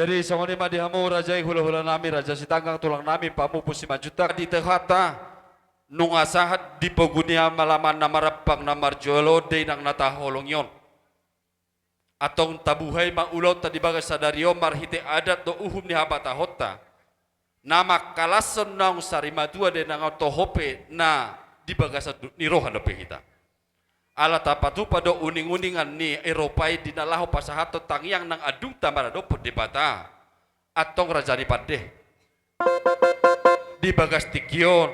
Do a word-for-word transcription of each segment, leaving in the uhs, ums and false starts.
Jadi songon i ma di hamu raja i, hula-hula nami, raja Sitanggang, tulang nami, pamupus Simanjuntak, di Tuhanta, nunga sahat di pogu ni alaman na marampang na marjolo, dainang na taholongi on. Antong tabuhai ma ulaonta di bagas sadari on marhite adat dohot uhum ni habatahonta, na mangkalashon naung sari matua dainang on, toho pe na di bagasan duduk ni roha dope hita. Ala tapatupa do uning-uningan ni Eropa i di na laho pasahathon tangiang nang andungta maradophon Debata. Antong raja ni pande, di bagas tingki on,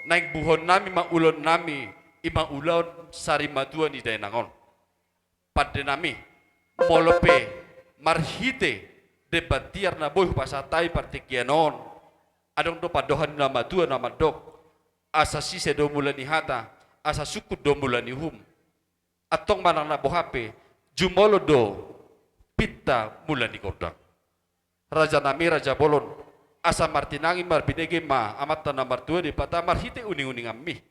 naeng buhon nami ma ulaon nami, i ma ulaon sari matua ni dainang on. Pande nami, molo pe marhite demban tiar na boi hupasahat hami partingkian on, adong do pandohan ni na matua na mandok, asa sise do mula ni hata, asa sungkun do mula ni uhum. Antong manang na boha pe, jumolo do pinta mula ni gondang. Raja nami, raja bolon, asa martinangi marbinege ma Amanta na martua Debata marhite uning-uninganmi.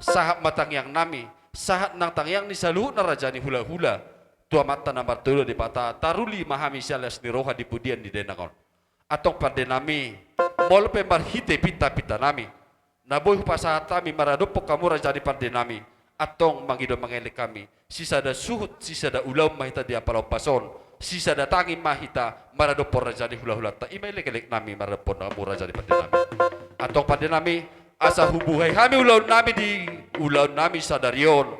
Sahat ma tangiang nami, sahat nang tangiang ni saluhutna raja ni hula-hula, tu Amanta na martua Debata, taruli ma hami sian las ni roha di pudian ni dainang on. Antong pande nami, molo pe marhite pinta-pinta nami, na boi hupasahat hami maradophon hamu raja ni pande nami, antong mangido mangelek hami, sisada suhut, sisada ulaon ma hita di ampara ombas on, sisada tangi ma hita maradophon raja ni hula-hulanta, i ma elekelek nami maradophon hamu raja ni pande nami. Antong pande nami, asa hubuhai hami ulaon nami di ulaon nami sadari on,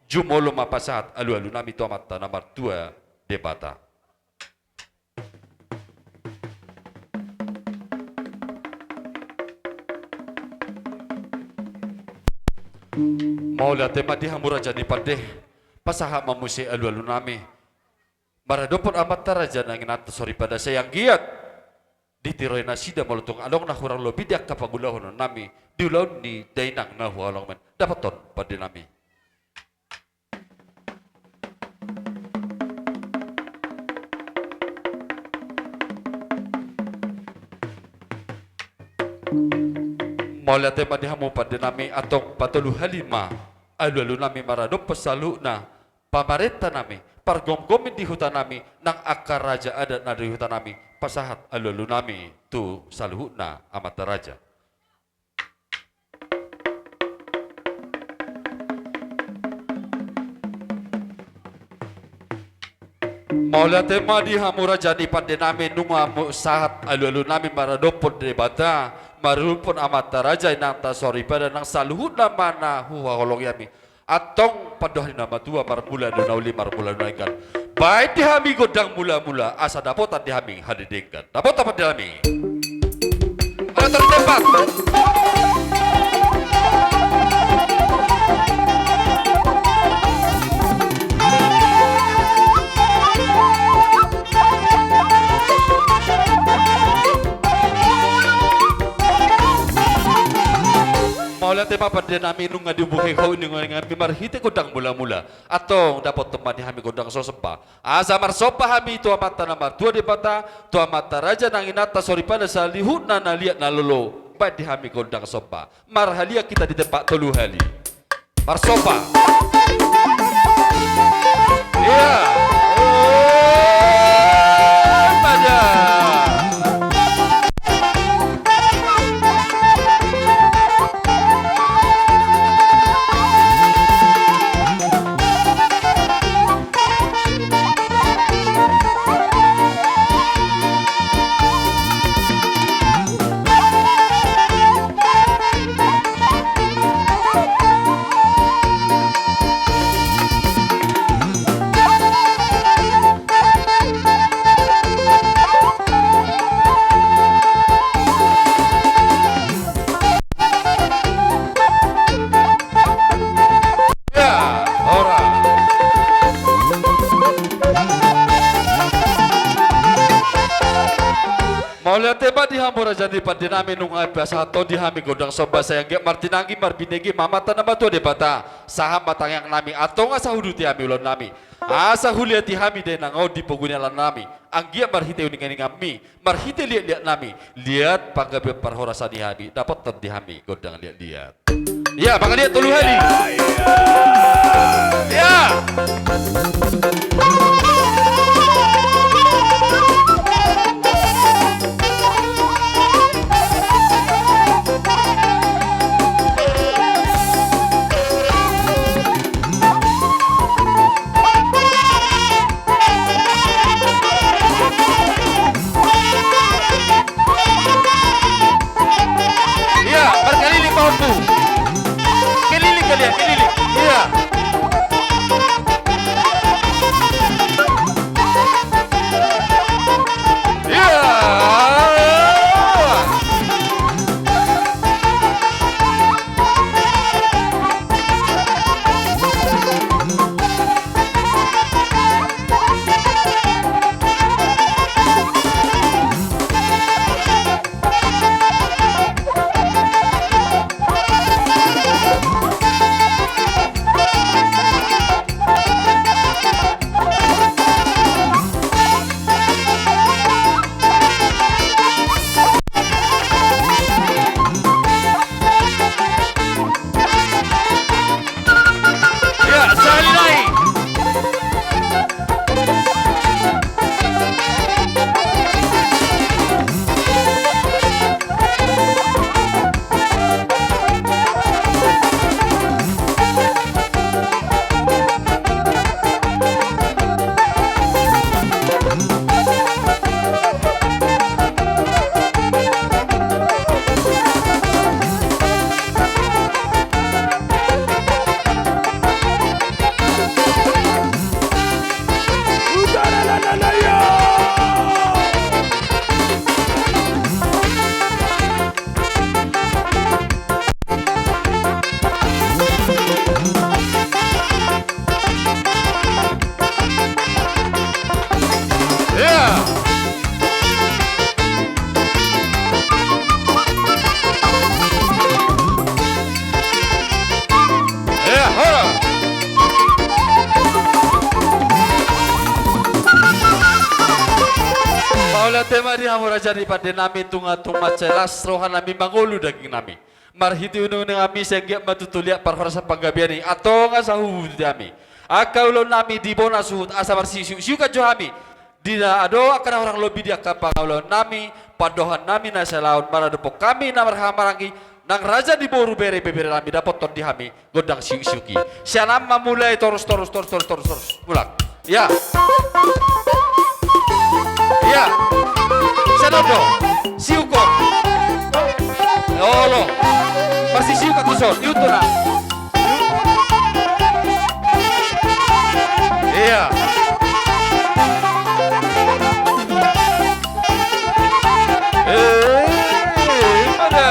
jumolo ma pasahat alu-alu nami tu Amanta na martua Debata. Mauliate ma di hamu raja ni pande, pasahat ma muse alu-alu nami maradophon amanta raja nang inanta soripada, sai anggiat ditiroi nasida molo tung adong na hurang lobi di angka pangulahonon nami di ulaon ni dainang na huhaholongi on. Dapothon pande nami. Mauliate ma di hamu pande nami, antong patolu hali ma alu-alu nami maradophon saluhutna pamarenta nami, pargomgomi di huta nami, nang angka raja adat na di huta nami, pasahat alu-alu nami tu saluhutna amanta raja. Mauliate ma di hamu raja ni pande nami, nunga sahat alu-alu nami maradophon Debata, maradophon amanta raja, inanta soripada nang saluhutna ma na huhaholongi hami. Antong pandohan ni na matua, marmula do na uli, marmula do na denggan. Baen di hami gondang mula-mula, asa dapotan di hami hadedengan. Dapotan pande nami. Ala tor tempat. Mauliate ma pande nami, nunga dibuhai ho uning-uninganmi marhite gondang mula-mula. Antong dapothon ma di hami gondang so somba. Asa marsomba hami tu Amanta na martua Debata, tu amanta raja nang inanta soripada, saluhutna na liat na lolo. Baen di hami gondang somba. Marhaliang hita di tempat tolu hali. Marsomba. Ia. Oh, pada. Ya, ora. Mauliate ma di hamu raja ni pande nami, nunga pasahathon di hami gondang somba, sai anggiat martinangi marbinege ma Amanta na martua Debata, sahat ma tangiang nami, antong asa huduti hami ulaon nami, asa huliati hami dainang on di pogu ni alaman nami, anggiat marhite uning-uninganmi, marhite liat-liat nami, liat panggabean parhorasan i hami, dapothon di hami gondang liat-liat. Ia, mangaliat tolu hali. Ia. Mampu. Keliling kalian, keliling. Iya. Iya. Ya, sahali nai. Mauliate ma di hamu raja ni pande nami, tung, tung mansai las roha nami, mangolu daging nami. Marhite unungnami sai anggiat ma tutu liat parhorasan panggabean i, antong asa huhuti hami angka ulaon nami di bona suhut, asa marsiuksiukkan jo hami di na adong angka na hurang lobi di angka pangulaon nami, pandohan nami na sialaon, manadophon hami na marhahamaranggi nang raja ni boru, bere, ibebere nami, dapothon di hami gondang siuksiuk i. Sian an ma mulai, torus, torus, torus, torus, torus, torus. Mulak. Ya. Ya. Sian on do. Siukon. Olo. Parsisiukon tuson. Iutu na. Iya. Eh, pada.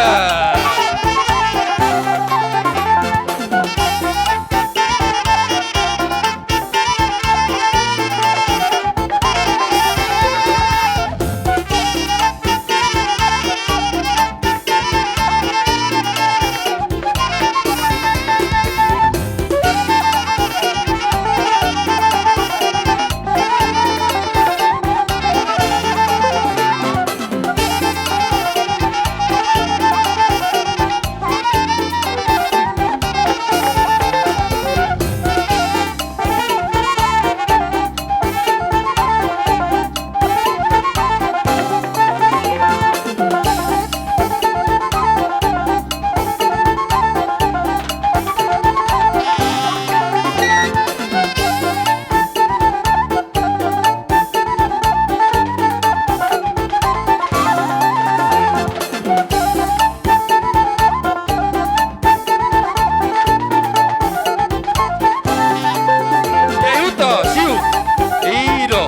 Ido.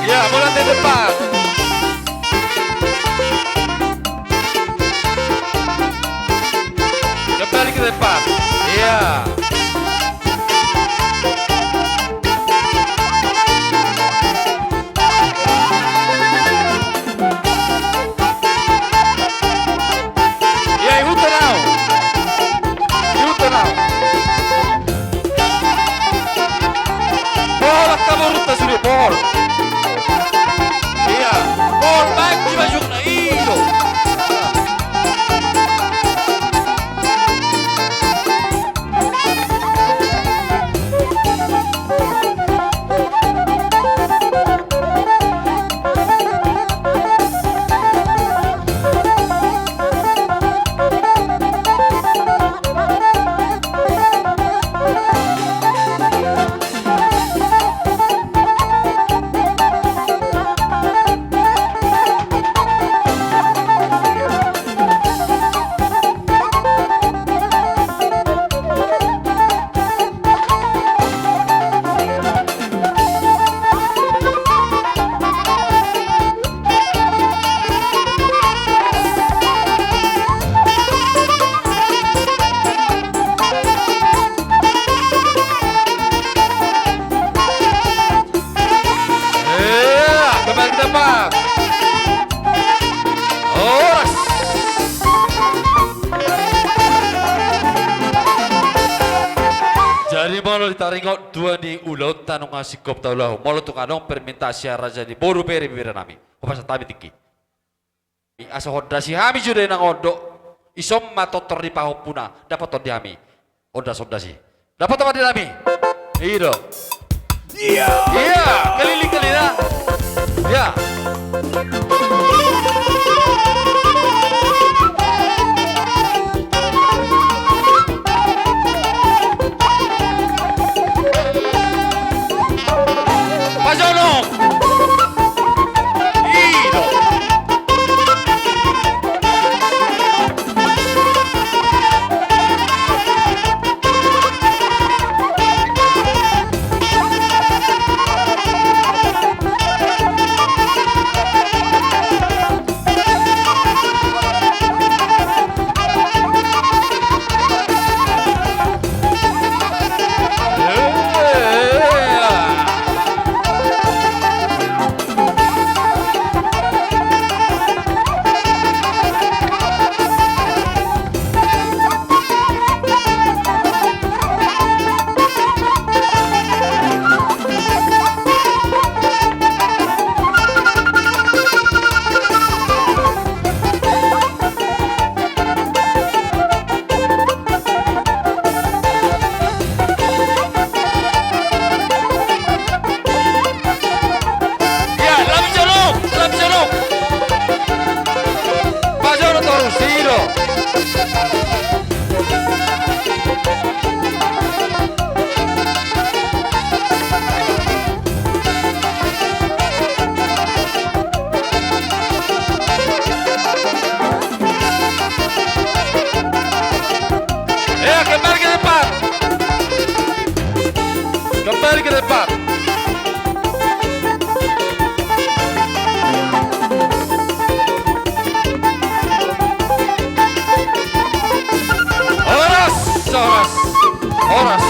Ya, bola di depan. Kembali ke depan. Iya. Iya, ihuthon au. Ihuthon au. Bohol angka borunta sude, bohol. Iya, bohol, baen di bajungna, i do. Empat. Horas. Jadi molo ditaringot dua ni ulaonta nunga singkop taulahon, molo tung adong permintaan sian raja ni boru, bere, ibebere nami, hupasahat hami tingki. Asa hondasi hami jo dainang on do. Ison ma tortor ni pahompuna dapothon di hami. Ondas, ondas i. Dapothon ma di hami. I do. Ia. Ia, keliling, keliling. Ia. Pajonok. I do. Ia, lam jonok, lam jonok. Pajonok torus, i do. Ia, kembali ke depan. Kembali ke depan. Horas, horas, horas.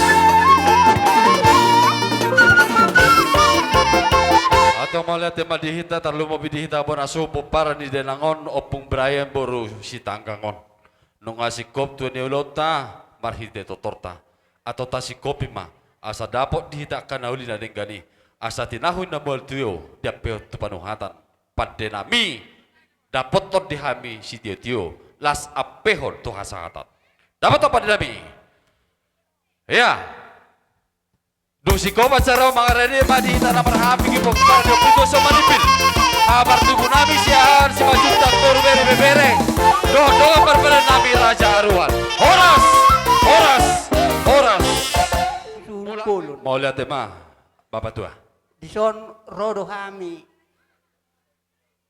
Antong mauliate ma di hita, tarlumobi di hita bona suhut pomparan ni dainang on, Ompung Brian boru Sitanggang on. Nunga singkop dua ni ulaonta marhite tortorta. Antong tasingkopi ma, asa dapot di hita angka na uli na denggan i, asa tinahu na mual tio diampehon tu panuhatan. Pande nami, dapothon di hami sitiotio, las ampehon tu hasahatan. Dapothon pande nami. Ia. Dung singkop acara on, mangarade ma di hita na marhahamaranggi pomparan ni ompunta Somalipin. Haha partubu nami Siahaan Simanjuntak boru, bere, ibebere. Dohot dongan parpadanan nami Raja Aruan. Horas, horas, horas. Mauliate ma, Bapatua. Dison ro do hami,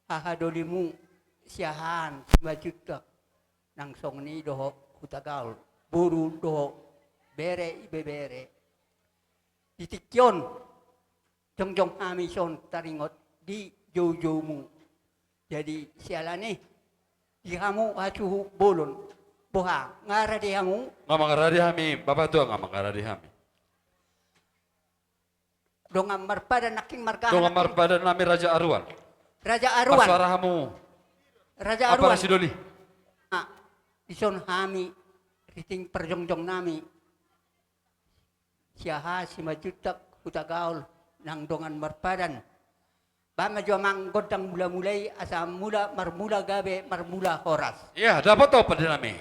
haha dolimu Siahaan Simanjuntak, nang songon i dohot Hutagaol, boru dohot bere, ibebere. Di tingki on jongjong hami dison taringot di joujoumu. Jadi siala ni i, di hamu hasuhuton bolon. Boha, nga rade hamu? Nga mangarade hami, Bapatua, nga mangarade hami. Dongan marpadan nangkin marga. Dongan marpadan nami Raja Aruan. Raja Aruan. Marsuara hamu. Raja Aruan. Apa na sidoli? Ah, dison hami, riting parjongjong nami Siahaan Simanjuntak Hutagaol nang dongan marpadan. Bahen ma jo amang gondang mulamula i, asa mula marmula gabe marmula horas. Ia, dapothon pande nami.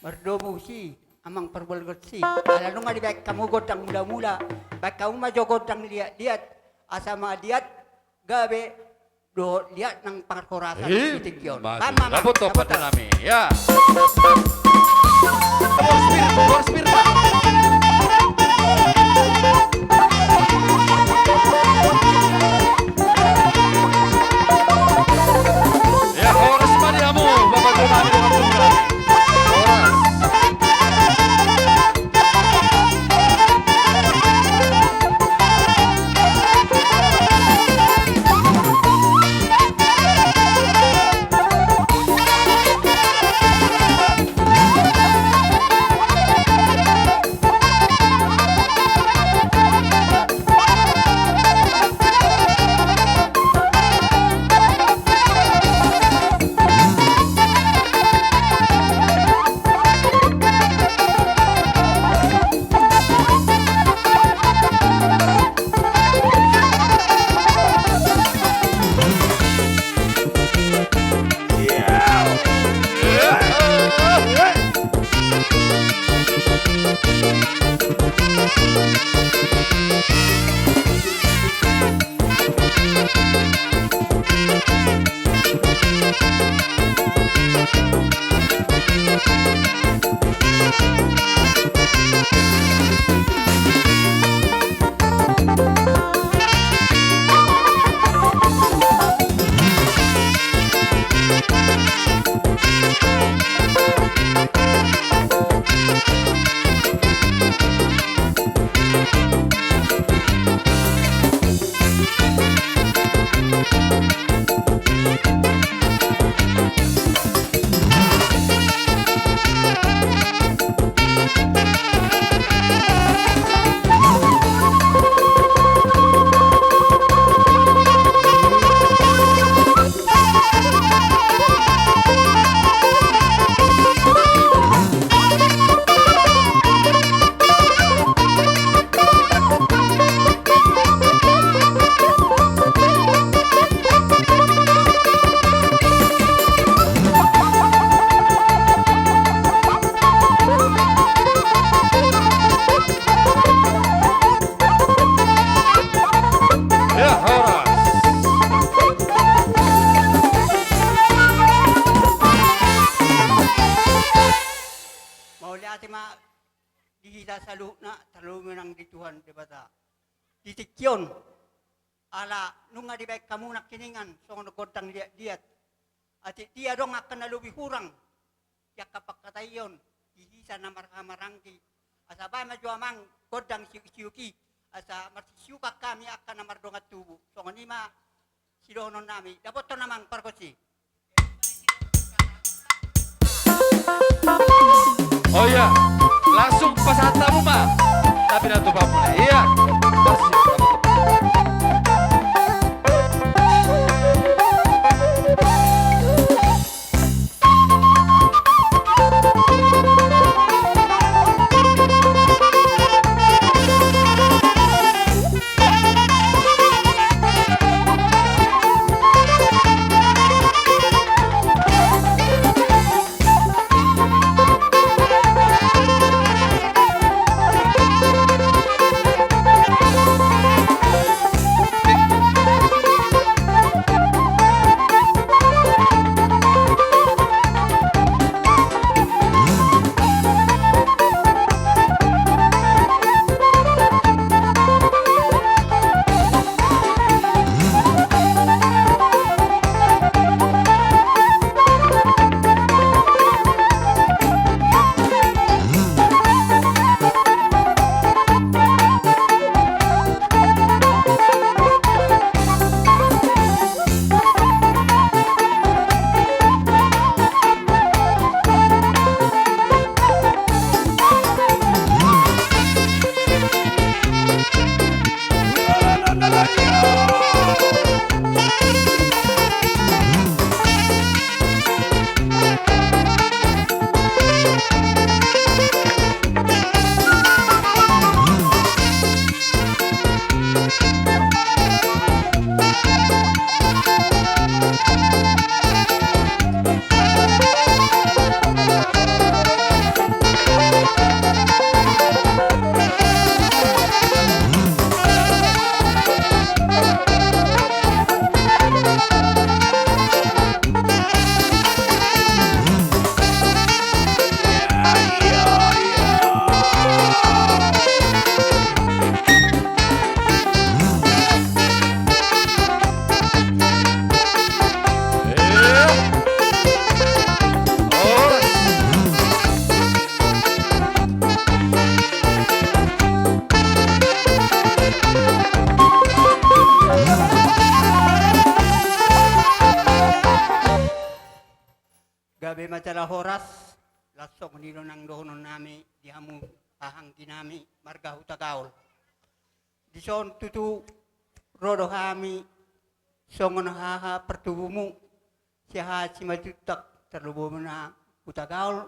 Mardomu si amang parbolonsi, ala nunga dibahen hamu gondang mulamula, bahen hamu ma jo gondang liatliat, asa ma liat gabe dohot liat nang parhorasan di tingki on. Bahen ma, dapothon pande nami, ia. Horas pir, horas pir, Pak. Ia, horas ma di hamu, Bapatua nami, dongan tunggal. Horas. Ya, horas. Mauliate ma di hita saluhutna, tarlumobi nang di Tuhan Debata. Di tingki on, ala nunga dibaen hamu nangkiningan songon gondang liat-liat. Atik dia adong angka na lobi hurang di angka pangkataion di hita na marhahamaranggi, asa baen ma jo amang gondang siuk-siuk i, asa marsisiukan hami angka na mardongan tubu. Songon i ma sidohononnami, dapothon amang pargonsi. Oh iya, langsung pasahat hamu ma. Tapi nanti pamu na. Iya. Gabe ma jala horas, laos songon i do nang dohononnami di hamu hahaangginami marga Hutagaol. Dison tutu ro do hami songon haha partubumu, si haha Simanjuntak, tarlumobi na Hutagaol,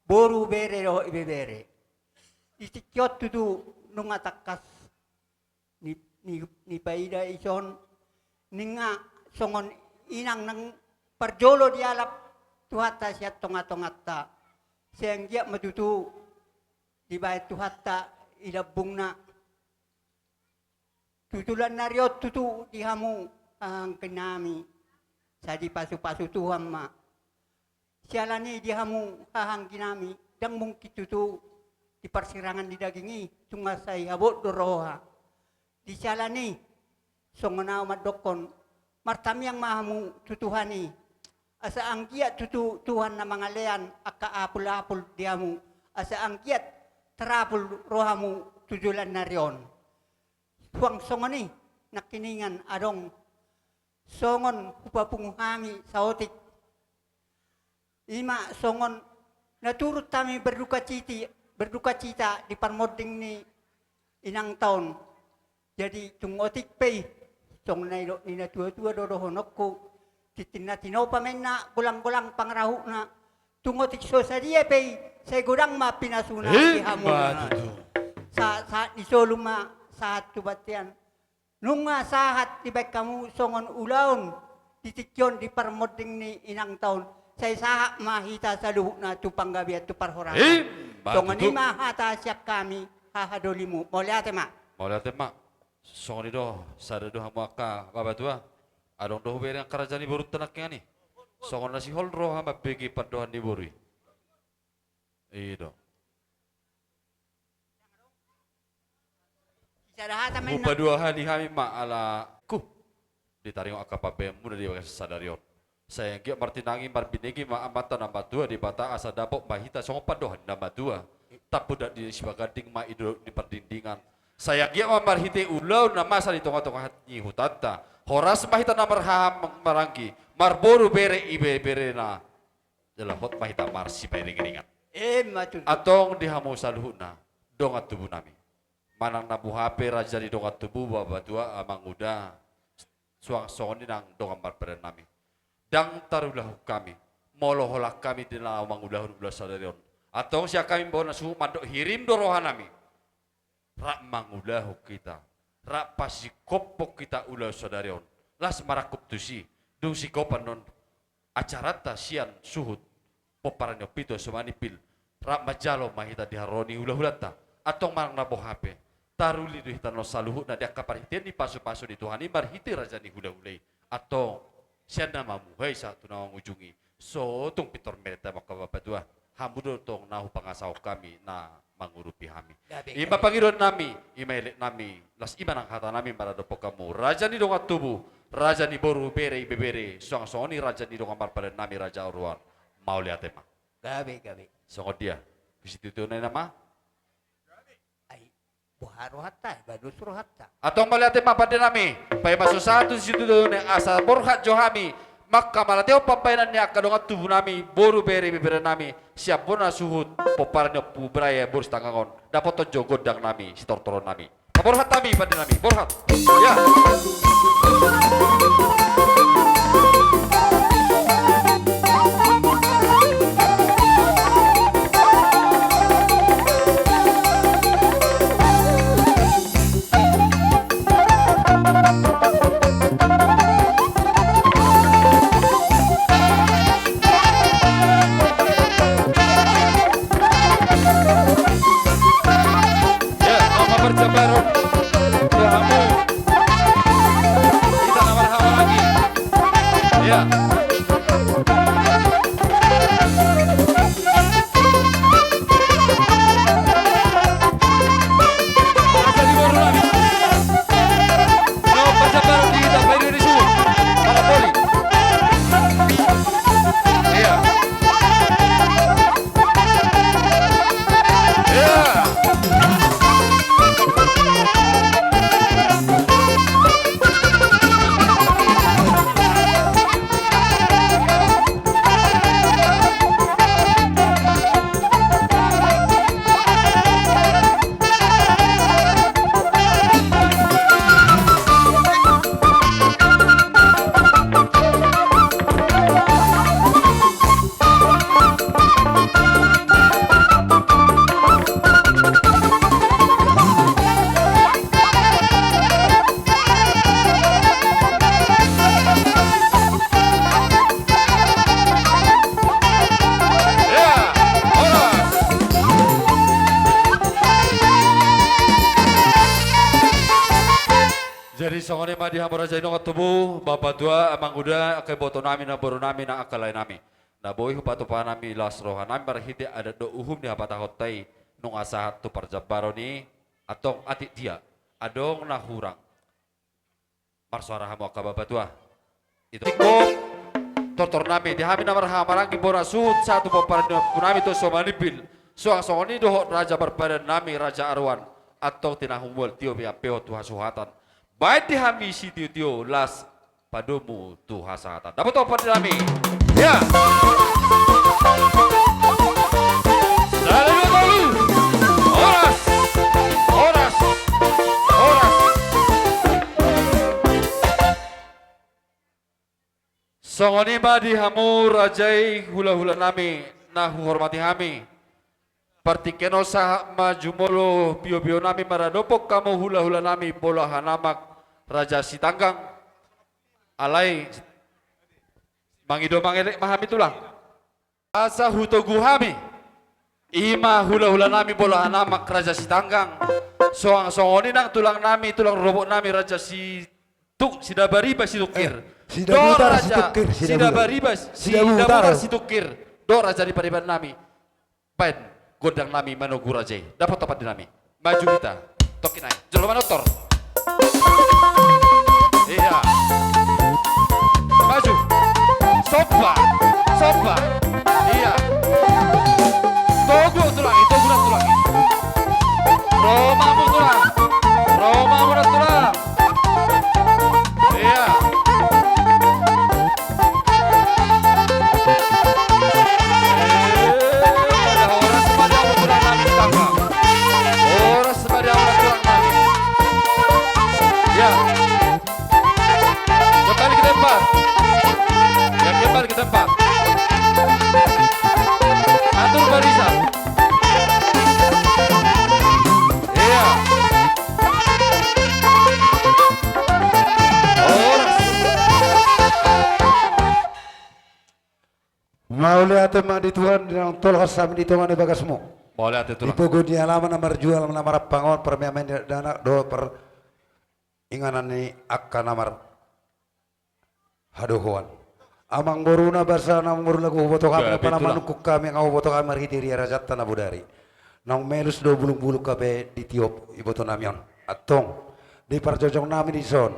boru, bere dohot ibebere. Di tingki on tutu nunga tangkas ni, ni, nipaida ison, ninna songon inang nang parjolo dialap Tuhanta sian tonga-tonganta. Sai anggiat ma tutu dibaen Tuhanta i lambungna. Tujulan ni ari on tutu di hamu haha anggi nami, sai dipasupasu Tuhan ma. Siala ni i di hamu haha anggi nami, ndang mungkin tutu di parsirangan ni daging i, tung sai habot do roha. Di siala ni i, songon ahu mandokkon, martamiang ma hamu tu Tuhan i, asa anggiat tutu Tuhan na mangalean angka apulapul di hamu, asa anggiat tarapul rohamu tujulan ni ari on. Suang songon i nangkiningan adong songon hupapungu hami saotik. I ma songon na turut hami berdukaciti-, berdukacita di parmonding ni inangta on. Jadi tung otik pe i, songon na nidok ni natuatua do dohononku, tintin na tinopa ma inna, golanggolang pangarahutna, tung otik so sadia pe i, sai godang ma pinasuna di hamu. Ima tutu. Sa-, sahat ni solu ma sahat tu bontean. Nunga sahat dibaen hamu songon ulaon di tingki on di parmonding ni inangta on, sai sahat ma hita saluhutna tu panggabean tu parhorasan. Ima tutu. Songon i ma hata sian hami haha dolimu. Mauliate ma. Mauliate ma. Songon i do, sada do hamu angka bapatua. Adong do hubereng angka raja ni borunta nangkiningan i. Songon na sihol roha mambege pandohan ni boru i. I do. Sada hata ma inna. Hupaduahali hami ma ala, ku, ditaringot angka pambahenmuna di bagasan sadari on. Sai anggiat martinangi marbinege ma Amanta na martua Debata asa dapot ma hita songon pandohan ni na matua. Tampudak di sibaganding ma i dolok ni pardingdingan. Sai anggiat ma marhite ulaon na masa di tongatonga ni hutanta, horas ma hita na marhaha maranggi, marboru bere ibeberena. Jala hot ma hita marsipairingiringan. Ima tutu. Antong di hamu saluhutna dongan tubu nami, manang na boha pe raja ni dongan tubu, bapatua, amanguda, suang songon i nang dongan marpadan nami, ndang tarulahon hami molo holan hami di na mangulahon ulaon sadari on. Antong sian hami bona suhut mandok hirim do roha nami. Rap mangulahon hita, rap pasingkophon hita ulaon sadari on. Las marangkup tusi, dung singkopan on acaranta sian suhut pomparan ni ompunta so manimpil, rap manjalo ma hita di haroro ni hulahulanta. Antong manang na boha pe, taruli do hita on saluhutna di angka parhitean ni pasupasu ni Tuhan i marhite raja ni hulahula i. Antong sian na mamuhai sahat tu na mangujungi, so tung pintor mereta ma angka bapatua. Hamu do tong na hupangasahon hami na mangurupi hami. Gabe, gabe. I ma pangidoan nami, i ma elek nami, las i ma nang hata nami maradophon hamu, raja ni dongan tubu, raja ni boru bere ibebere, suang songon i raja ni dongan marpadan nami Raja Oruan. Mauliate ma. Gabe, gabe. Songon dia? Husi tutu nai nama? Ai, boha rohanta, i baen dos rohanta. Antong mauliate ma pande nami, paima so sahat tu situtu ni asa borhat jo hami manghamatehon pambahenan ni angka dongan tubu nami, boru bere ibebere nami, sian bona suhut pomparan ni Ompu Brahe boru Sitanggang on, dapothon jo gondang nami, sitortoron nami. Paborhat hami pande nami, borhat. Ya. Ya, nama berjabaran. Ya, amu. Kita nama lagi. Ya. Jadi songon i ma di hamu raja i nunga tubu, bapa tua, amang uda, angka iboto nami, namboru nami, nang angka lae nami. Na boi hupatupa nami las roha nami marhite adat dohot uhum ni hapatahonta i, nunga sahat tu parjambaron i, antong atik dia adong na hurang. Marsoara hamu angka bapa tua. Ito. Tingkop tortor nami, di hami na marhahamaranggi bona suhut sahat tu pomparan ni ompu nami Tuan Somanimbil. Suang songon i dohot raja parpadan nami Raja Aruan. Antong tinahumul tio pe ampehon tu hasuhatan. Baen di hami sitiotio las padomu tu hasahatan. Dapothon pande nami. Ya. Sada dua tolu. Horas. Horas. Horas. Songon i ma di hamu raja i, hulahula nami na huhormati hami. Partingkian on sahat ma jumolo piopio nami maradophon hamu hulahula nami, bolahan amak Raja Sitanggang. Alai mangido mangelek ma hami tulang. Asa hutogu hami. I ma hulahula nami, bolahan amak Raja Sitanggang. Suang songon i nang tulang nami, tulang rorobot nami Raja Situ-, Sidabariba Situngkir. Eh, Sidabutar dohot Raja Situngkir, Sidabutar. Sidabariba, Sidabutar. Sidabutar Situngkir. Dohot raja ni pariban nami. Baen gondang nami manogu raja i. Dapothon pande nami. Maju hita. Toki nai. Jolo manortor. Iya. Maju. Somba. Somba. Iya. Togu tulang i, togu nang tulang i. Ro ma hamu tulang. Ro ma hamu nang tulang. Iya. Eh, horas ma di hamu tulang nami Sitanggang. Horas ma di hamu tulang nami. Ya. Kembali ke tempat. Ya, kembali ke tempat. Atur barisan. Iya. Horas. Mauliate ma di Tuhan, di naung tolhas hami di tonga ni bagasmu. Mauliate, tulang. Di pogu ni alaman na marjual, na marampang on, parmeamean ni dakdanak dohot paringanan ni angka na mar hadohoan. Amangboruna, basa na mangolu lagu huboto hami, gabe, tulang, na manungkun hami, angka huboto hami marhite ria rajanta na bodari. Naung melus do bulungbulung hape ditiop iboto nami on. Antong, di parjojong nami dison.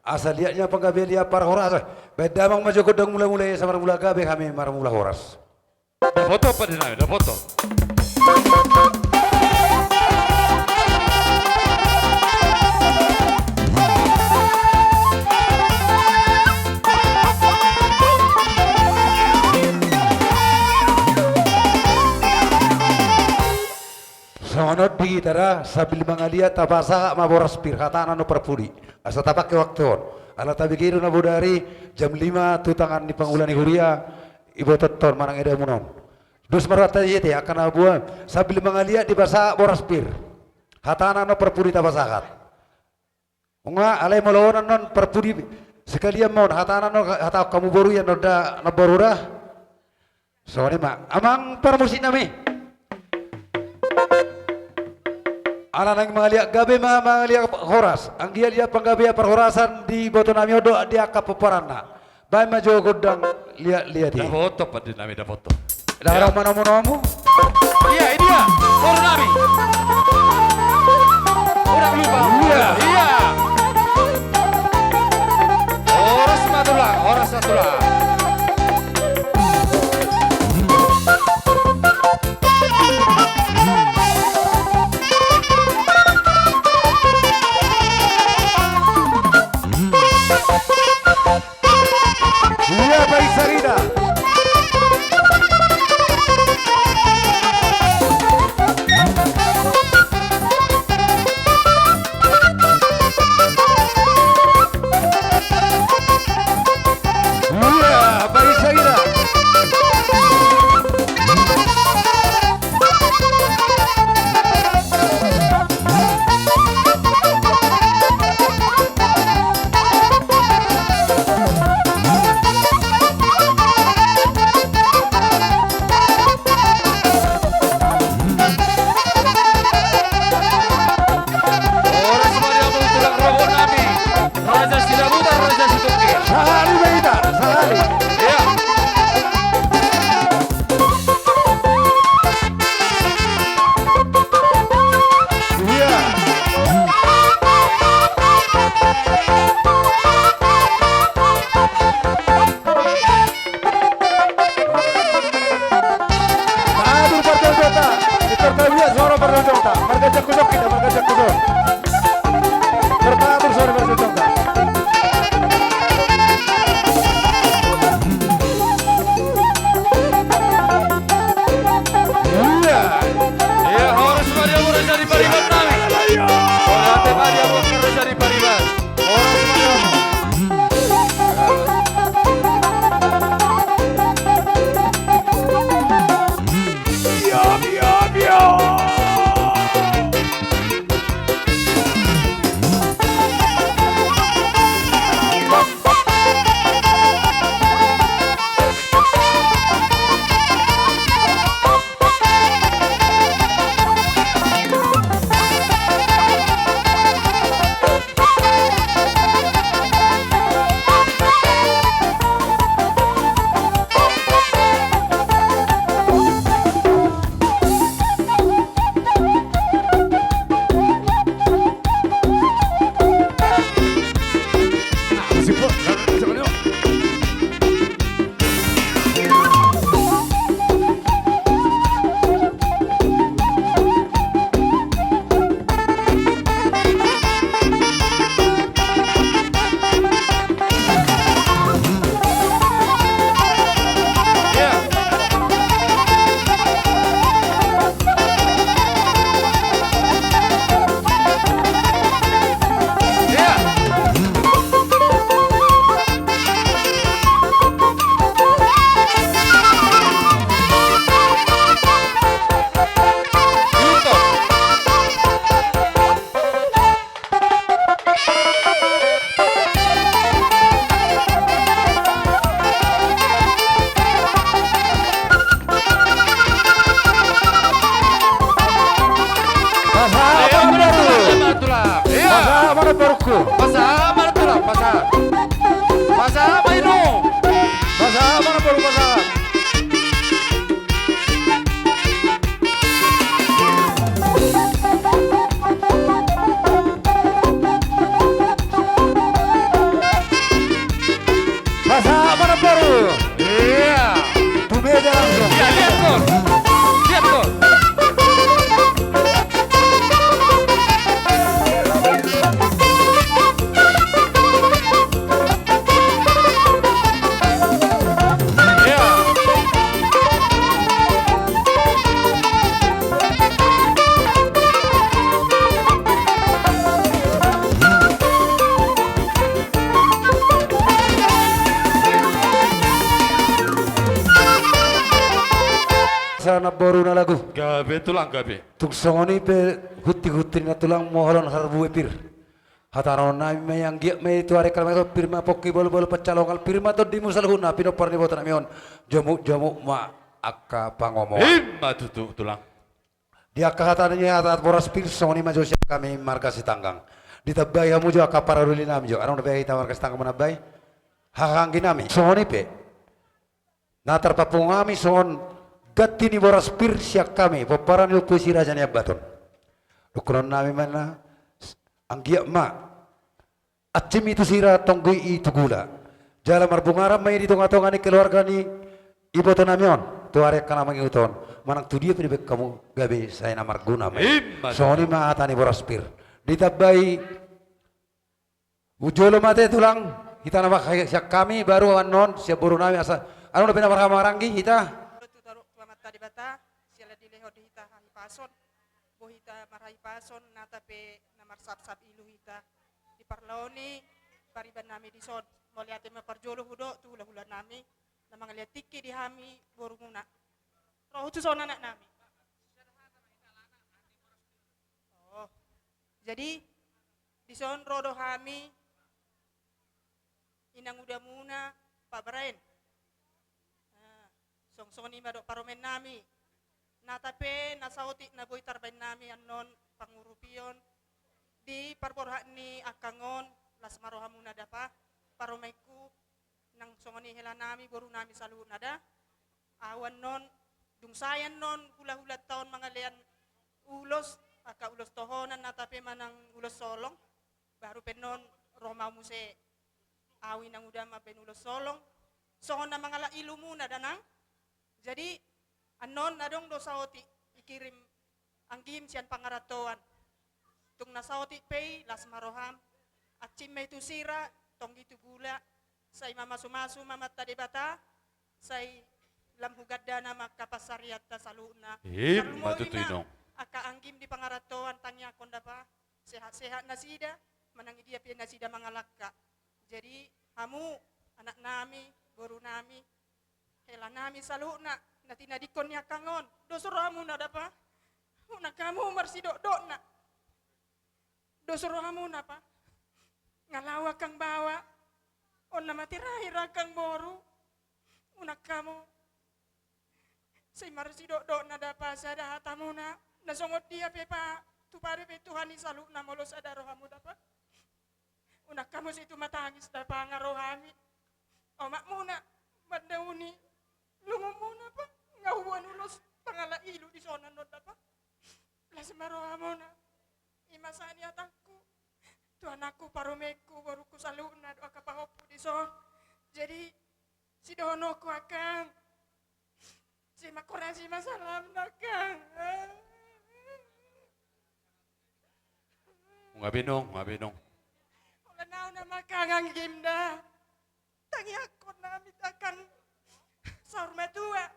Asa liat ni panggabean, liat parhorasan. Baen damang ma jo gondang mulamula i, asa marmula gabe hami marmula horas. Dapothon pande nami, dapothon. Songon on di hita da, sambil mangaliat tapasahat ma boras pir, hatana do parpudi. Asa tapake waktu on. Ala tabege do na bodari jam lima tu tangan ni pangula ni huria, ibotothon manang edamuna on. Dos ma rohanta i ate, angka na boan, sambil mangaliat dipasahat boras pir. Hatana do parpudi tapasahat. Nunga, alai molo on annon parpudi sekalian ma on, hatana do, hatahon hamu boru i annon da, na boru da. Songon i ma, amang parmusik nami. Ala naeng mangaliat gabe ma, mangaliat horas. Anggiat liat panggabean parhorasan di iboto nami on dohot di angka pomparanna. Baen ma jo gondang liat-liat i. Dapothon pande nami, dapothon. Dang adong manomu-nomu. Iya, ini dia. Boru nami. Orang lupa. Iya. Iya. Horas ma tulang, horas ma tulang. Iya, Pak Isarina. Borungku. Pasahat ma tulang, pasahat. Pasahat ma inong. Pasahat ma boru, pasahat. Pasahat ma boru. Iya. Tu meja langsung. Iya, lihat, Bos. Lihat, Bos. Sana boru na lagu. Gabe tulang, gabe. Tung songon i pe hunti-hunti na tulang, moholon harbue pir. Hatahonon nami ma i, anggiat ma i tu ari angka na mangihut, pir ma pongki, bolbol pansalongan, pir ma tondimu saluhutna, pinompar ni iboto nami on, jomuk-jomuk ma angka pangomoan. I ma tutu tulang. Di angka hata ni hata boras pir, songon i ma jo sian hami marga Sitanggang. Ditambai hamu jo angka paruli nami jo, adong dope hita marga Sitanggang manambai? Haha anggi nami. Songon i pe. Na tarpapungu hami songon ganti ni boras pir sian hami, pomparan ni Ompu Si Raja Niambaton. Dohonon nami ma na, anggiat ma ansim i tu sira, tonggi i tu gula. Jala marbungaran ma i di tonga-tonga ni keluarga ni iboto nami on, tu ari angka na mangihut on. Manang tu dia pe dibaen hamu gabe sai na marguna ma i. I ma tutu. Songon i ma hata ni boras pir. Ditambai Ujolo ma ate tulang, hita na manghahi sian hami, baru annon sian boru nami asa. Adong dope na marhaha maranggi hita? Tu taru tu Amanta Debata, siala dilehon di hita hahipason, boi hita marhahipason, nata pe na marsapsap ilu hita. Diparlaoni pariban nami dison, mauliate ma parjolo hudok tu hulahula nami, na mangalean tingki di hami borumuna. Ro tu son anak nami. Oh. Jadi, dison ro do hami, inangudamuna, Pak Braen. Nah, song-, songon i ma dohot parumaen nami. Nata pe na saotik na boi tarbaen nami annon pangurupion di parborhat ni angkang on, las ma rohamuna da, Pak, parumaenku, nang songon i hela nami, boru nami saluhutna da. Ahu annon, dung sae annon hulahulanta on mangalean ulos, angka ulos tohonan, nata pe manang ulos solong, baru pe annon ro ma ahu muse, ahu inanguda mambaen ulos solong, songon na mangalap ilumuna da nang. Jadi, annon adong do saotik dikirim anggim sian pangarantoan. Tung na saotik pe i, las ma roham. Ansim ma i tu sira, tonggi tu gula. Sai mamasumasu ma Amanta Debata, sai lam hugandana ma angka pansarianta saluhutna. I ma tutu, Inong. Tarlumobi ma angka anggim di pangarantoan, tangiangkon da, Pak, sehat-sehat nasida, manang i dia pe nasida mangalangka. Jadi, hamu, anak nami, boru nami, hela nami saluhutna, na tinadingkon ni angkang on, dos rohamuna da, Pak. Unang hamu marsidokdokna. Dos rohamuna, Pak. Nga lao angkang baoa, on nama terakhir angkang boru. Unang hamu sai marsidokdokna da, Pak, sada hatamuna. Na songon dia pe, Pak, tu pade pe Tuhan i saluhutna molo sada rohamu da, Pak. Unang hamu sai tumatangis da, Pak, nga ro hami. Omakmuna mandauni lungunmuna, Pak, nga huboan ulos pangalap ilu dison annon da, Pak. Las ma rohamuna. I ma sahat ni hatangku tu anakku, parumaenku, borungku saluhutna dohot angka pahompu dison. Jadi, sidohononku, angkang, sai mangkorasi ma salamna, angkang. Nga be, Nong, nga be, Nong. Holan ahu nama, angkang, anggim da. Tangiangkon nami, angkang, saur matua.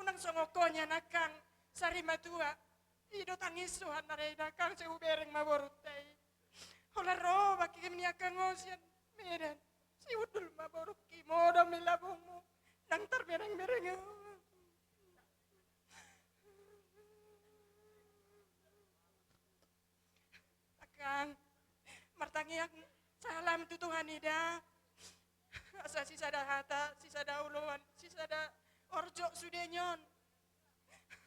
Unang songon ho nian, angkang, sari matua. I do tangishu, hana re, angkang, sai hubereng ma borunta i. Holan ro bangkim ni angkang on sian Medan. Sai hundul ma borungki, modom ni labungmu. Ndang tarberengbereng. Angkang, martangiang salam tu Tuhan i da. Asa sisada hata, sisada oloan, sisada orjok sude nion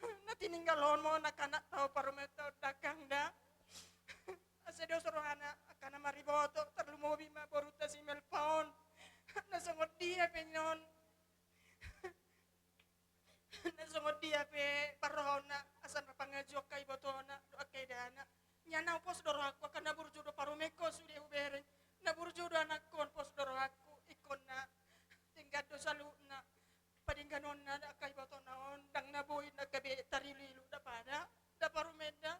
na tininggalhonmu on angka anakta, parumaenta on, angkang da. Asa dos rohana angka na pe nion. Na songon dia pe parrohaonna asa na pangajuon angka ibotona dohot angka idana. Nian au pos do rohangku angka na burju do parumaenhon sude hubereng. Na burju do anakhon pos do rohangku ingkon na denggan do saluhutna. Padengganonna angka ibotona on ndang na boi na gabe tariluilu da pada da parumaen da.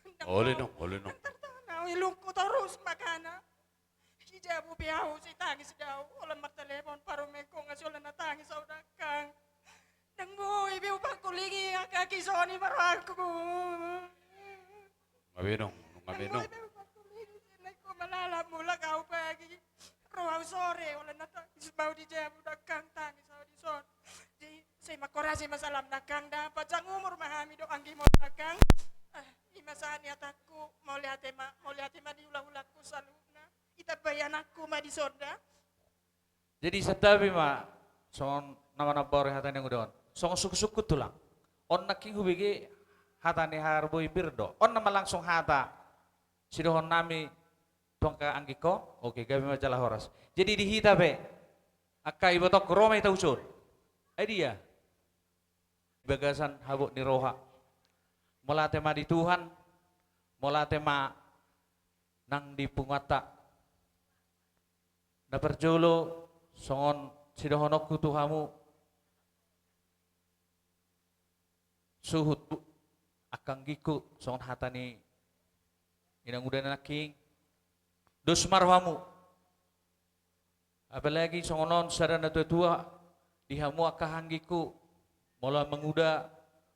Ndang olo nong, olo nong. Ndang tartahan au ilungku torus makana. Di jabu pe au sai tangis do au, holan martelepon parumaenhon nga sai holan na tangis au dangkang. Ndang boi be hupangkulingi angka kisoni ma rohangku. Nga be nong, nga be nong. Ndang boi be hupangkulingi, sai nai ho malala mulak au pagi. Ro au sore, holan na tangis ma au di jabu dangkang, tangis au dison. Jadi sai mangkorasi ma salam dangkang da, panjang umur ma hami dohot anggimon dangkang. Ah, i ma sahat ni hatangku, mauliate ma, mauliate ma di hulahulangku saluhutna. Itambai anakku ma dison da. Jadi santabi ma songon na manambori hata ni angudahon. Songon sungkunsungkun tulang. On nangkin hubege hata ni harboi pir do. On nama langsung hata sidohononnami tu angka anggingkon. Oke, gabe ma jala horas. Jadi di hita pe angka ibotongku ro ma hita uson. Ai dia? Di bagasan habot ni roha. Mauliate ma di Tuhan, mauliate ma nang di punguanta. Na parjolo songon sidohononku tu hamu suhut angka anggingku songon hata ni inanguda nangkin. Dos ma rohamu. Apalagi songon on sada natuatua di hamu angka anggingku, molo manguda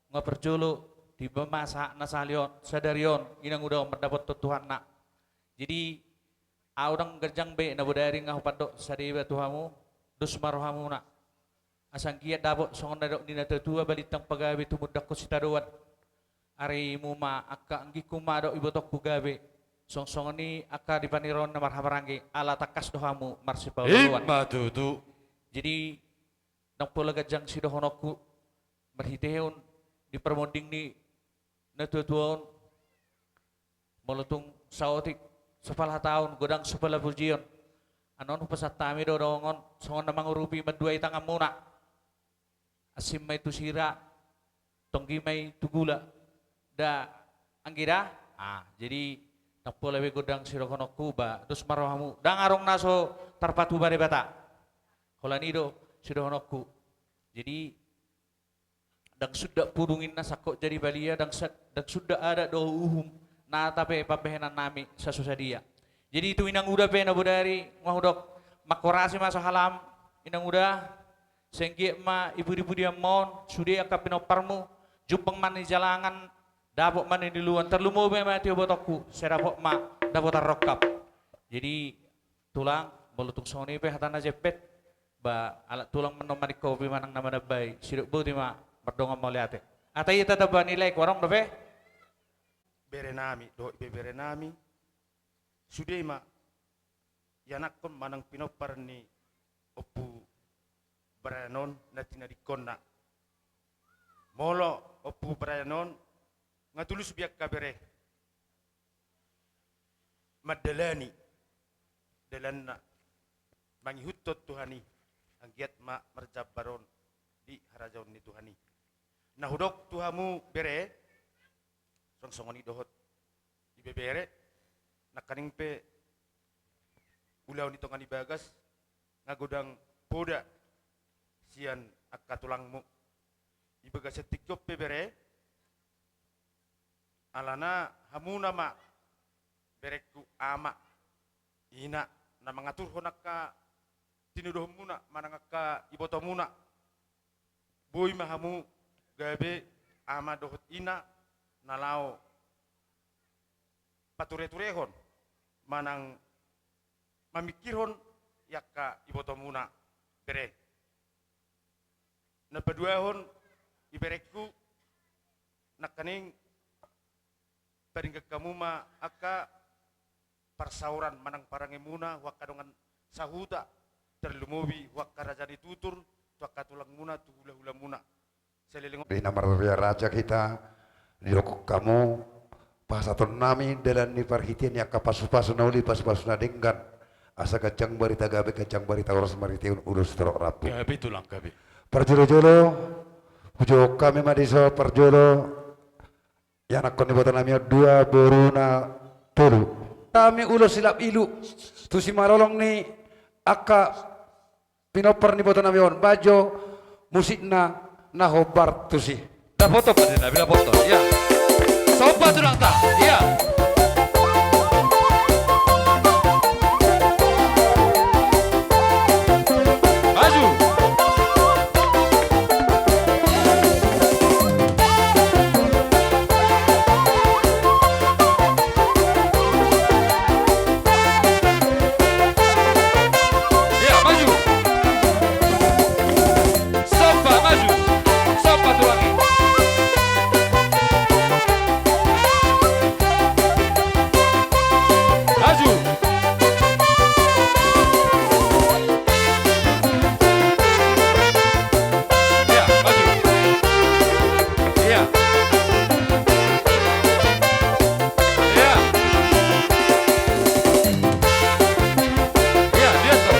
nga parjolo di masa na sahali on, sadari on inanguda on mandapothon Tuhanna. Jadi au ndang ganjang be na bodari nga hupandok sada iba tu hamu, dos ma rohamuna. Asa anggiat dapot songon na nidok ni natuatua, balintang pagabe tumundalhon sitadoan. Arimu ma angka anggingku ma dohot ibotongku gabe songon i angka di panirahon na marhahamaranggi, ala tangkas do hamu marsipaoloan. Ima tutu. Jadi ndang pola ganjang sidohononku marhitehon di parmonding ni natuatua on. Molo tung saotik so pala hataon, godang so pala pujion, annon hupasahat hami do dongan songon na mangurupi mandua i tanganmuna. Asing ma i tu sira, tonggi ma i tu gula. Da, anggi da? Ah, jadi ndang pola be godang sidohononku, ba dos ma rohamu. Ndang adong na so tarpatupa Debata. Holan i do sidohononku. Jadi ndang suda pudung inna sangkot jadi balia, ndang sa-, ndang suda adat dohot uhum, nata pe pambahenannami sasusadia. Jadi tu inanguda pe na bodari nga hudok, mangkorasi ma so halam inanguda. Sai anggiat ma di pudipudianmu on sude angka pinomparmu, jumpang ma nijalangan, dapot ma niluluan, tarlumobi ma tu ibotongku, sai dapot ma dapotan rongkap. Jadi tulang, molo tung songon i pe hata na jempek, ba alat tulang manang manikopi manang na manambai, sidok boti ma mardongan mauliate. Ata ia tata ba nilai ku adong dope. Berenami dohot ibeberenami, sude ma ianakhon manang pinompar ni Ompu Brian on na tinadingkonna. Molo Ompu Brian on nga tulus be angka bere mandalani dalanna mangihuthon Tuhan i, anggiat ma marjambar on di harajaon ni Tuhan i. Na hudok tu hamu bere, songon i dohot ibebere, nangkaning pe ulaon ni tonga ni bagas nga godang poda sian angka tulangmu. Di bagasan tingki on pe bere, alana hamuna ma berengku, ama, ina, na mangaturhon angka tinodohonmuna manang angka ibotomuna. Boi ma hamu gabe ama dohot ina na laho patureturehon manang mamingkirhon i angka ibotomuna bere. Na paduahon iberengku, nangkaning padenggan hamu ma angka parsaoran manang parangemuna hu angka dongan sahuta, tarlumobi hu angka raja ni tutur, tu angka tulangmuna, tu hulahulamuna. Saleleng on. Di na marria raja hita, didok hamu pasahatonnami dalan ni parhitean ni angka pasupasu na uli, pasupasu na denggan, Asa ganjang barita gabe, ganjang barita horas, marhitehon ulos torop rambu. Gabe tulang, gabe. Parjolo-jolo, hujou hami ma dison parjolo, ianakhon ni ibotonami on dua, boruna tolu. Hami ulos silap ilu tu simalolong ni angka pinompar ni ibotonami on, baen jo musikna na hombar tusi. Dapothon ma di nami, dapothon, ia. Somba tulangta, ia. Maju. Ia, maju. Somba, maju. Somba tulang i. Maju. Ia, maju. Ia. Ia. Ia, biasa.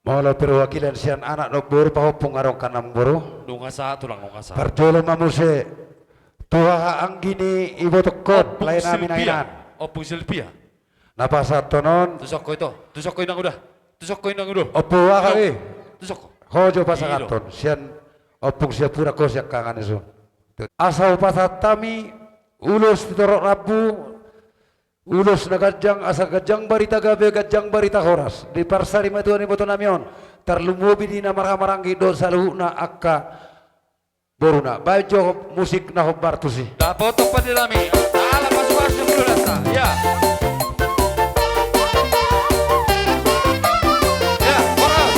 Molo perwakilan sian anak dohot boru, pahompung adong kan amangboru? Nunga sahat tulang, nunga sahat. Parjolo ma muse tu haha anggi ni ibotongkon, lae nami na hinan. Ompung Silvia. Na pasahathon on. Tusok ho ito, tusok ho inang uda. Tusok ho inang uda. Ompung aha i? Tusok ho. Ho jo pasahathon sian ompung Siapuran, ho sian haha anggi ni son. Asa hupasahat hami ulos torop rambu, ulos na ganjang, asa ganjang barita gabe, ganjang barita horas di parsarimatua ni ibotonami on, tarlumobi di na marhahamaranggi dohot saluhutna angka boruna. Baen jo musik na hombar tusi. Dapothon ma di nami. Ala pasupasu mulu data. Ia. Ia, horas.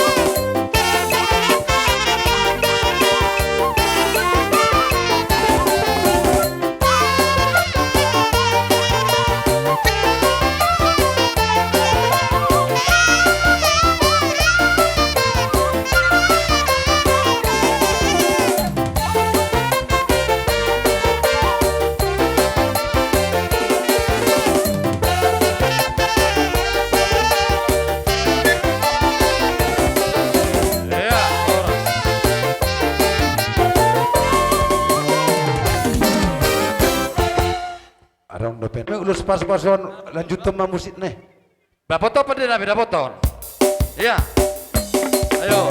Ia, horas. Adong dope. Ulos pasupasu on, lanjuthon ma musikna i. Dapothon pe di nami, dapothon. Ia. Ayo.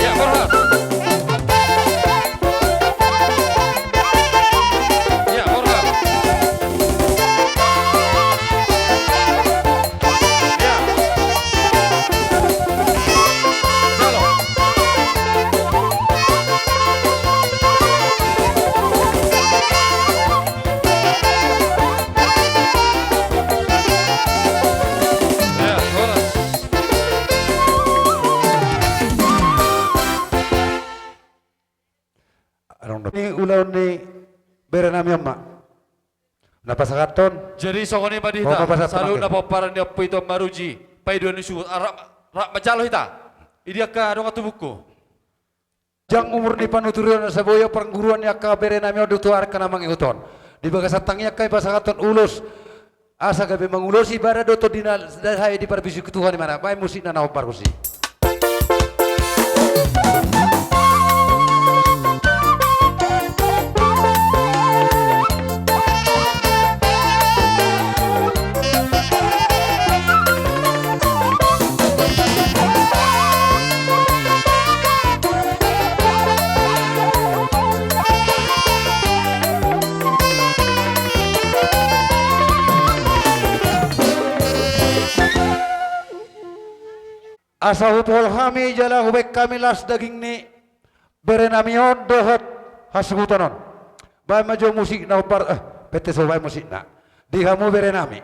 Ia, borhat. Ia, borhat. Ia. Jalo. Ia, horas. Adong do ni ulaon ni bere nami on ma na pasahathon. Jadi songon i ma di hita, ho ma pasahat saluhutna pomparan ni Ompu Ito Maruji, paidoan ni suhut, rap, rap manjalo hita. Di angka dongan tubuku. Jang umur ni panuturion, asa boi parguruan ni angka bere nami on tu angka na mangihut on. Di bagasan tangiang hami pasahathon ulos, asa gabe mangulosi badan dohot tondi na sae diparbisuhi Tuhan i ma na. Baen musikna na hombar tusi. Asa hupohol hami jala hubaen hami las daging ni bere nami on dohot hasuhuton on. Baen ma jo musik na hombar, eh, pete so baen musikna. Di hamu bere nami.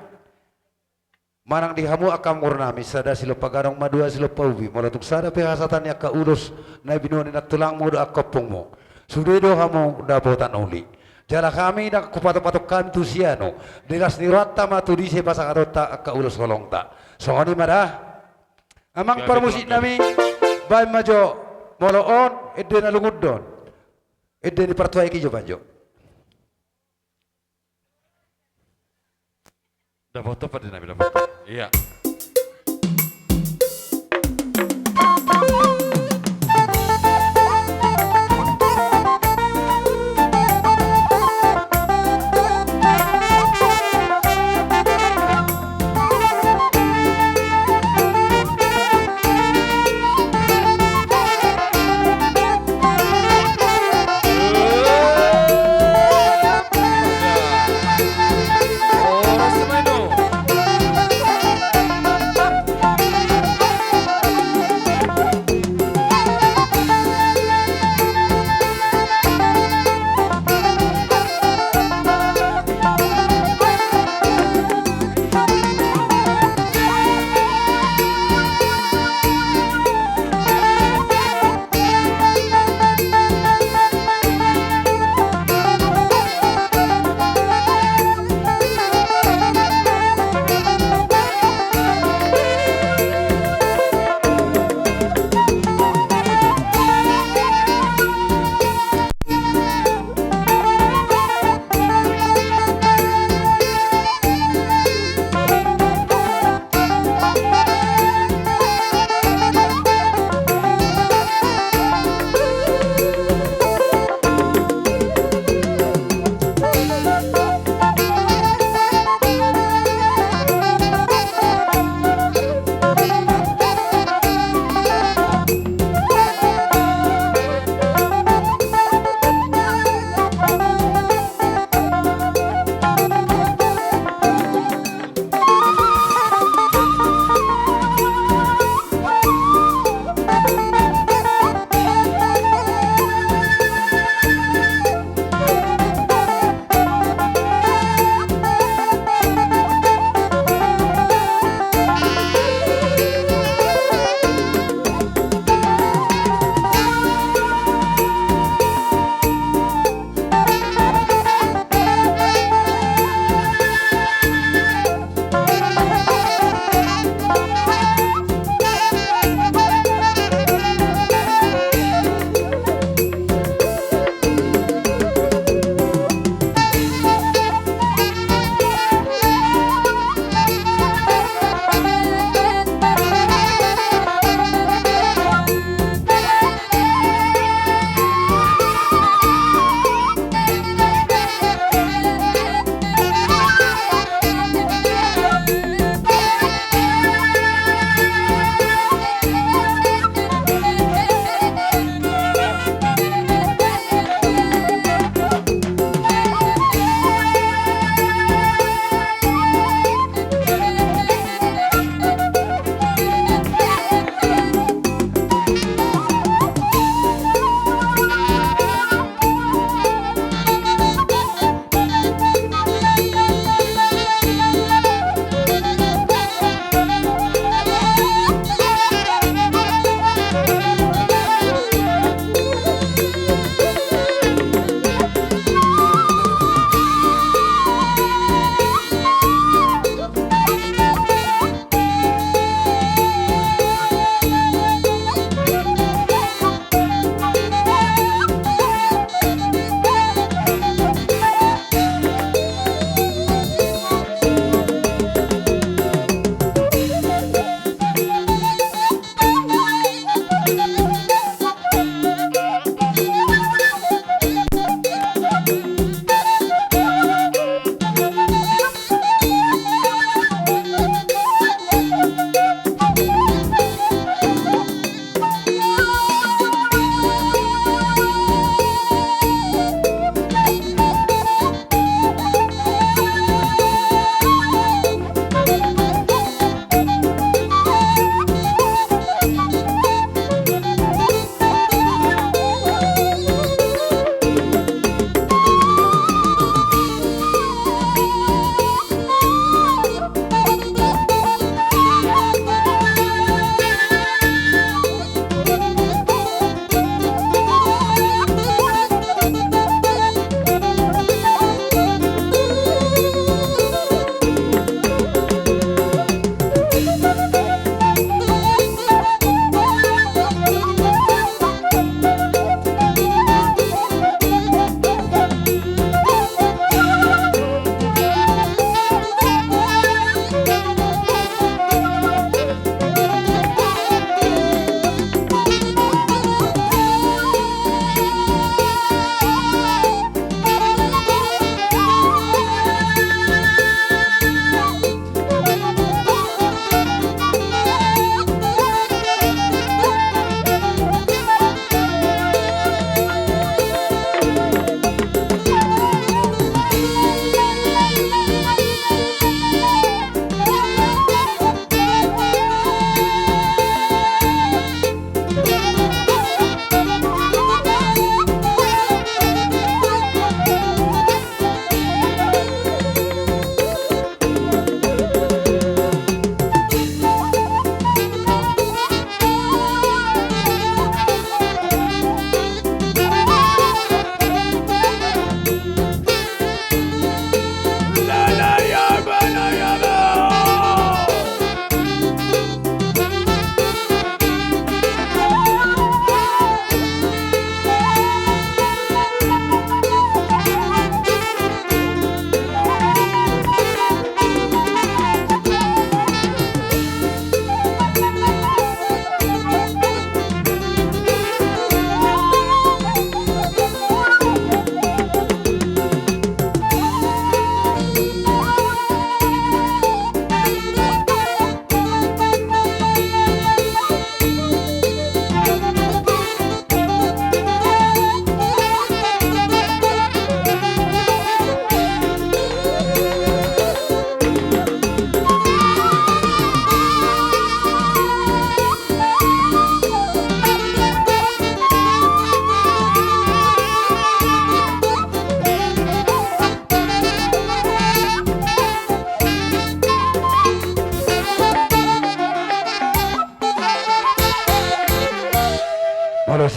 Manang di hamu angka amangboru nami, sada silompa gadong ma dua silompa ubi, molo tung sada pe hasahatan ni angka ulos na binoan ni nantulangmu dohot angka ompungmu, sude do hamu dapotan uli. Jala hami ndang hupatopatop hami tu sianu, di las ni rohanta ma tu disi pasahatonta angka ulos holongta. Songon i ma da. Amang parmusik nami, baen ma jo molo on ende na lungun do on. Ende ni partuaek i jo baen jo. Dapotan pande nami, dapotan. Iya.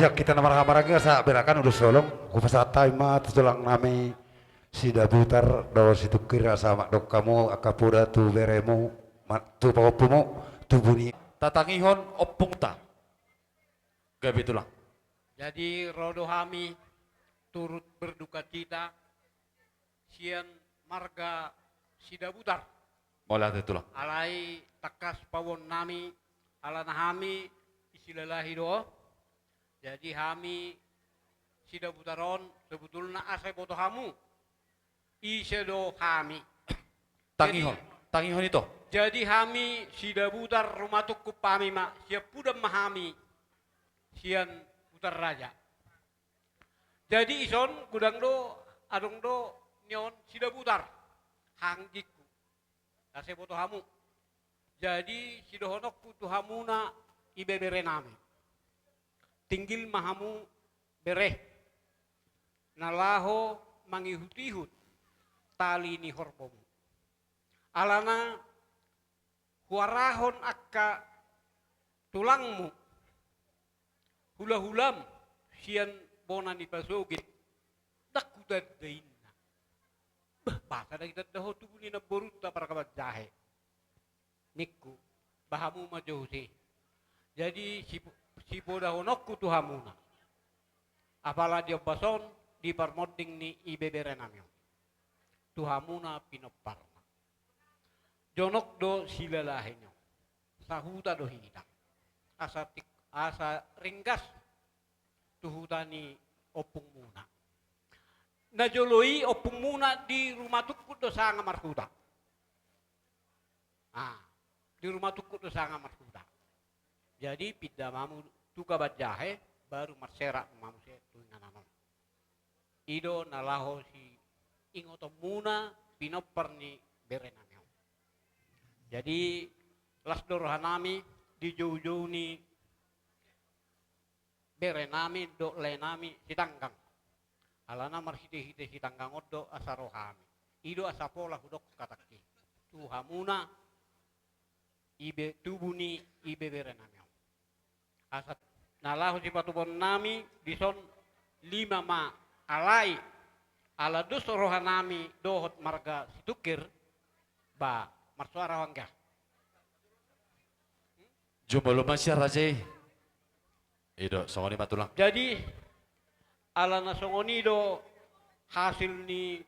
Ia hita na marhahamaranggi asa berakan ulos holong, hupasahat hami ma tu tulang nami Sidabutar dohot Situngkir asa mandok hamu angka poda tu beremu, ma-, tu pahompumu, tubu ni. Tatangihon ompungta. Gabe tulang. Jadi ro do hami turut berdukacita sian marga Sidabutar. Mauliate tulang. Alai tangkas pauon nami, alana hami i Silalahi do. Jadi hami Sidabutar on sebetulna asa diboto hamu ise do hami. Tangihon, jadi, tangihon ito. Jadi hami Sidabutar, rumah tungkup hami ma, sian Pudan ma hami, sian Butarraja. Jadi ison godang do, adong do nion Sidabutar, anggingku. Asa diboto hamu. Jadi sidohononku tu hamuna ibebere nami. Tinggil ma hamu bere na laho mangihut-ihut tali ni horbomu. Alana huarahon angka tulangmu, hulahulam sian bona ni pasogit, ndang hutanda inna. Bah, boasa ndang ditanda ho tubu ni namborunta parkabanjahe, ningku. Bah, hamu ma jo muse. Jadi sipo-, sipodahononku tu hamuna, apala di ombas on, di parmonding ni ibebere nami on, tu hamuna pinomparna. Jonok do Silalahi on. Sahuta do hita. Asa tik-, asa ringgas tu huta ni ompungmuna. Najolo i ompungmuna di rumah tungkup do sanga marhuta. Ah, di rumah tungkup do sanga marhuta. Jadi pinda ma hamu tu kabanjahe, baru marserak ma hamu sian tu inganan on. I do na laho siingotonmuna pinompar ni bere nami on. Jadi las do roha nami di joujou ni bere nami dohot lae nami Sitanggang. Alana marhitehite Sitanggang on do asa ro hami. I do asa pola hudok hatangki tu hamuna ibe-, tubu ni ibebere nami on. Asa na laho sipatupaon nami dison lima ma, alai ala dos roha nami dohot marga Situngkir, ba, marsoara ho anggia. Jumolo ma sian raja i. I do, songon i ma tulang. Jadi alana songon i do hasil ni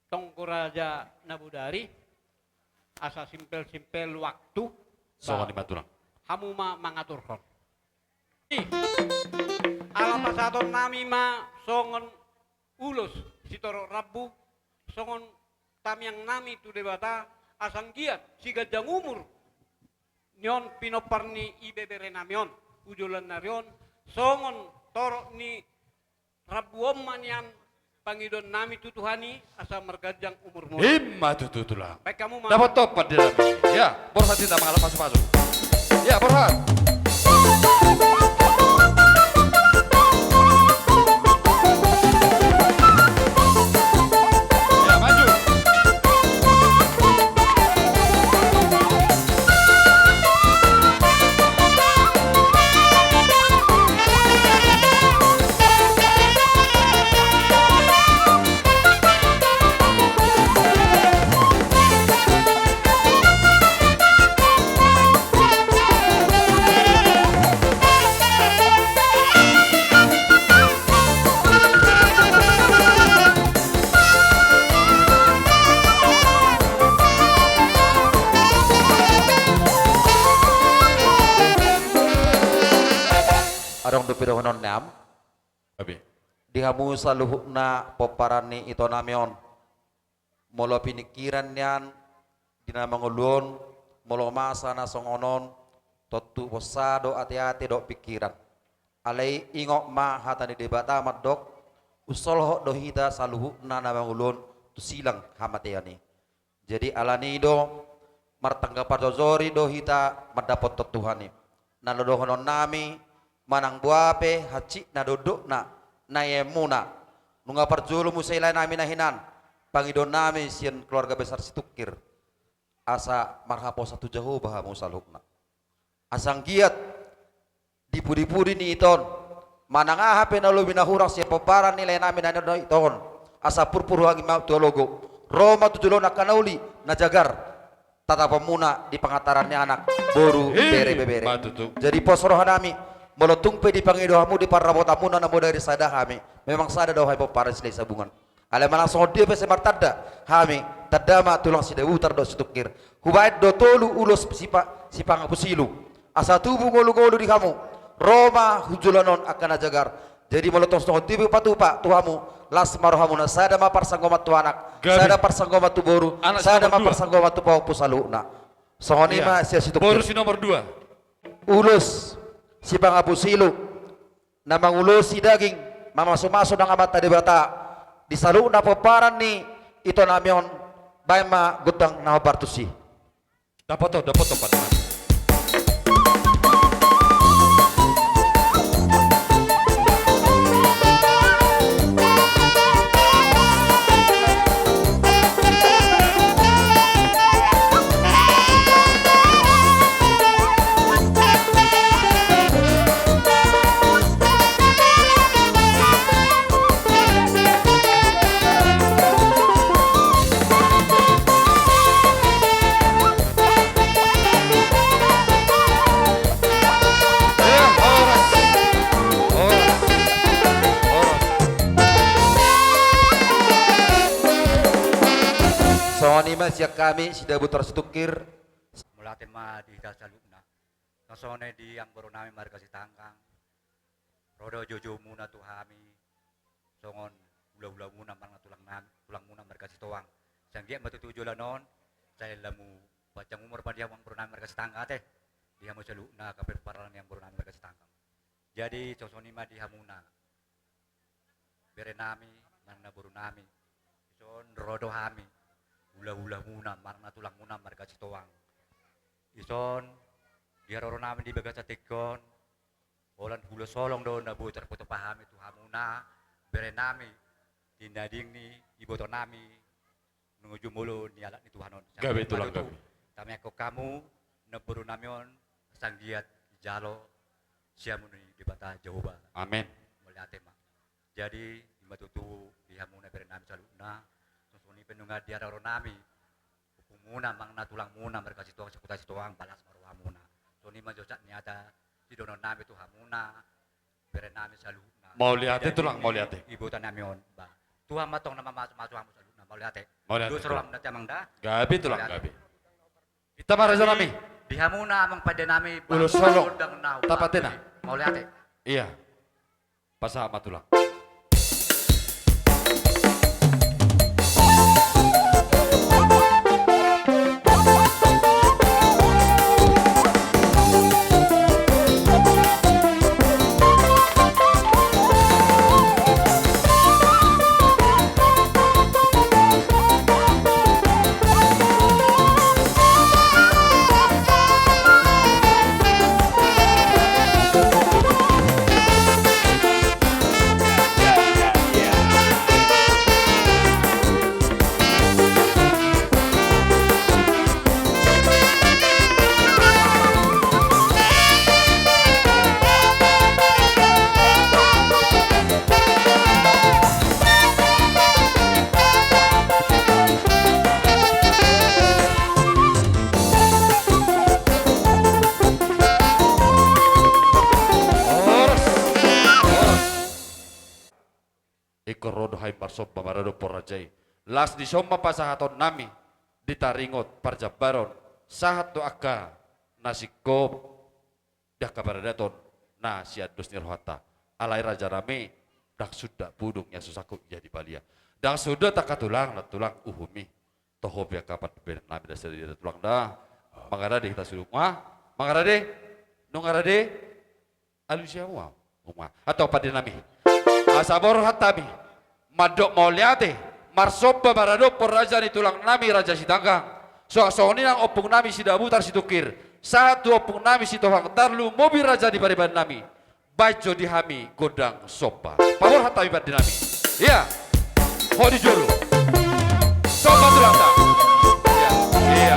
tonggo raja na bodari, asa simpel-simpel waktu. Songon i ma tulang. Hamu ma mangaturhon. I, ala pasahaton nami ma songon ulos sitorop rambu, songon tamiang nami tu Debata, asa anggiat siganjang umur nion pinompar ni ibebere nami on, tu joloan ni ari on, songon torop ni rambu on ma nian pangidoan nami tu Tuhan i, asa marganjang umurmu. I ma tutu tulang. Baen hamu ma. Dapothon pandita nami. Ya, borhat hita mangalap pasupasu. Ya, borhat. Ya, maju. Adong dope dohononnami. Di hamu saluhutna pomparan ni ito nami on. Molo piningkiran nian di na mangolu on, molo masa na songon on, tontu fossa do ateate dohot pingkiran. Alai ingot ma hata ni Debata mandok, umsolhot do hita saluhutna na mangolu on tu silang hamatean i. Jadi alani i do martangga parjojori do hita mandapothon Tuhan i. Na dohononnami, manang boha pe hansit na dokdokna, na iemuna, nunga parjolo muse i lae nami na hinan, pangidoannami sian keluarga besar Situngkir, asa marhaposan tu Jahowa hamu saluhutna. Asa anggiat di pudi-pudi ni ito on, manang aha pe na lobi na hurang sian pomparan ni lae nami na nion ito on, asa purpur huangi ma tu halogo, ro ma tu jolo on angka na uli na jagar, tataponmuna di pangantaran ni anak, boru, bere, ibebere. Jadi pos roha nami, molo tung pe dipangido hamu di parramotanmuna na modari sada hami, memang sada do hami pomparan Silahisabungan. Alai manang songon dia pe sai martanda hami, tanda ma tulang Sidabutar dohot Situngkir. Hubaen do tolu ulos sipa-, sipangapusilu, asa tubu ngolu-ngolu di hamu, ro ma tu joloan on angka na jagar. Jadi molo tong songon dia pe hupatupa tu hamu, las ma rohamuna, sada ma parsanggoman tu anak, sada parsanggoman tu boru, sada ma parsanggoman tu pahompu saluhutna. Songon i ma sian Situngkir. Boru si nomor dua. Ulos sipangapusilu na mangulosi daging, mamasu-masu nang Amanta Debata di saluhutna pomparan ni ito nami on, baen ma gondang na hombar tusi. Dapoton, dapoton, Pak. Songon i ma sian hami Sidabutar Situngkir. Mauliate ma di hita saluhutna. Songon i di amang boru nami marga Sitanggang. Ro do joujou muna tu hami songon hula-hula muna manang tulang nami, tulang muna marga Sitohang. Sai anggiat ma tutu joloan on, sai lam pansarian umur ma di hamu amang boru nami marga Sitanggang ate. Di hamu saluhutna angka parhalado ni amang boru nami marga Sitanggang. Jadi songon i ma di hamuna bere nami manang na boru nami. Dison ro do hami hula-hula muna manang na tulang muna marga Sitohang. Dison di haroro nami di bagasan tingki on, holan ulos holong do na boi tarpatupa hami tu hamuna bere nami, di na dingin ni iboto nami, nunga jumolo ni halak ni Tuhan on. Gabe tulang, gabe. Tamiangkon hamu na boru nami on, sai anggiat dijalo siamun ni Debata Jahowa. Amen. Mauliate ma. Jadi i ma tutu di hamuna bere nami saluhutna. Songon i pe nunga di haroro nami, ompung muna manang na tulang muna marga Sitohang, sahuta Sitohang, las ma rohamuna. Songon i ma jo sahat ni hata sidohonon nami tu hamuna bere nami saluhutna. Mauliate tulang, mauliate. Iboto nami on, ba, Tuhan ma tong na mamasu-masu hamu saluhutna. Mauliate. Mauliate. Dos rohamuna ate amang da. Gabe tulang, gabe. Hita ma raja nami. Di hamuna amang pande nami, ulos holong, gondang na tapatena. Mauliate. Iya. Pasahat ma tulang. Horas. Horas. Ingkon ro do hami marsomba maradophon raja i. Las dison ma pasahaton nami di taringot parjambaron sahat tu angka na singkop di angka paradaton na sian dos ni rohanta. Alai raja nami, ndang suda pudung ia so sanggup ia di balian. Ndang suda tangka tulang, na tulang uhum i. Toho pe angka pande nami da sada dia tulang da. Mangarade hita sude ma. Mangarade. Nunga rade. Alusi hamu ma. Uma. Antong pande nami. Asa borhat hami mandok mauliate, marsomba maradophon raja ni tulang nami Raja Sitanggang. Suang songon i nang ompung nami Sidabutar Situngkir, sahat tu ompung nami Sitohang, tarlumobi raja ni pariban nami. Baen jo di hami gondang somba. Paborhat hami pande nami. Ia. Ho di jolo. Somba tulangta. Ia. Ia.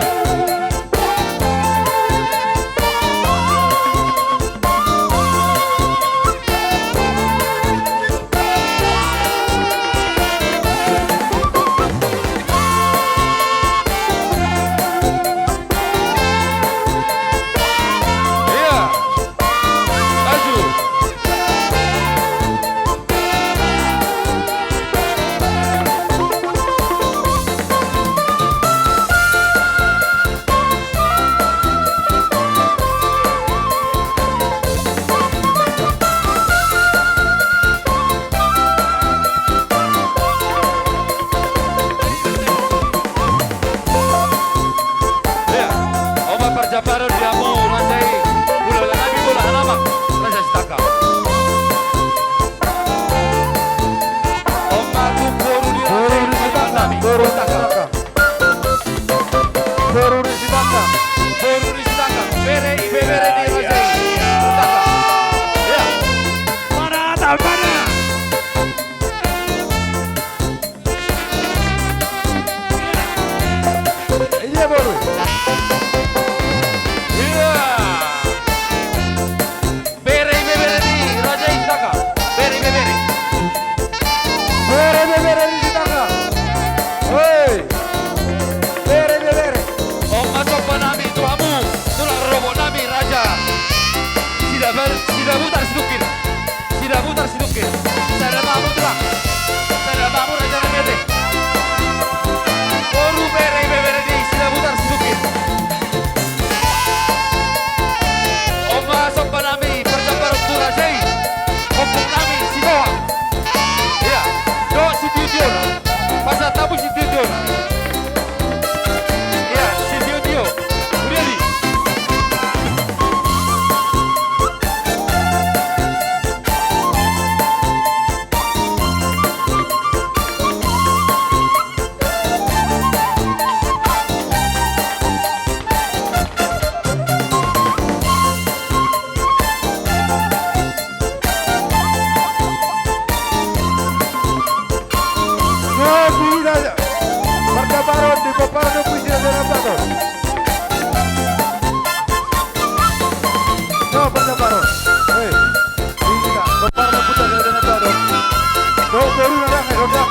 Parjambaron di hamu raja i. Hulahula nami, hulahula nami, raja Sitanggang. On ma tu boru ni raja i, boru ni Sitanggang. Boru ni Sitanggang. Boru ni Sitanggang. Bere, ibebere ni raja i. Sitanggang. Ya. Mana tambana? Iya, boru. Iya. Bere, ibebere ni raja i, Sitanggang. Bere, ibebere. Bere, ibebere ni Sitanggang. Hei. Bere, ibebere. On ma somba nami tu hamu, tulang rorobot nami raja Sidabutar, Sidabutar Situngkir. Sidabutar Situngkir. Sada ma hamu, tulang. Sada ma hamu, raja nami ate. Boru, bere, ibebere ni Sidabutar Situngkir. On ma somba nami parjambaron tu raja i. Ompung nami Sitohang. Iya. Dohot sitio-tiona. Pasahat hamu sitio-tiona. Iya, sitio-tio. Udah di. Parjambaron di pomparan ni Ompu Isi Raja Nata do. Parjambaron. Hei. Ini na, bapak mau putar dari dalam tado. Kau baru nada, nggak ada.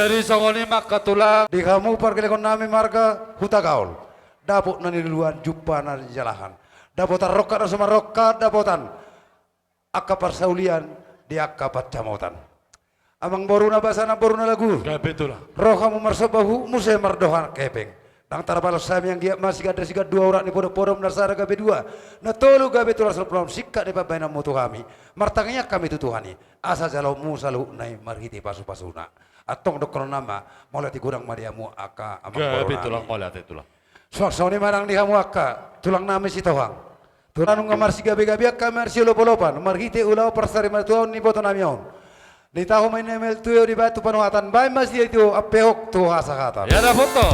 Jadi songon i ma angka tulang. Di hamu pargellengon nami marga Hutagaol, dapot na niluluan, jumpa na nijalahan, dapotan rongkap na so marrongkap, dapotan angka parsaulian di angka pansamotan. Amangboru na basa, namboru na lagu. Gabe tulang. Ro hamu marsomba, huhut muse mardohan hepeng. Ndang tarbalos hami anggiat ma sigandang sigandua, urat ni podom-podom na sada gabe dua, na tolu gabe tolu ratus dua pulu onom, singkat ni pambahenanmu tu hami. Martangiang hami tu Tuhan i, asa jaloonmu saluhutna i marhite pasu-pasuna. Antong dohonon nama, mauliate godang ma di hamu angka amangboru nami. Gabe tulang, mauliate tulang. Suang songon i ma nang di hamu angka tulang nami Sitohang. Tulang nunga marsigabe-gabean hami, marsiolop-olopan, marhite ulaon parsarimatuaon ni iboto nami on. Nitahu ma inna mael tuyo dibaen tu panuhatan, baen ma sitio ampehok tu hasahatan. Ia dapot do.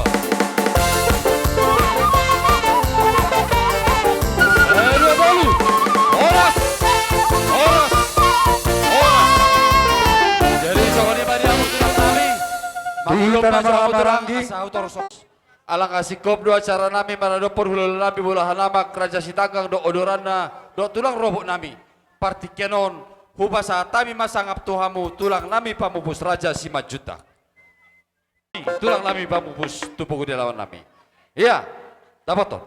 Eh, dua tolu. Horas. Horas. Horas. Jadi songon i ma di hamu tulang nami. Mangulon ma jo hamu tulang, asa hau torus. Ala nga singkop do acara nami maradophon hulahula nami, bolahan amak, raja Sitanggang dohot odoranna dohot tulang robot nami. Partingkian on, hupasahat hami ma sangap tu hamu tulang nami pamupus Raja Simanjuntak. Tulang nami pamupus tu pogu ni lawan nami. Ia, dapothon.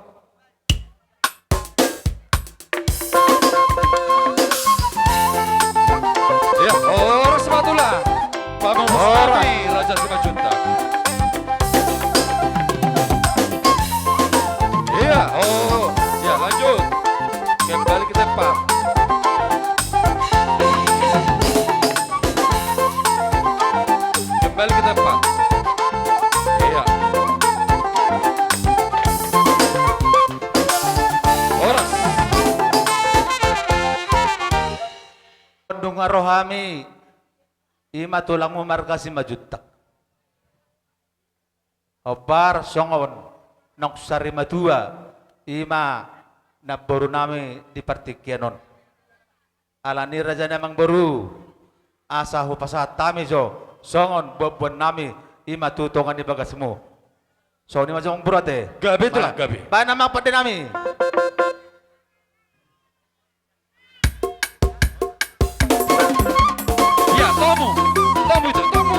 Ia, horas ma tulang. Pamupus nami Raja Simanjuntak. Ia, oh, ia, lanjut. Kembali ke tempat. Kembali ke tempat. Ia. Horas. Dung ro hami, i ma tulangmu marga Simanjuntak. Hombar songon naung sarimatua, i ma namboru nami di partingkian on. Alani raja ni amangboru, asa hupasahat hami jo songon buanbuan nami, i ma tu tonga ni bagasmu. Songon i ma jo amangboru ate. Gabe tulang, gabe. Baen nama pande nami. Ia, tomu. Tomu itu, tomu.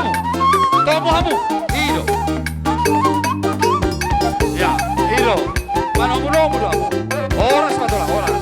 Tomu hamu. I do. Ia, i do. Manomu-nomu do hamu. Horas ma tulang, horas.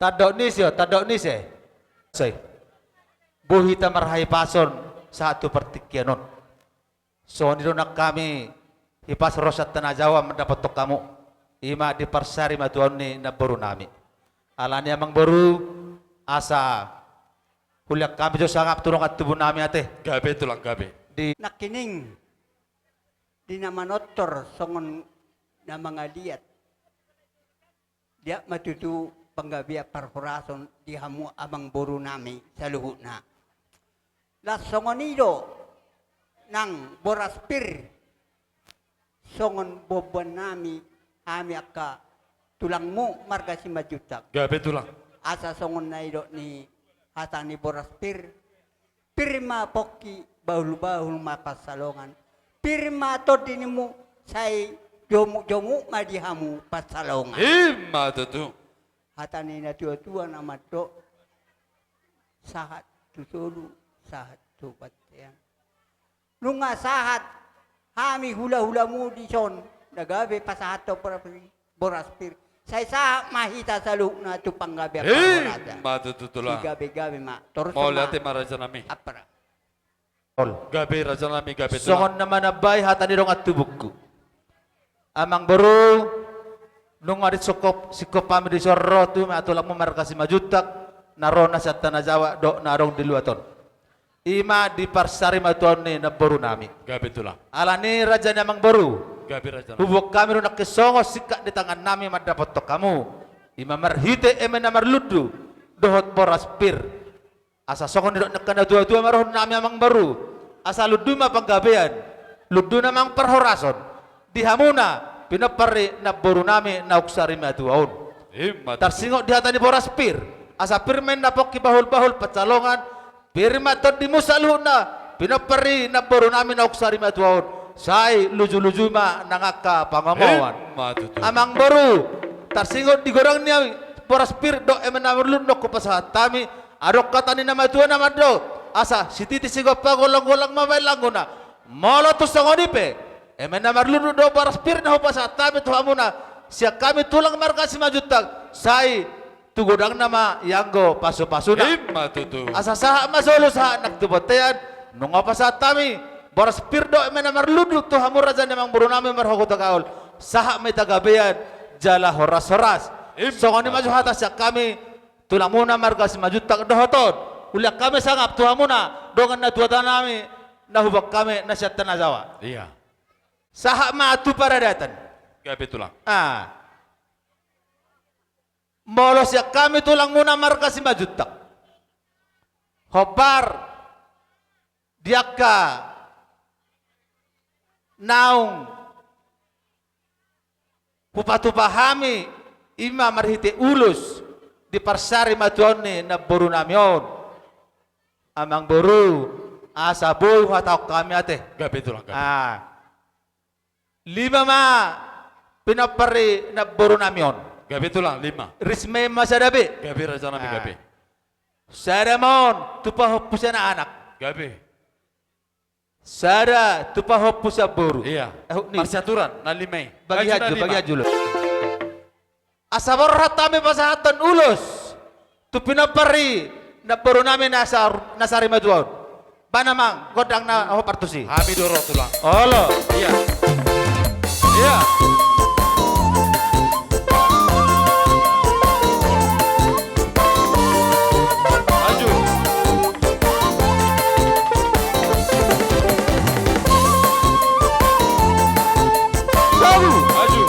Tandok ni ise, tandok ni ise. Sai. Boi hita marhahipason sahat tu partingkian on. Songon i do nang hami hipas ro sian Tana Jawa mandapothon hamu. I ma di parsarimatua on ni namboru nami. Alani amang boru, asa hulean hami jo sangap tu dongan tubu nami ate. Gabe tulang gabe. Di nangkining, di na manortor songon na mangaliat. Dia ma tutu panggabean parhorason di hamu amang boru nami saluhutna. Laos songon i do nang boras pir songon boaboan nami, hami angka tulangmu marga Simanjuntak. Gabe tulang. Asa songon na nidok ni hata ni boras pir, pir ma pongki, bahul-bahul ma pansalongan. Pir ma tondi nimu, sai jomuk-jomuk ma di hamu pansalongan. I ma tutu. Hata ni na tua-tua na mandok, sahat tu solu, sahat tu bontean. Nunga sahat hami hula-hulamu dison, na gabe pasahathon boras pir, boras pir. Sai sahat ma hita saluhutna tu panggabean parhorasan. I ma tutu tulang. Gabe-gabe ma. Torus ma. Mauliate ma raja nami. Apara. Ol. Gabe raja nami, gabe tulang. Songon na manambai hata ni dongan tubungku. Amang boru, nunga disingkop, singkop hami dison ro tu ma tulangmu marga Simanjuntak, na ro na sian Tana Jawa dohot na adong di luat on. I ma di parsarimatua on ni namboru nami. Gabe tulang. Alani raja ni amang boru. Gabe raja nami. Huboan hami do nangkin songon singkat ni tangan nami mandapothon hamu. I ma marhite eme na marlundu dohot boras pir. Asa songon nidok ni angka na tua-tua ma roha nami amang boru. Asa lundu ma panggabean. Lundu ma nang parhorason. Di hamuna, pinompar ni namboru nami naung sarimatua on. I ma tutu. Tarsingot di hata ni boras pir. Asa pir ma inna pongki, bahul-bahul pansalongan. Pir ma tondimu saluhutna, pinompar ni namboru nami naung sarimatua on. Sai luju-luju ma nang angka pangomoan. I ma tutu. Amang boru, tarsingot di godang ni boras pir dohot eme na marlundu on hupasahat hami, adong hata ni na matua na mandok, asa sititi sigompa, golang-golang ma baen langkuna. Molo tung songon i pe, eme na marlundu dohot boras pir na hupasahat hami tu hamuna, sian hami tulang marga Simanjuntak, sai tu godangna ma ianggo pasu-pasuna. I ma tutu. Asa sahat ma solu, sahat nang tu bontean, nunga hupasahat hami boras pir dohot eme na marlundu tu hamu raja ni amang boru nami marga Hutagalung. Sahat ma hita gabean jala horas-horas. I ma tutu. Songon i ma jo hata sian hami tulangmuna marga Simanjuntak dohot on. Hulean hami sangap tu hamuna dongan na tuatua nami na huboan hami na sian Tana Jawa. Iya. Sahat ma tu paradaton. Gabe tulang. Ah. Molo sian hami tulangmuna marga Simanjuntak, hombar di angka naung hupatupa hami, i ma marhite ulos di parsarimatua on ni namboru nami on. Amang boru, asa boi huhatahon hami ate. Gabe tulang, gabe. Ah. Lima ma pinompar ni namboru nami on. Gabe tulang, lima. Risma i ma sada be. Gabe raja nami, ah, gabe. Sada ma on tu pahompu sian anak. Gabe. Sada tu pahompu sian boru. Iya. Eh, ni. Marsiaturan na lima i. Bagi haju, bagi haju lo. Asa borhat hami pasahathon ulos tu pinompar ni namboru nami na sar-, na sarimatua on. Baen amang gondang na hombar tusi. Hami do ro tulang. Olo. Iya. Iya. Maju. Maju.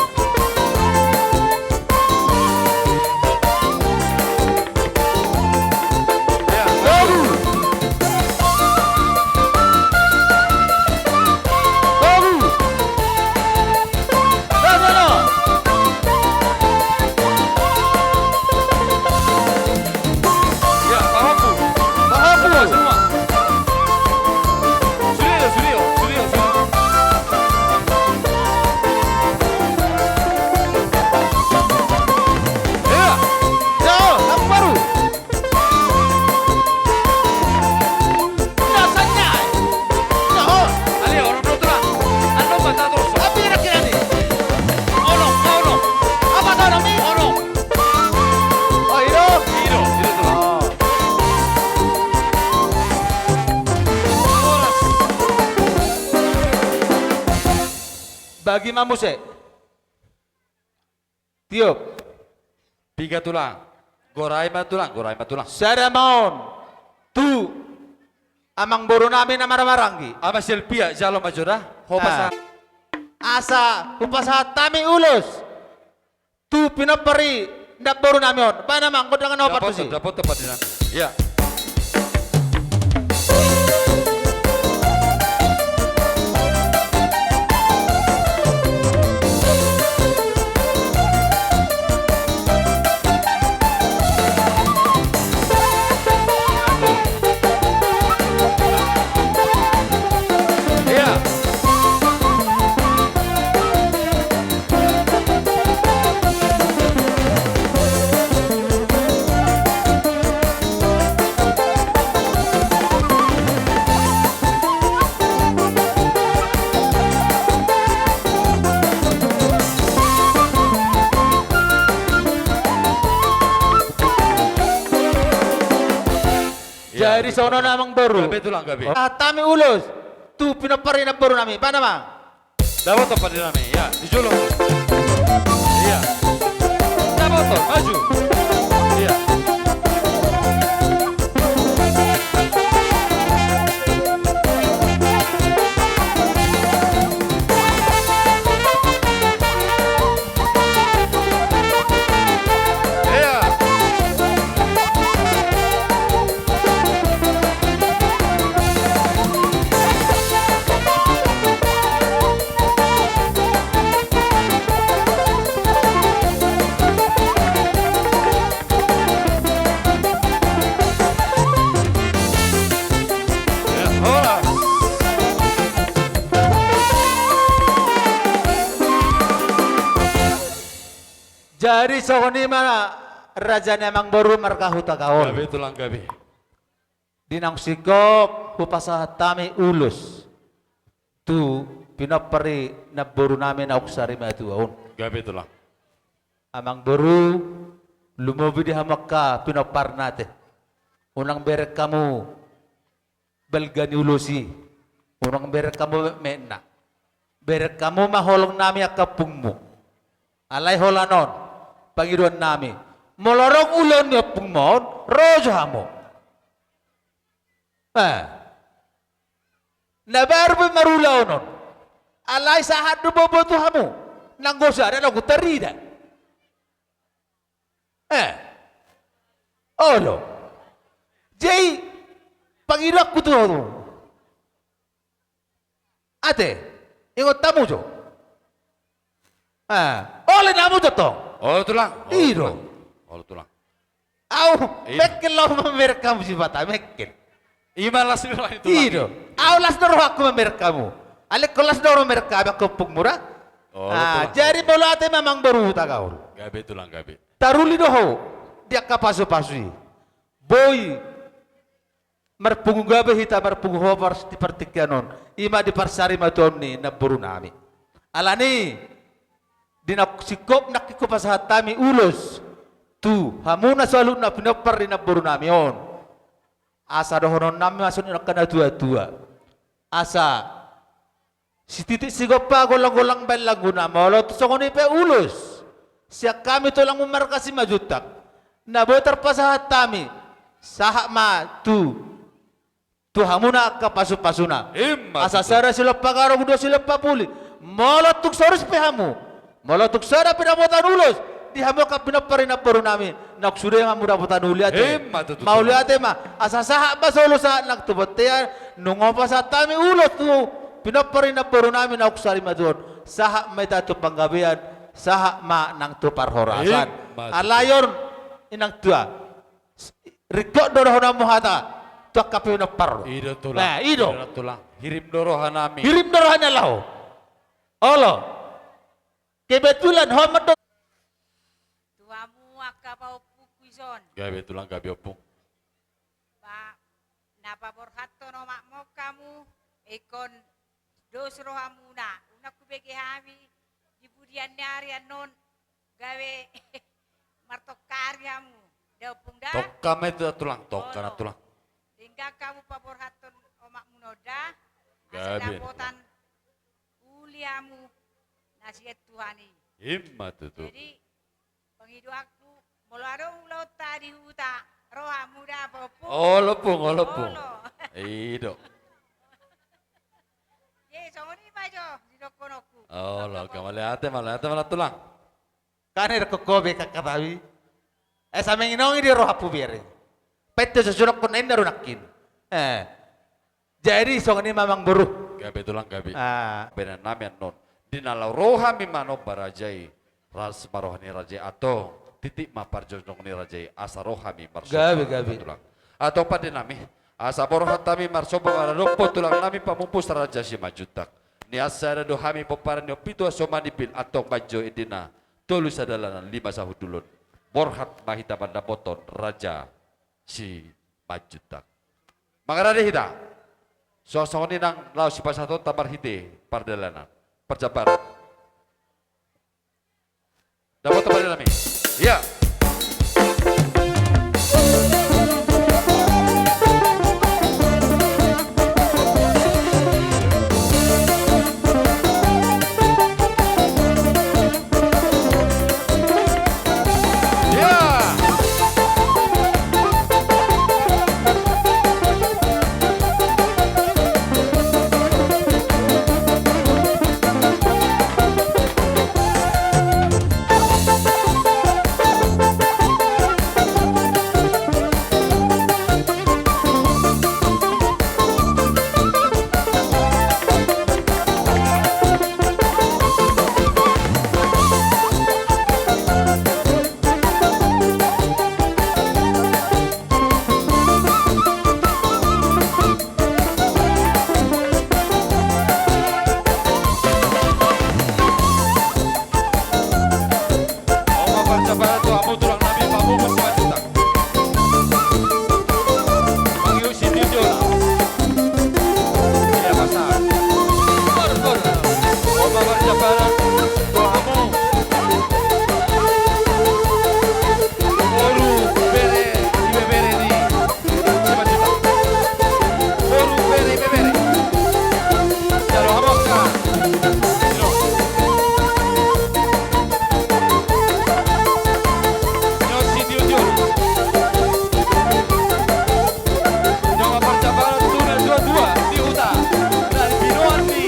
Lagi ma muse. Tiop. Piga tulang. Gorai ma tulang, gorai ma tulang. Sada ma on. Tu amangboru nami na marhahamaranggi. Ama Silvia, jalo ma jo da. Ho pasahat. Asa hupasahat hami ulos tu pinompar ni namboru nami on. Baen amang gondang na opat tusi. Dapotan, dapotan pande nami. Iya. Jadi songon on amangboru. Gabe tulang, gabe. Pasahat hami ulos tu pinompar ni namboru nami. Baen amang. Dapotan pande nami, ya, di jolo. Iya. Dapotan, maju. Iya. Iya. Jadi songon i ma raja ni amangboru marga Hutagaol. Gabe tulang, gabe. Di naung singkop hupasahat hami ulos tu pinompar ni namboru nami naung sarimatua on. Gabe tulang. Amangboru, lumobi di hamu angka pinomparna ate. Unang bereng hamu balga ni ulos i. Unang bereng hamu metmetna. Bereng hamu ma holong nami angka ompungmu. Alai holan on pangidoan nami, molo adong ulaon ni ompungmu on, ro jo hamu. Eh. Na baru pe marulaon on. Alai sahat do boboa tu hamu. Nanggo sada nanggo tarida. Eh. Olo. Jadi pangidoanku tu hamu. Ate, ingot hamu jo. Ah, olo hamu jo tong. Olo tulang. Olo tulang. Olo tulang. Au, mengkel laho mamereng hamu sipata, mengkel. Ima las ni roha ni tulang. Ido. Au las do rohangku mamereng hamu. Alai ingkon las do roha mamereng hamu angka ompungmu ra. Olo tulang. Jadi molo ate ma amangboru Hutagaol. Gabe tulang, gabe. Taruli do ho di angka pasupasu i. Boi marpungu gabe hita marpungu horas di partingkian on, ima di parsarimatuaon ni namboru nami. Alani, di na singkop nangkin hupasahat hami ulos tu hamuna saluhutna pinompar ni namboru nami on. Asa dohonon nami ma songon i angka natuatua. Asa sititik sigompa, golanggolang baen langguna, molo tung songon i pe ulos sian hami tulangmu marga Simanjuntak na boi tarpasahat hami, sahat ma tu, tu hamuna angka pasupasuna. Ima tutu. Asa sada silompa garong, dua silompa puli. Molo tung so ris pe hamu, molo tung sada pe dapotan ulos di hamu angka pinompar ni namboru nami, naung sude ma hamu dapotan uli ate. Ima tutu. Mauliate ma, asa sahat ma solu sahat nang tu bontean, nunga hupasahat hami ulos tu pinompar ni namboru nami naung sarimatua on. Sahat ma hita tu panggabean, sahat ma nang tu parhorasan. Ima tutu. Alai on, inang tua, ringkot do dohononmu hata tu angka pinompar. Ido tulang. Nah, ido. Ido tulang. Hirim do roha nami. Hirim do roha ni laho. Olo. Kebetulan ho mandok. Tu hamu angka pahompungku dison. Gabe tulang, gabe ompung. Ba, na paborhathon omakmu on hamu, ingkon dos rohamuna, unang hubege hami di pudian ni ari annon gabe martongkari hamu. Da ompung da? Tongka ma i tulang, tongka na tulang. Denggan hamu paborhathon omakmuna on da. Asa dapotan uli hamu. sian Tuhan i. Ima tutu. Jadi, pangidoanku, molo adong ulaonta di huta, ro hamu da, Ompung. Olo, Ompung, olo, Ompung. Olo. I do. Jadi, songon i ma jo, didohononku. Olo, oke, mauliate, mauliate ma tulang. Kan i dohonon ho be, kakak, tapi. Eh, samenginongi di rohamu bere. Pette so sudokkon na inna ro nangkin. Eh. Jadi, songon i ma, amang boru. Gabe tulang, gabe. Ah. Bahenon nami annon. Di na laho ro hami manomba raja i. Las ma roha ni raja i, antong. Titi ma parjolo ni raja i. Asa ro hami marsomba. Gabe, gabe. Tulang. Antong pande nami. Asa borhat hami marsomba maradophon tulang nami pamupus Raja Simanjuntak. Nian sada do hami pomparan ni ompunta Somanipil, antong manjo endena. Tolu sadalanan, lima sahundulan. Borhat ma hita mandapothon Raja Simanjuntak. Mangarade hita. Suang songon i nang laho sipasahatonta marhite pardalanan. Parjambaran. Dapothon pande nami. Ia. Nunga parjambaran tu na dua-dua di huta. Na di binoan ni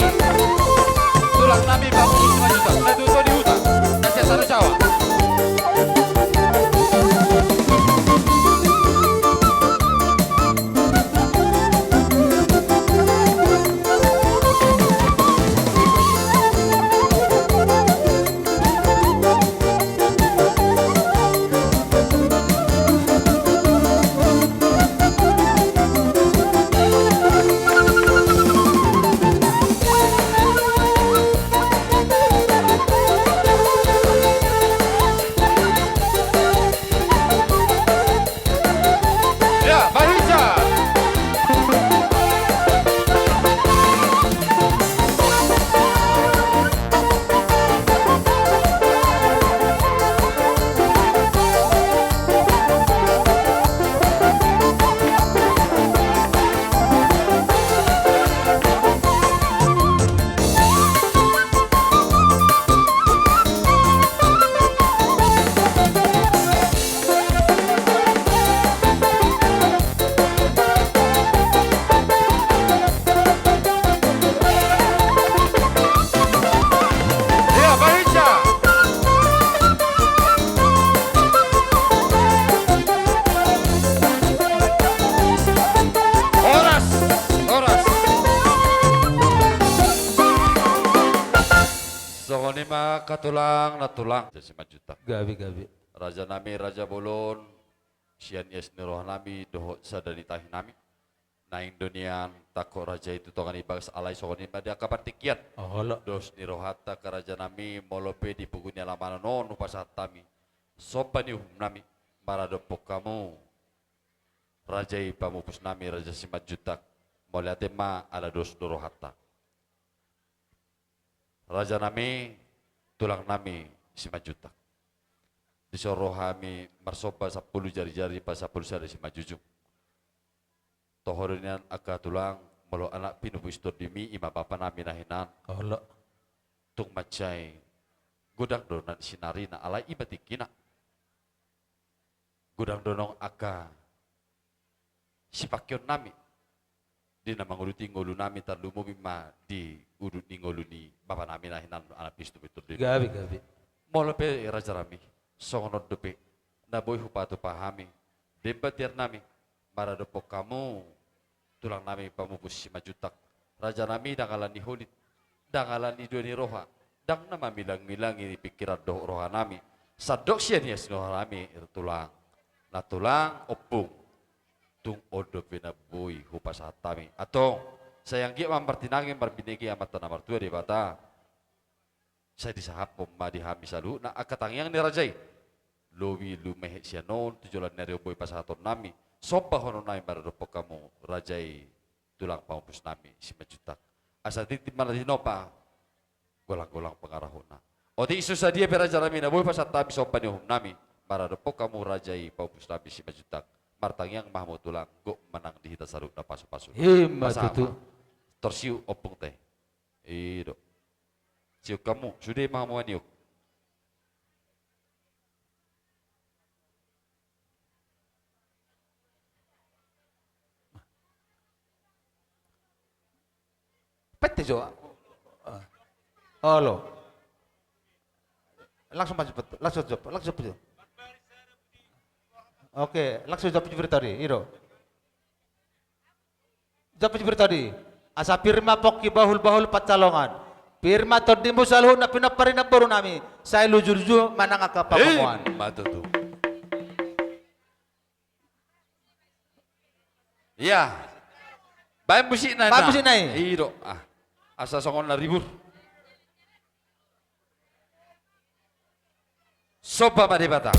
tulang nami pamupus Simanjuntak. Na dua-dua di huta. Na sian Tano Jawa. Ya, Barica. Horas, horas. Songon i ma angka tulang, nantulang. Simanjuntak. Gabe, gabe. Raja nami, raja bolon, sian ias ni roha nami dohot sada ni tahi nami. Naeng do nian tangkok raja i tu tonga ni bagas, alai songon i ma di angka partingkian. Olo. Dos ni rohanta angka raja nami, molo pe di pogu ni alamanon on hupasahat hami somba ni uhum nami maradophon hamu raja i pamupus nami, Raja Simanjuntak. Mauliate ma ala dos do rohanta. Raja nami, tulang nami Simanjuntak. Dison ro hami marsomba sampulu jari-jari pasampulu sada simanjujung. Toho do nian angka tulang, molo anak pinupus tondimi, i ma bapa nami na hinan. Olo. Tung mansai Godang do na sinarina, alai i ma tingkina. Godang do nang angka sipangkeonnami di na manguduti ngolunami, tarlumobi ma di udut ni ngolu ni bapanami na hinan anak pistumpi tondin. Gabe, gabe. Molo pe rajanami, songon on dope na boi hupatupa hami, demban tiarnami, maradophon hamu tulangnami Pamupus Simanjuntak. Rajanami, ndang ala ni holit, ndang ala ni dua ni roha, ndang na mamilangmilangi pingkiran dohot rohanami. Sandok sian ias ni rohanami, tulang. Na tulang, ompung. Tung on dope na boi hupasahat hami. Antong, sai anggiat ma martinangi marbinege Amanta na martua Debata. Sai disahaphon ma di hami saluhutna angka tangiang ni raja i. Lobi lumehe sian on tu joloan ni ari on boi pasahatonnami. Sombahononnami maradophon hamu raja i, tulang Pamupusnami Simanjuntak. Asa tintin ma na tinopa, golanggolang pangarahutna. Otik so sadia pe rajanami na boi pasahat hami somba ni uhumnami, maradophon hamu raja i Pamupusnami Simanjuntak. Martangiang ma hamu tulang, gok ma nang di hita saluhutna pasupasu. I ma tutu. Torsiu ompung te. I do. Siuk hamu, sude ma hamu maniuk. Pete jo. Olo. Langsung maju, langsung jawab, langsung jawab. Oke, langsung jawab jubir tadi, i do. Jawab jubir tadi. Asa pir ma pongki bahulbahul pansalongan. Pir ma tondimu saluhutna pinompar ni namborunami. Sai lujuluju manang angka pamomuan. I ma tutu. Ia. Baen musikna. Baen musikna i. I do. Ah. Asa songon na ribur. Somba ma Debata.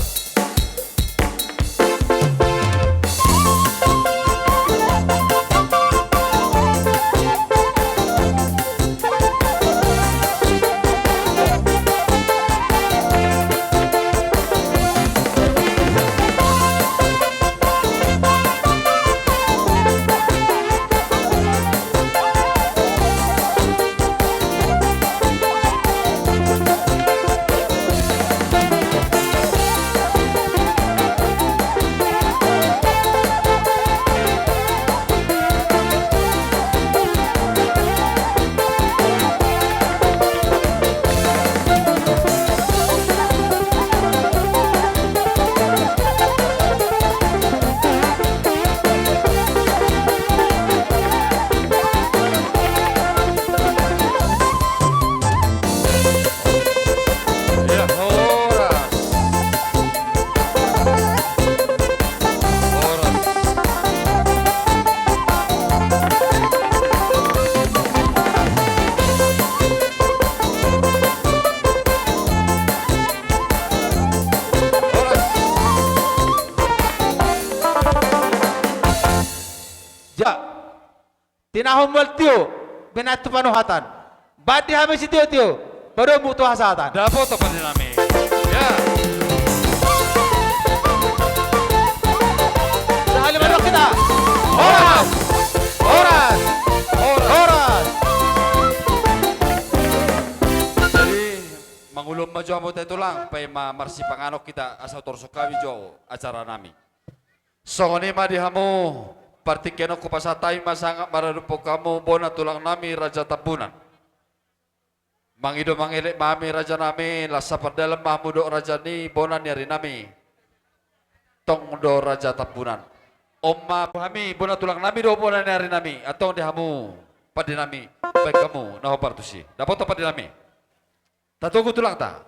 Ia, horas. Horas. Horas. Ja. Tinahon mual tio, binaen tu panuhatan. Baen di hami sitiotio, padomu tu hasahatan. Dapotan pande nami. Ya. Sahali mandok hita. Horas. Horas. Horas. Horas. Jadi, mangulon ma jo hamu tulang, paima marsipanganon hita asa torus hami jo acara nami. Songon i ma di hamu, partingkian on hupasahat hami ma sangap maradophon hamu bona tulang nami Raja Tambunan. Mangido mangelek ma hami raja nami, las sapardalan ma hamu dohot raja ni bona ni ari nami. Tong do Raja Tambunan. On ma hami bona tulang nami dohot bona ni ari nami, antong di hamu pande nami, baen hamu na hombar tusi. Dapotan pande nami. Tatogu tulangta.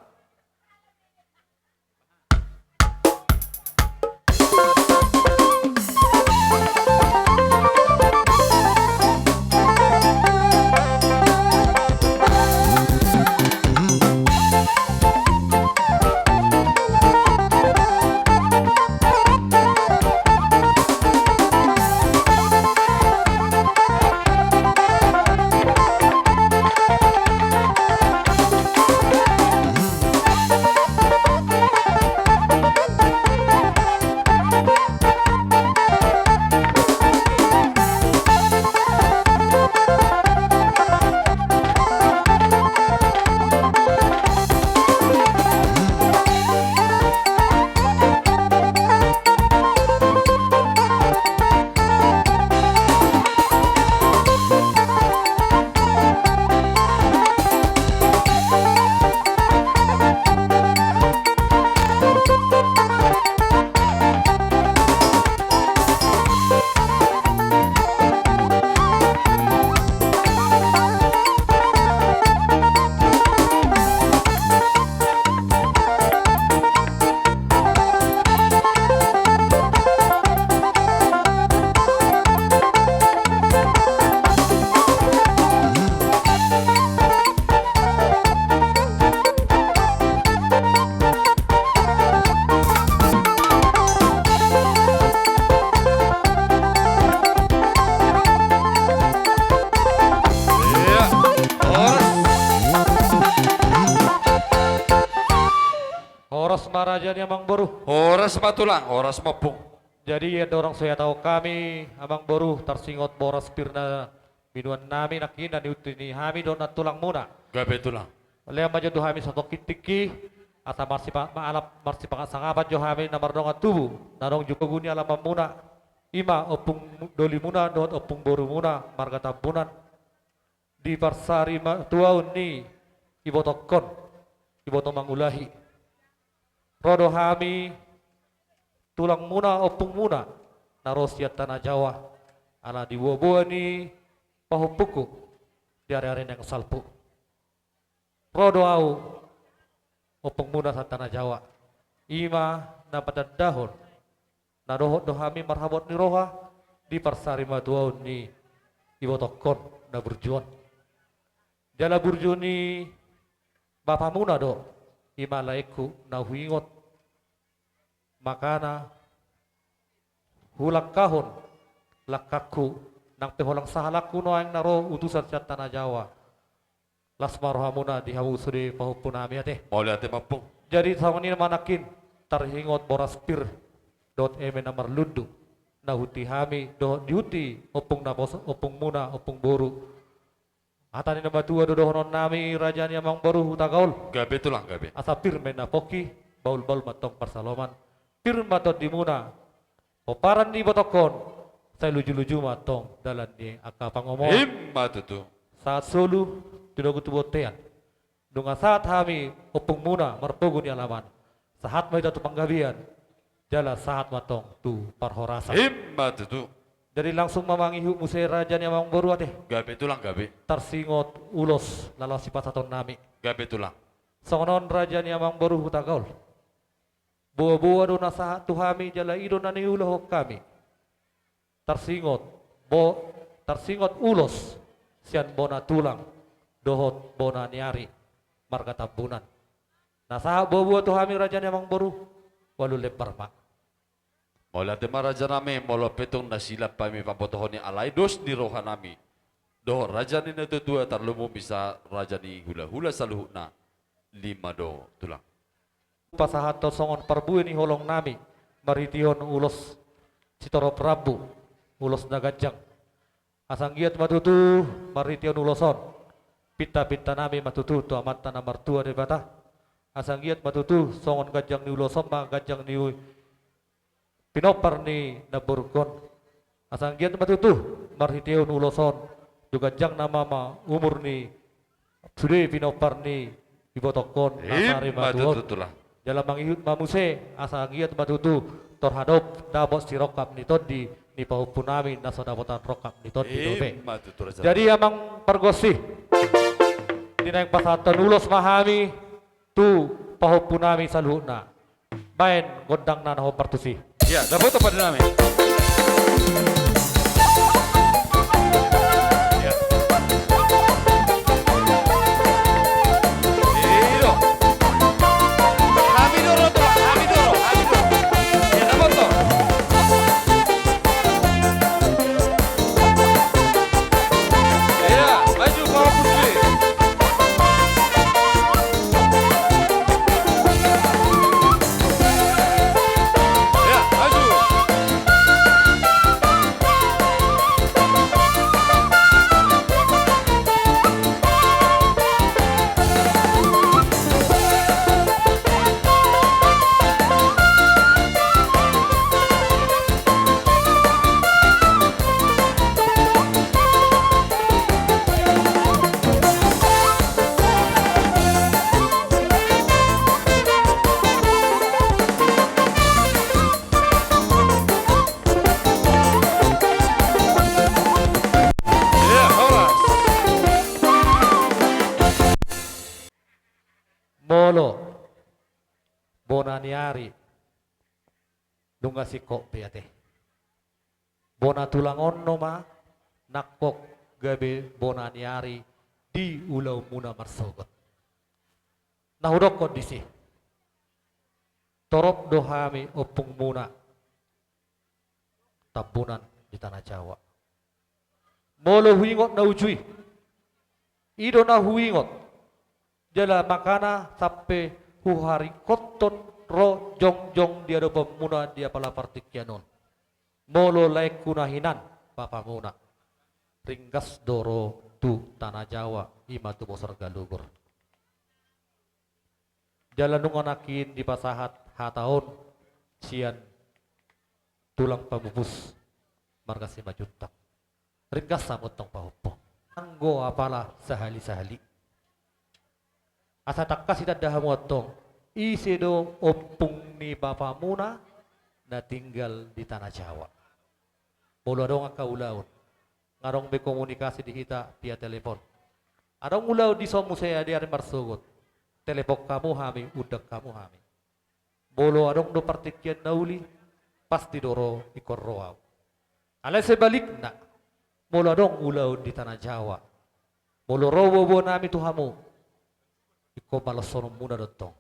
Jadi amang boru. Horas ma tulang, horas ma ompung. Jadi ia dorang so ihatahon hami amang boru, tarsingot boras pir na minuan nami nangkin na niuti ni hami dohot nantulang muna. Gabe tulang. Lean ma jo tu hami satongkin tingki, asa marsipa-, maalap marsipakat sangapan jo hami na mardongan tubu, na adong di pogu ni alaman muna. I ma ompung doli muna dohot ompung boru muna marga Tambunan. Di parsarimatuaon ni ibotongkon, iboto mangulahi. Ro do hami tulang muna ompung muna na ro sian Tanah Jawa, ala di boaboa ni pahompungku di ari-ari naeng salpu. Ro do ahu ompung muna sian Tanah Jawa. I ma na patandahon na dohot do hami marhabot ni roha di parsarimatuaon ni ibotongkon na burju on. Jala burju ni bapa muna do, i ma laengku na huingot. Makana hulangkahon langkangku, nang pe holan sahalakku nuaeng na ro utusan sian Tanah Jawa. Las ma roha muna di hamu sude pahompu nami ate. Mauliate ma ompung. Jadi songon i ma nangkin, tarsingot boras pir dohot eme na marlundu na huti hami dohot dihuti ompung naposo, ompung muna, ompung boru. Hata ni na matua do dohonon nami, raja ni amang boru Hutagaol. Gabe tulang, gabe. Asa pir ma na pongki, bahul-bahul ma tong parsaloman. Pir ma tondi muna pomparan ni ibotongkon, sai luju-luju ma tong dalan ni angka pangomoan. I ma tutu. Sahat solu tu dagu tu bontean. Nunga sahat hami ompung muna marpogu ni alaman, sahat ma hita tu panggabean, jala sahat ma tong tu parhorasan. I ma tutu. Jadi langsung ma mangihut muse raja ni amang boru ate. Gabe tulang, gabe. Tarsingot ulos na laho sipasahaton nami. Gabe tulang. Songon on raja ni amang boru Hutagaol. Boaboa do na sahat tu hami jala i do na niulahon hami. Tarsingot, bo-, tarsingot ulos sian bona tulang dohot bona ni ari marga Tambunan. Na sahat boaboa tu hami raja ni amang boru, ualu lembar ma. Mauliate ma raja nami, molo pe tung na silap hami pabotohon i alai dos ni roha nami dohot raja ni natuatua, tarlumobi sa raja ni hulahula saluhutna. Lima do tulang. Pasahathon songon parbue ni holong nami marhitehon ulos sitorop rambu, ulos na ganjang. Asa anggiat ma tutu marhitehon ulos on pinta-pinta nami ma tutu tu Amanta na martua Debata. Asa anggiat ma tutu songon ganjang ni ulos on ma ganjang ni u-, pinompar ni namborungkon. Asa anggiat ma tutu marhitehon ulos on, jala ganjang nama ma umur ni sude pinompar ni ibotongkon na sari ma tutu on. Jala mangihut ma muse, asa anggiat ma tutu tor hadop dapot sirongkap ni tondi ni pahompu nami na so dapotan rongkap ni tondi dope. Jadi amang pargonsi, di naeng pasahathon ulos ma hami tu pahompu nami saluhutna. Baen gondang na hombar tusi. Ia, dapotan pande nami. Ia. Ini do. Hami do ro tu, hami do ro, hami do. Ia, dapotan. Ia, maju, pahompu. Molo bona ni ari nunga singkop be ate. Bona tulang on nama nangkok gabe bona ni ari di ulaonmuna marsogot. Na hudokkon disi, torop do hami ompungmuna Tambunan di Tanah Jawa. Molo huingot na uju i, i do na huingot. Jala makana sampe huharingkothon ro jongjong di adopanmuna di apala partingkian on. Molo laengku na hinan, bapamuna, ringgas do ro tu Tanah Jawa, i ma tu Bosor Galugur. Jala nunga nangkin dipasahat hata on sian tulang pamupus marga Simanjuntak. Ringgas hamu antong pahompu. Anggo apala sahali-sahali. Asa tangkas ditanda hamu antong, ise do ompung ni bapamuna na tinggal di Tanah Jawa. Molo adong angka ulaon, nga adong be komunikasi di hita via telepon. Adong ulaon dison muse di ari marsogot, telepon hamu hami, undang hamu hami. Molo adong do partingkian na uli, pasti do ro, ingkon ro au. Alai sebalikna, molo adong ulaon di Tanah Jawa, molo ro boaboanami tu hamu, ingkon balashononmuna do antong.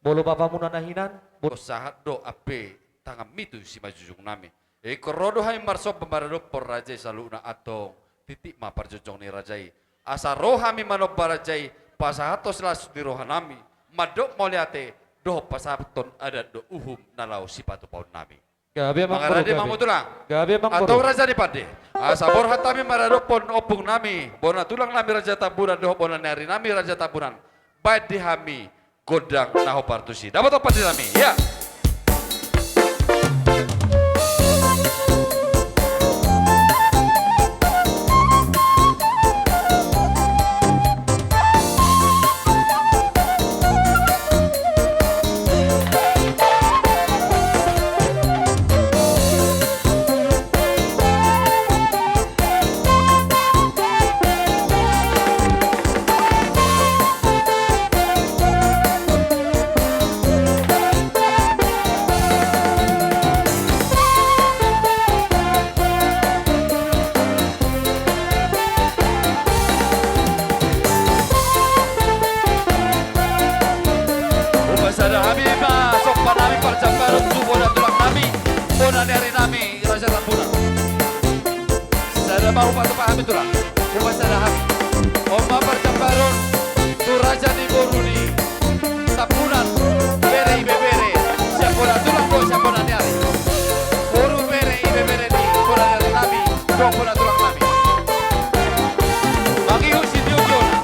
Molo bapamuna na hinan, bo- Sahat do ampe tanganmi tu simanjujungnami. Ingkon ro do hami marsomba maradophon raja i saluhutna antong. Titi ma parjongjong ni raja i. Asa ro hami manomba raja i, pasahathon las ni rohanami, mandok mauliate, dohot pasahathon adat dohot uhum na laho sipatupaonnami. Gabe amang boru, mangarade ma hamu tulang. Gabe amang boru. Antong raja ni pande. Asa borhat hami maradophon ompungnami, bona tulangnami Raja Tambunan dohot bona ni arinami Raja Tambunan. Baen di hami gondang na hombar tusi. Dapothon pandenami. Ya. Hupasada hami ma sombanami parjambaron tu bona tulangnami, bona ni arinami Raja Tambunan. Sada ma hupatupa hami tulang, hupasada hami. On ma parjambaron tu raja ni boru ni Tambunan, bere ibebere, sian bona tulang dohot sian bona ni ari. Boru, bere ibebere ni bona ni arinami dohot bona tulangnami. Mangihut sitio-tiona.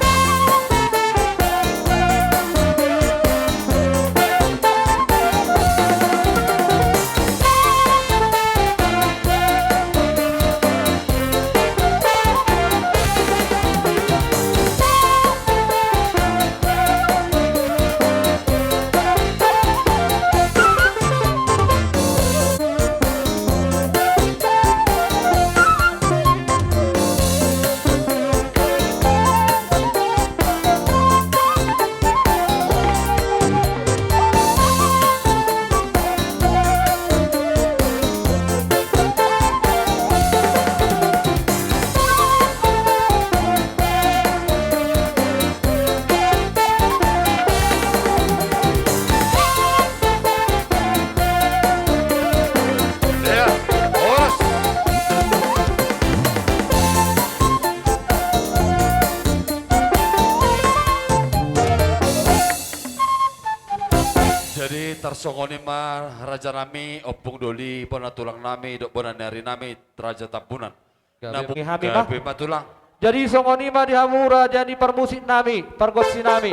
Jadi tarsongon i ma rajanami, ompung doli, bona tulangnami dohot bona ni arinami Raja Tambunan. Gabe ma tulang. Jadi songon i ma di hamu raja ni parmusiknami, pargonsinami.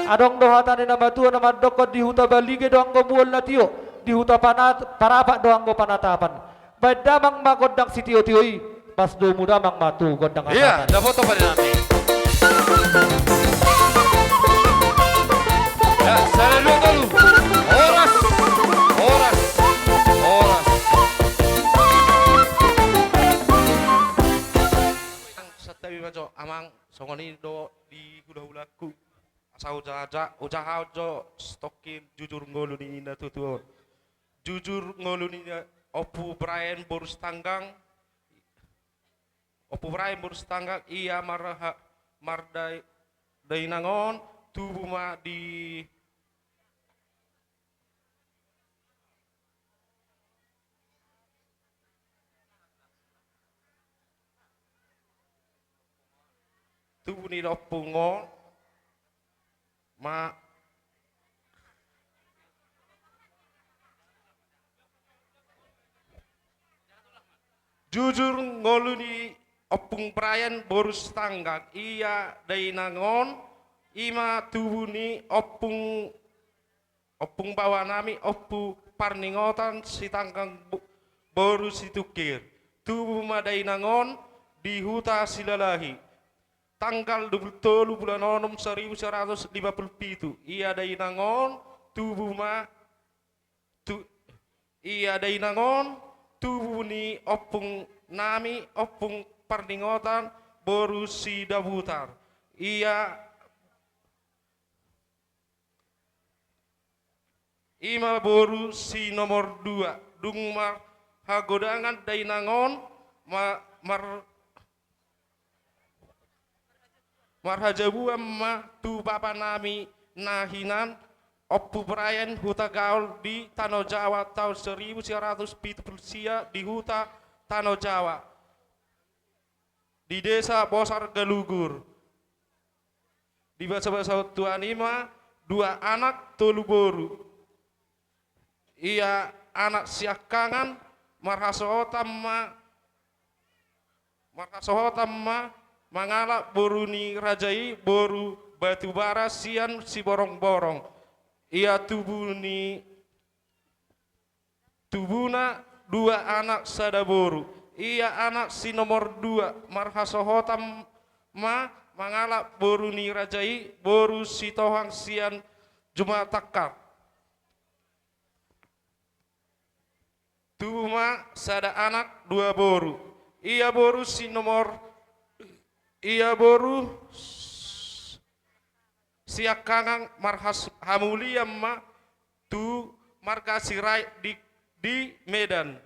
Adong do hata ni na matua na mandokkon, di huta Balige do anggo mual na tio, di huta Parapat do anggo panatapan. Baen damang ma gondang sitio-tio i, pas domu damang ma tu gondang. Ia, dapothon pandenami. Ya, sada dua tolu. Horas. Horas. Horas. Santabi ma jo amang, songon i do di hula-hulaku. Asa ujaha, ujaha jo stokki jujur ngolu ni na tutu on. Jujur ngolu ni na Ompu Braen boru Sitanggang. Ompu Braen boru Sitanggang, ia marha-, mardai-, dainang on, tubu ma di tubu ni ompung on ma. Jujur ngolu ni Ompung Brian boru Sitanggang, ia dainang on i ma tubu ni Ompung, Ompung baoa nami Ompu Parningotan Sitanggang bo-, boru Situngkir. Tubu ma dainang on di huta Silalahi. Tanggal dua puluh tolu bulan onom seribu sembilan ratus lima puluh pitu. Ia dainang on tubu ma tu-, ia dainang on tubu ni ompung nami Ompung Parningotan boru Sidabutar. Ia i ma boru si nomor dua. Dung marhagodangan dainang on ma-, mar-, marhajabuan ma tu bapa nami na hinan Ompu Brian Hutagaol di Tano Jawa taon seribu sembilan ratus pitu puluh sia di huta Tano Jawa, di desa Bosar Galugur. Di basa-basa on tuan i ma dua anak tolu boru. Ia anak siangkangan marhasohotan ma, marhasohotan ma mangalap boru ni raja i boru Batubara sian Siborongborong. Ia tubu ni tubuna dua anak sada boru. Ia anak si nomor dua marhasohotan ma mangalap boru ni raja i boru Sitohang sian Jumatangkar. Tubu ma sada anak dua boru. Ia boru si nomor, ia boru siangkangan marhas-, hamulian ma tu marga Sirait di, di Medan.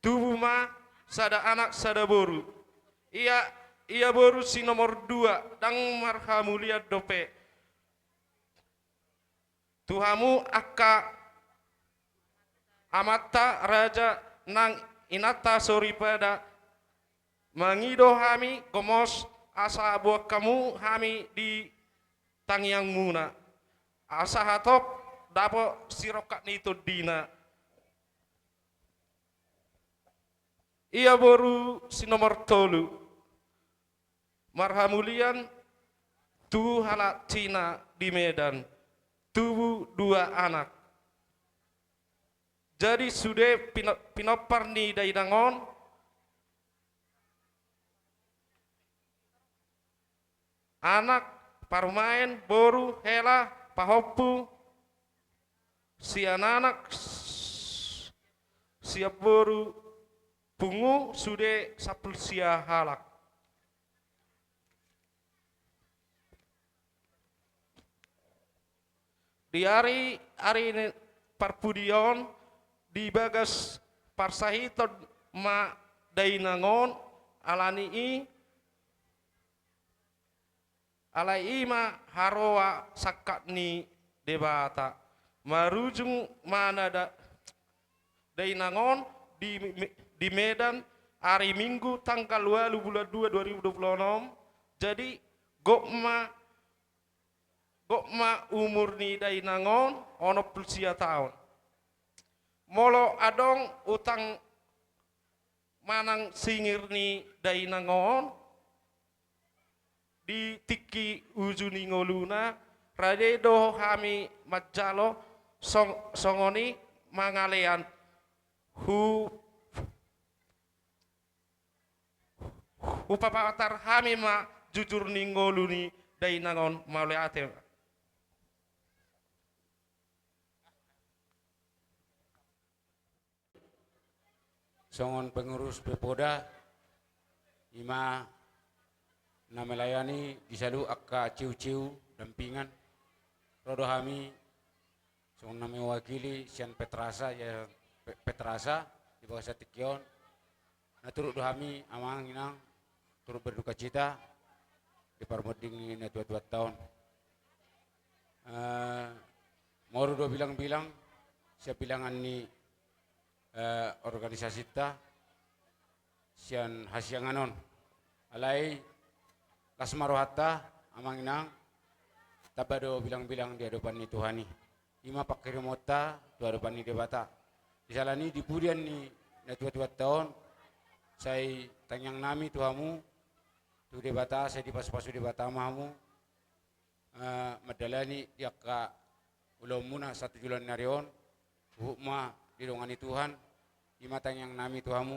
Tubu ma sada anak sada boru. Ia, ia boru si nomor dua ndang marhamulian dope. Tu hamu angka amanta raja nang inanta soripada, mangido hami gomos asa boan hamu hami di tangiangmuna, asa hatop dapot sirongkap ni tondina. Ia boru si nomor tolu marhamulian tu halak Cina di Medan, tubu dua anak. Jadi sude pino-, pinompar ni dainang on, anak, parumaen, boru, hela, pahompu, sian anak, sian boru, pungu sude sampulu sia halak. Di ari, ari ni parpudi on di bagas parsahiton ma dainang on, alani i, alai i ma haroa sangkap ni Debata. Marujung ma na da-, dainang on di Me-, di Medan, ari Minggu tanggal ualu bulan dua dua ribu dua puluh onom. Jadi gok ma, gok ma umur ni dainang on onom pulu sia taon. Molo adong utang manang singir ni dainang on di tingki uju ni ngoluna, rade do hami manjalo song-, songon i mangalean. Hu-, hupapatar hami ma jujur ni ngolu ni dainang on. Mauliate. Songon pengurus Pepoda, i ma na melayani di saluhut angka ciu-ciu dampingan. Ro do hami songon na mewakili sian Petrasa, ya, Pe-, Petrasa di bagasan tingki on. Na turut do hami amang inang turut berdukacita di parmonding ni na tua-tuanta on. Eh, moru do bilang-bilang sian bilangan ni, eh, organisasinta sian hasiangan on. Alai las ma rohanta amang inang, tamba do bilang-bilang di adopan ni Tuhan i. I ma pangkirimonta tu adopan ni Debata. Di sala ni di pudian ni na tua-tuanta on, Sai tangiang nami tu hamu, tu Debata, sai dipasupasu Debata ma hamu, eh, mandalani di angka ulaonmuna sahat tu joloan ni ari on, huhut ma didongani Tuhan. I ma tangiang nami tu hamu.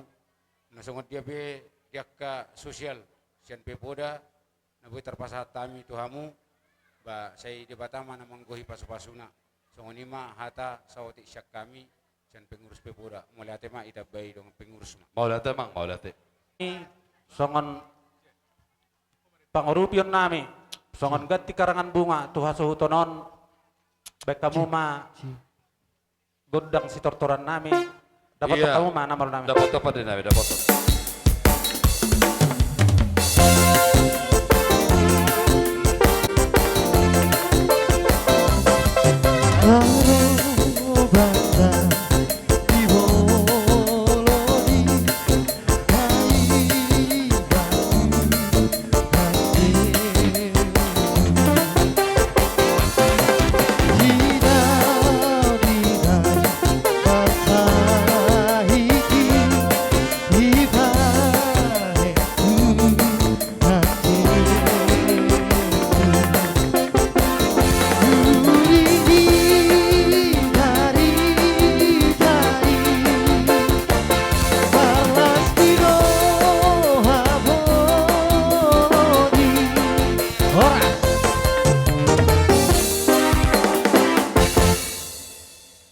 Na songon dia pe di angka sosial sian Pepoda, na boi tarpasahat hami tu hamu, ba sai Debata ma na manggohi pasupasuna. Songon i ma hata saotik sian hami, sian pengurus Pepoda. Mauliate ma, ditambai dongan pengurus ma. Mauliate amang, mauliate. Songon pangurupion nami, songon ganti karangan bunga tu hasuhuton on, baen hamu ma gondang sitortoran nami. Dapothon hamu ma, na molo nami. Dapothon, pande nami, dapothon.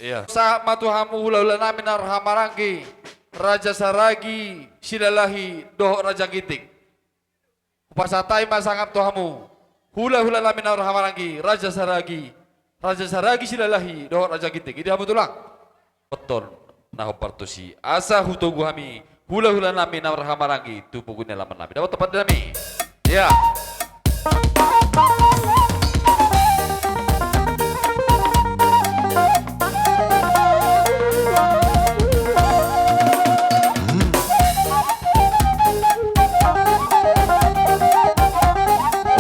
Ia, sahat ma tu hamu hulahula nami na marhahamaranggi, Raja Saragi Silalahi dohot Raja Ginting. Hupasahat hami ma sangap tu hamu hulahula nami na marhahamaranggi, Raja Saragi, Raja Saragi Silalahi dohot Raja Ginting. Di hamu tulang. Dapothon na hombar tusi, asa hutogu hami hulahula nami na marhahamaranggi tu pogu ni alaman nami. Dapothon, pande nami. Ia.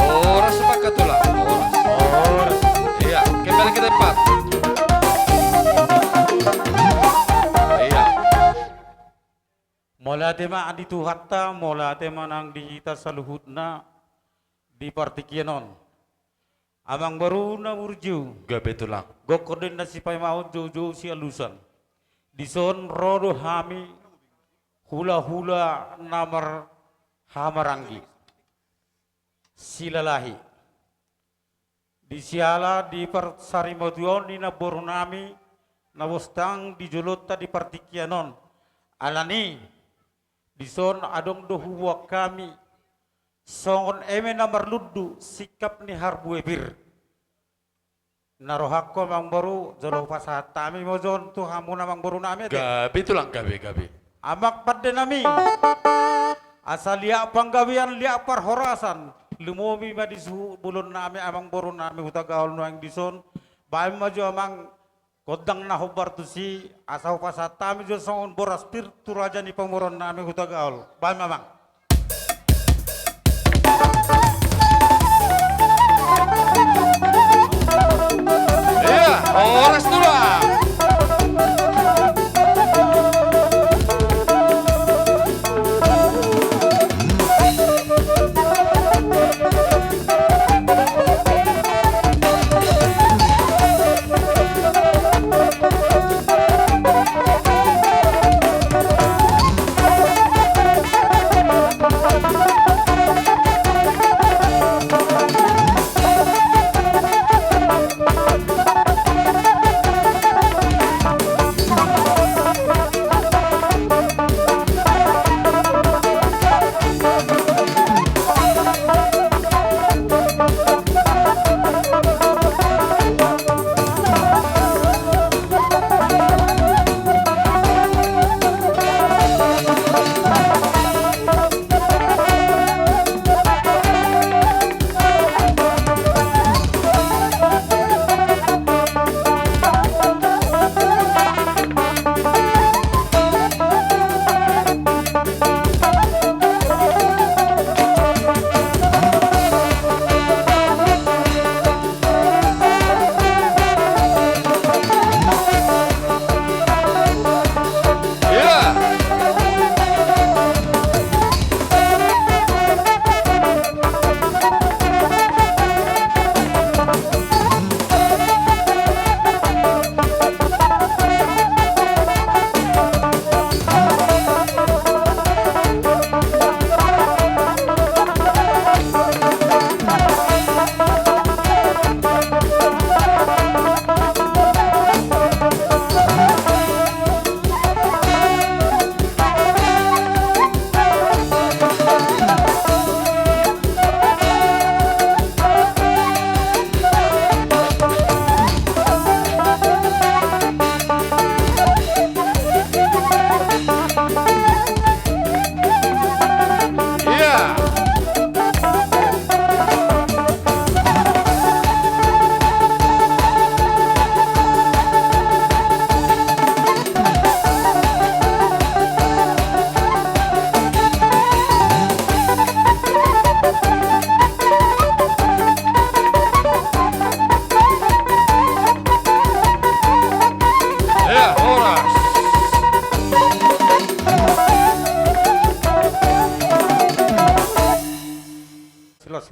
Horas ma, tulang. Horas. Horas. Ia, kembali ke tempat. Ia. Mauliate ma di Tuhanta, mauliate ma nang di hita saluhutna di partingkian on. Amangboru na burju. Gabe, tulang. Gokhon do inna sipaimaon, joujou sialusan. Dison ro do hami hulahula na marhahamaranggi Silalahi. Di siala di parsarimatuaon ni namboru nami na bostang di jolonta di partingkian on. Alani, dison adong do huboan hami songon eme na marlundu singkap ni harbue pir. Na rohangku amangboru, jolo hupasahat hami ma jo on tu hamu na amangboru nami ate. Gabe tulang, gabe, gabe. Amang pande nami. Asa liat panggabean, liat parhorasan, lumobi ma di suhut bolon nami amangboru nami Hutagaol nuaeng dison. Baen ma jo amang gondang na hombar tusi, asa hupasahat hami jo songon boras pir tu raja ni pamoruon nami Hutagaol. Baen ma amang. Ia, horas tulang.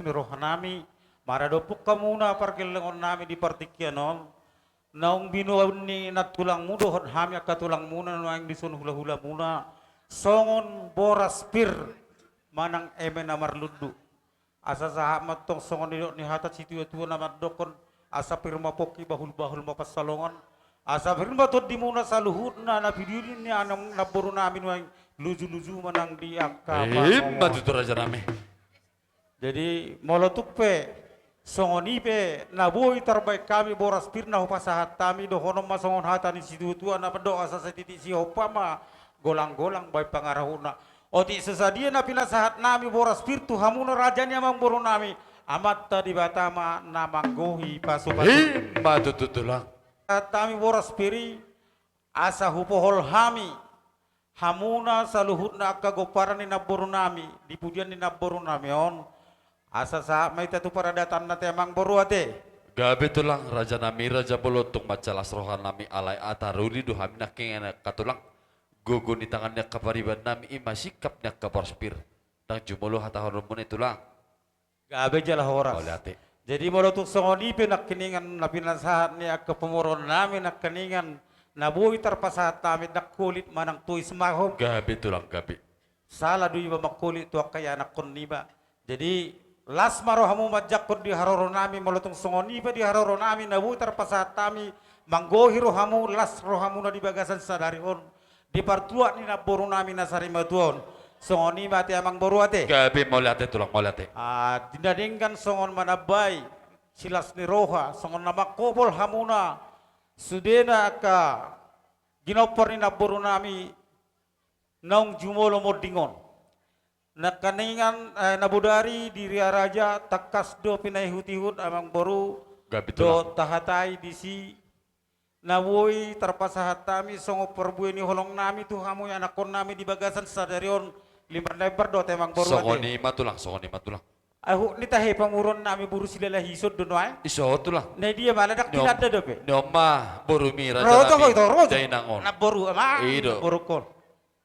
ni rohanami, maradophon hamuna pargellengonnami di partingkian on, naung binoan ni nantulangmu dohot hami angka tulangmuna nuaeng dison hulahulamuna, songon boras pir manang eme na marlundu. Asa sahat ma tong songon nidok ni hata situatua na mandokkon, asa pir ma pongki, bahulbahul ma pansalongan, asa pir ma tondimuna saluhutna na piduli ni anak namborunami nuaeng lujuluju ma nang di angka pangomoan. Ima tutu rajanami. Jadi molo tung pe songon i pe na boi tarbaen hami boras pir na hupasahat hami, dohonon ma songon hata ni situatua na mandok, asa satitik sihompa ma golanggolang baen pangarahutna. Otik so sadia na pinasahatnami boras pir tu hamuna raja ni amangborunami, Amanta Debata ma na manggohi pasupasu. Ima tutu tulang. Hami boras pir i, asa hupohol hami hamuna saluhutna angka gomparan ni namborunami di pudian ni namborunami on, asa sahat ma hita tu paradatanna ate amangboru ate. Gabe tulang, rajanami raja bolon, tung mansai las rohanami alai taruli do hami nangkiningan ate tulang. Gogo ni tangan ni angka paribannami i ma singkap ni angka boras pir. Ndang jumolo hatahononmuna i tulang. Gabe jala horas. Mauliate. Jadi molo tung songon i pe nangkiningan na pinasahat ni angka pamoruonnami nangkiningan na boi tarpasahat hami, ndang holit manang tois ma ho. Gabe tulang, gabe. Sala do iba mangholit tu angka ianakhon niba. Jadi las ma rohamu manjangkon di haroronami, molo tung songon i pe di haroronami na boi tarpasahat hami, manggohi rohamu, las rohamuna di bagasan sadari on di partuat ni namborunami na sarimatua on. Songon i ma ate amangboru ate. Gabe, mauliate tulang, mauliate. Ah, di na denggan songon manambai silas ni roha, songon na mangkopol hamuna sudena angka ginompar ni namborunami naung jumolo monding on. Nangkiningan, eh, na bodari di Ria Raja tangkas do pinaihutihut amangboru. Gabe tulang. Dohot tahatai disi na boi tarpasahat hami songon parbue ni holongnami tu hamu ianakhonnami di bagasan sadari on, limar na imbar do ate amangboru ate. Songon i ma tulang, songon i ma tulang. Ahu ni tahe pamoruonnami boru Silalahi, ison do nuaeng. Ison tulang. Na dia ma, ndang tinanda dope. Ni on ma borumi rajanami. Rojo ho ito, rojo. Dainang on. Namboru ma. I do. Namboru kon.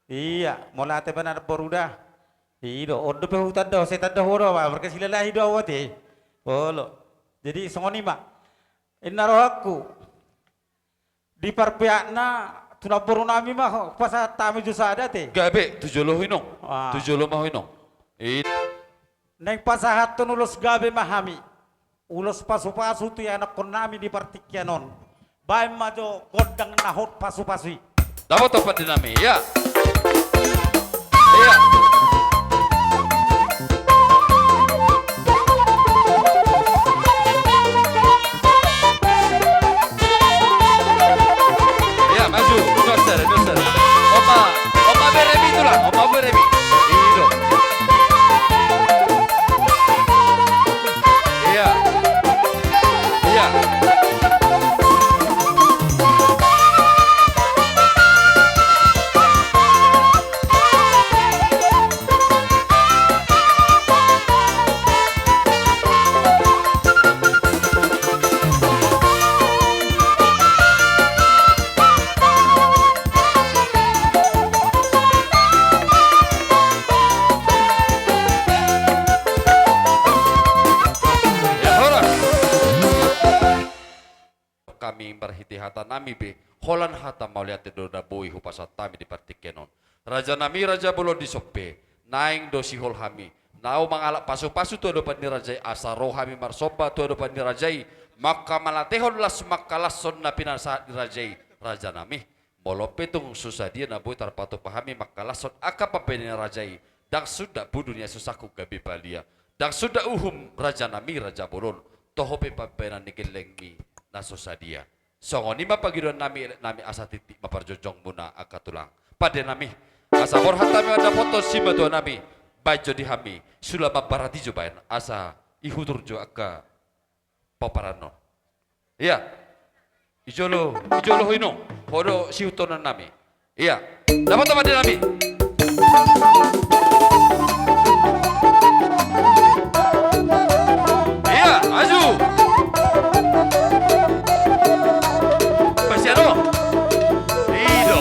Ia, mauliate ma namboru da. I do, on dope hutanda, sai tanda ho do ma, marga Silalahi do ahu ate. Olo. Jadi songon i ma. Inna rohangku. Di parpeakna tu namborunami ma ho, pasahat hami jo sada ate. Gabe, tu jolo ho inong. Ah. Tu jolo ma ho inong. I. Naeng pasahathon ulos gabe ma hami. Ulos pasupasu tu ianakhonnami di partingkian on. Baen ma jo gondang na hot pasupasu i. Dapothon pandenami, ia. Ia. Ia, maju. Nusa, nusa. Oma, oma beremi tulang, oma beremi. I do. Ia. Ia. Ia, horas. Hami marhite hatanami pe, holan hata mauliate do na boi hupasahat hami di partingkian on. Rajanami raja bolon, dison pe naeng do sihol hami, laho mangalap pasupasu tu adopan ni raja i, asa ro hami marsomba tu adopan ni raja i, manghamauliatehon, las manghalashon na pinasahat ni raja i, rajanami. Molo pe tung so sadia na boi tarpatupa hami manghalashon angka pambahenan ni raja i, ndang sundat pudu ni aso sangkut gabe palia, ndang sundat uhum rajanami raja bolon, toho pe pambahenan ni gellengmi na so sadia. Songon i ma pangidoannami eleknami, asa tintin ma parjongjongmuna angka tulang. Pandenami, asa borhat hami mandapothon simatuanami, baen jo di hami, sula mambarati jo baen, asa ihutur jo angka pomparan on. Ia. Ijolo, ijolo ho inong, ho do sihuthononnami. Ia. Dapothon pandenami. Ia, maju. Pasiano. I do.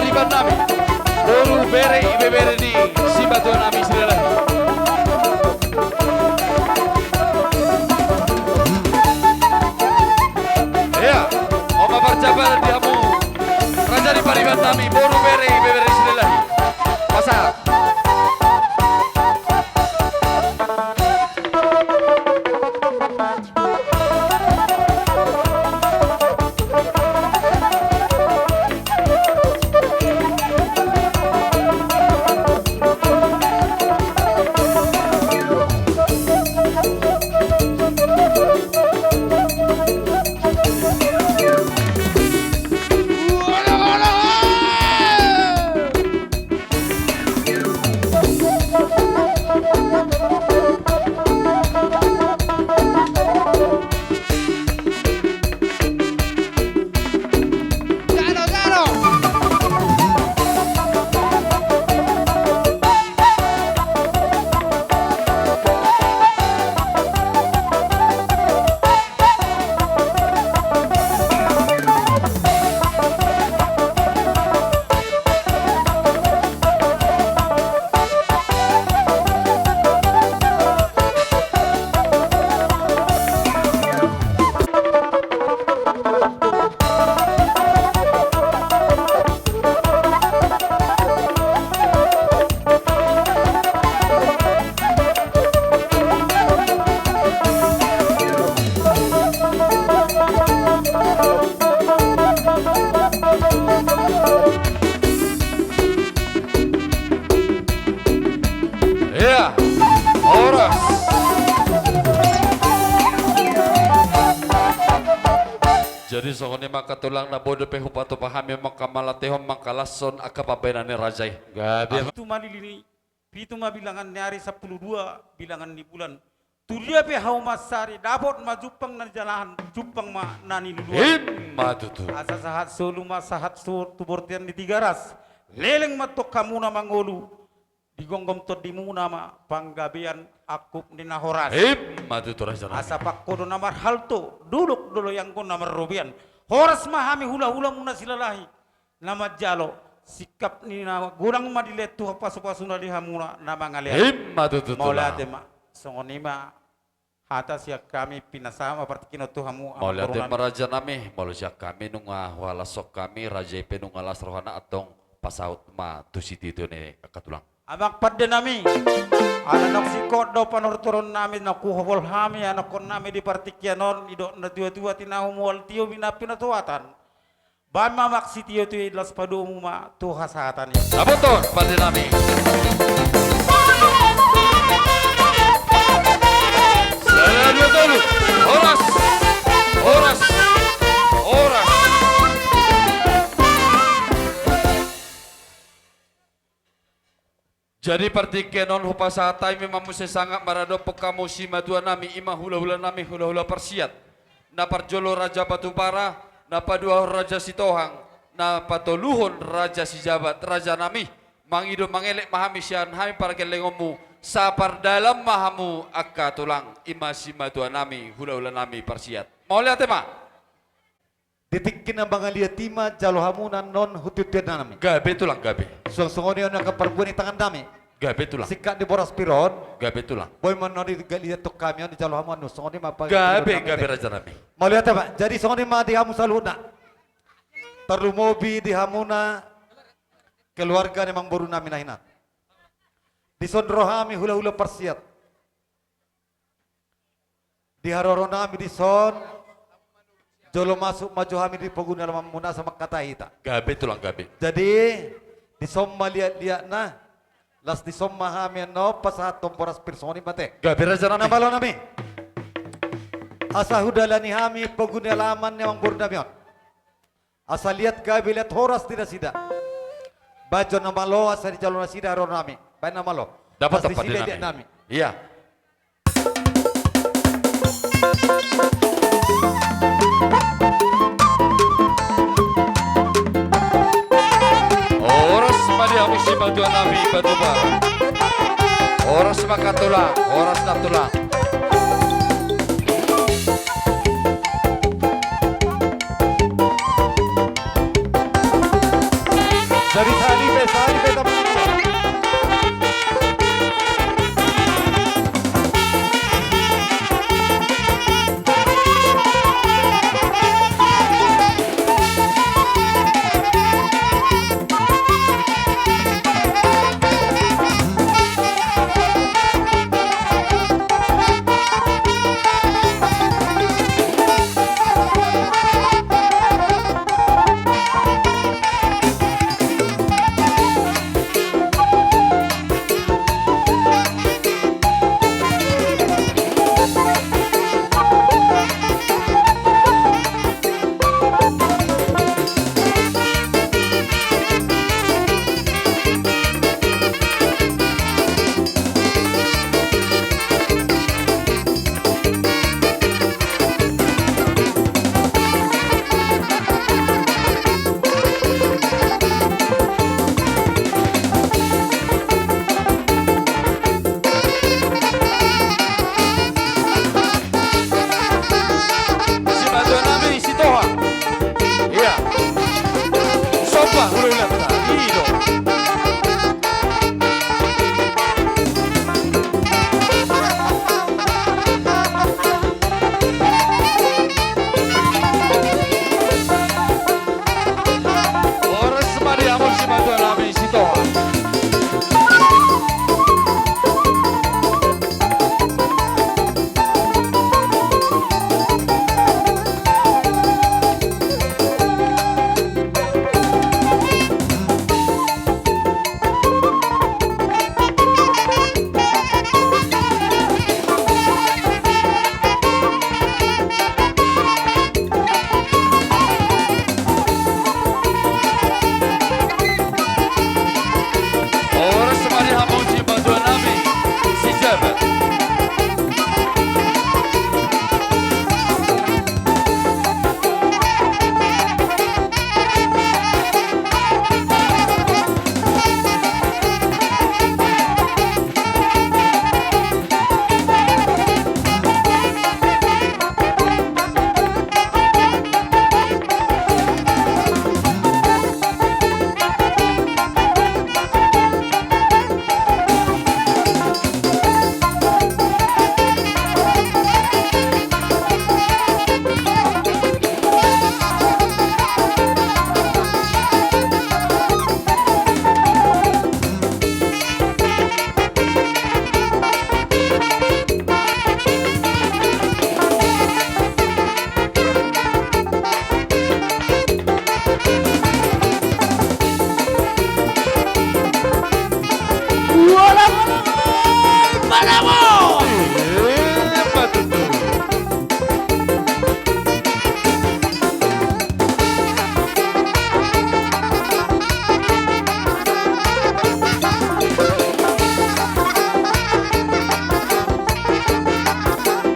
Pariban nami, boru, bere, ibebere ni simatua nami Silalahi. Ia, on ma parjabalan di hamu raja ni pariban nami, boru, bere, ibebere ni Silalahi. Pasahat. Ia, horas. Jadi songon i ma angka tulang, na boi dope hupatupa hami mangkamatehon, mangkalashon angka pambahenan ni raja i. Gabe. Pitu ma lili ni, pitu ma bilangan ni ari, sampulu dua bilangan ni bulan. Tudia pe hau mansari, dapot ma jumpang na nijalahan, jumpang ma na niluluan. I ma tutu. Asa sahat solu ma sahat suhut tu bortean ni Tigaras. Leleng ma tongkamuna mangolu, digomgom tondimuna ma panggabean angkup ni na horas. I ma tutu raja nami. Asa pangkodo na marhalto, dolok do loyangku na marrobean. Horas ma hami hulahulamuna Silalahi na manjalo, singkap ni na godang ma dilehon Tuhan pasupasuna di hamuna na mangalean. I ma tutu tulang. Mauliate ma. Songon i ma hata sian hami, pinasahat ma partingkian on tu hamu amang boru nami. Mauliate ma raja nami, molo sian hami nunga huhalashon hami, raja i pe nunga las rohana, antong pasaut ma tu sitio-tio ni angka tulang. Amang pande nami, ala naung singkop do panortoron nami, naung huhobol hami anakkon nami di partingkian on, didok natuatua, tinahu mual tio, binampi na toatan. Baen ma amang sitio-tio i, las padomu ma tu hasahatan i. Saboton pande nami. Sada, dua, tolu. Horas. Horas. Horas. Jadi partingkian on hupasahat hami ma muse sangap maradophon hamu simatua nami, i ma hulahula nami, hulahula parsiat. Na parjolo Raja Batubara, na paduahon Raja Sitohang, na patoluhon Raja Sijabat. Raja nami, mangido mangelek ma hami sian hami pargellengonmu, sapardalan ma hamu angka tulang, i ma simatua nami, hulahula nami parsiat. Mauliate ma. Di tingki na mangaliat i ma jalo hamuna annon hututuan nami. Gabe tulang, gabe. Suang songon i on angka parbue ni tangan nami. Gabe tulang. Singkat di boras pir on. Gabe tulang. Boi ma annon digaliathon hami on, dijalo hamu annon. Songon i ma pa-, gabe, gabe raja nami. Mauliate ma. Jadi songon i ma di hamu saluhutna. Tarlumobi di hamuna keluarga ni amang boru nami na hinan. Dison ro hami hulahula parsiat. Di haroro nami dison, jolo masuk ma jo hami di pogu ni alamanmuna asa mangkatai hita. Gabe tulang, gabe. Jadi, dison ma liatliatna, las dison ma hami annon pasahathon boras pir, songon i ma ate. Gabe raja nami. Na malo nami. Asa hudalani hami pogu ni alaman ni amang boru nami on. Asa liat gabe, liat horas di nasida. Baen jo na malo asa dijalo nasida haroro nami. Baen na malo. Dapot. Las di sida pande nami. Ia. Horas ma di hamu simatua nami Batubara. Horas ma angka tulang, horas na tulang. Dari sahali pe, sahali pe tamu. Simanjunganami Sitohang. Ia. Somba hulahulanta. I do. Horas ma di hamu simanjunganami Sitohang. Horas ma di hamu simanjunganami, si Jabat.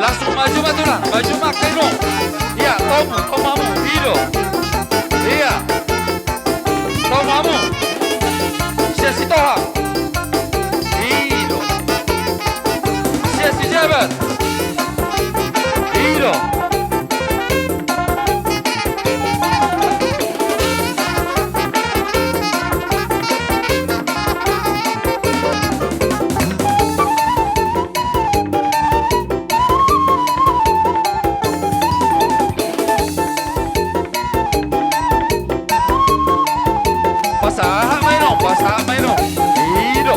Langsung maju ma tulang, maju ma, kai do. Ia, tomu, tomu hamu, i do. Ia. Tomu hamu. Sia Sitohang. I do. Sia si Jabat. I do. Pasahat ma i do, pasahat ma i do. I do.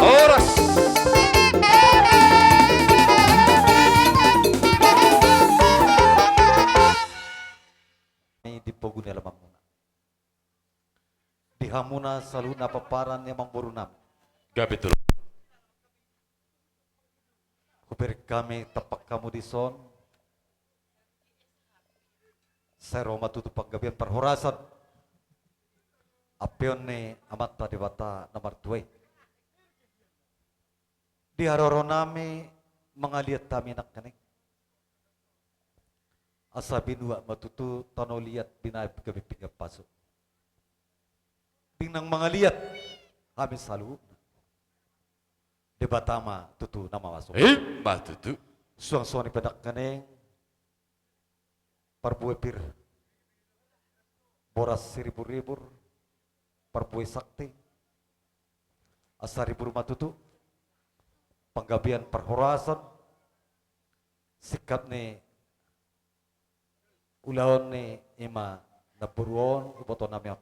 Horas. Di pogu ni alamanmuna. Di hamuna saluhutna pomparan ni amangborunami. Gabe tulang. Hubereng hami tampak hamu dison. Sai ro ma tutu panggabean parhorasan, ampeon ni Amanta Debata na martua i. Di haroro nami mangaliat hami nangkaning, asa binuat ma tutu tano liat binahen gabe pinggan pasu. Dung nang mangaliat hami saluhutna, Debata ma tutu na mamasu. Ima tutu. Suang songon i pe nangkaning, parbue pir, boras siribur-ribur, parbue sakti, asa ribur ma tutu panggabean parhorasan, singkat ni ulaon ni ima namboru on, iboto nami on.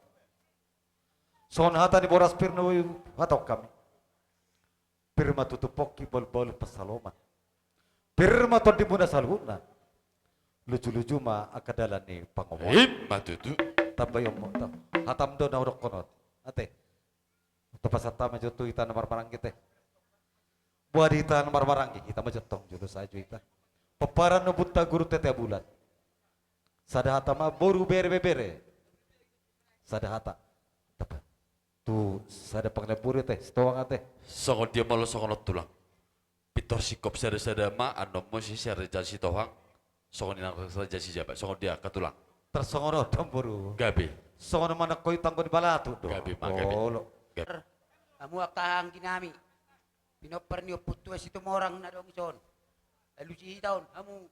Songon hata ni boras pir na boi huhatahon hami: Pir ma tutu pongki bahul-bahul pansalongan. Pir ma tondimuna saluhutna. Luju-luju ma angka dalan ni pangomoan. Ima tutu. Tambai on ma, ta-, hatam do na hudokkon on. Ate. Tapasahat ma jo tu hita na marmaranggi te. Boha di hita na marmaranggi, hita ma jo tong jolo sajo hita. Pomparan ni ompunta Guru Tete Abulan. Sada hata ma boru, bere, ibebere. Sada hata. Tapa. Tu sada pangaleburi te, Sitohang ate. Songon dia molo songon on tulang? Pintor singkop sada-sada ma, annon muse si Raja Sitohang, songon i nang Raja Sijabat, songon dia angka tulang? Tarsongon on do boru. Gabe. Songon on ma nangkok i tanggo ni balatu do. Gabe ma, gabe. Olo. Gabe. Hamu angka anggi nami, pinompar ni ompunta Situmorang na adong dison. Alusi hita on, hamu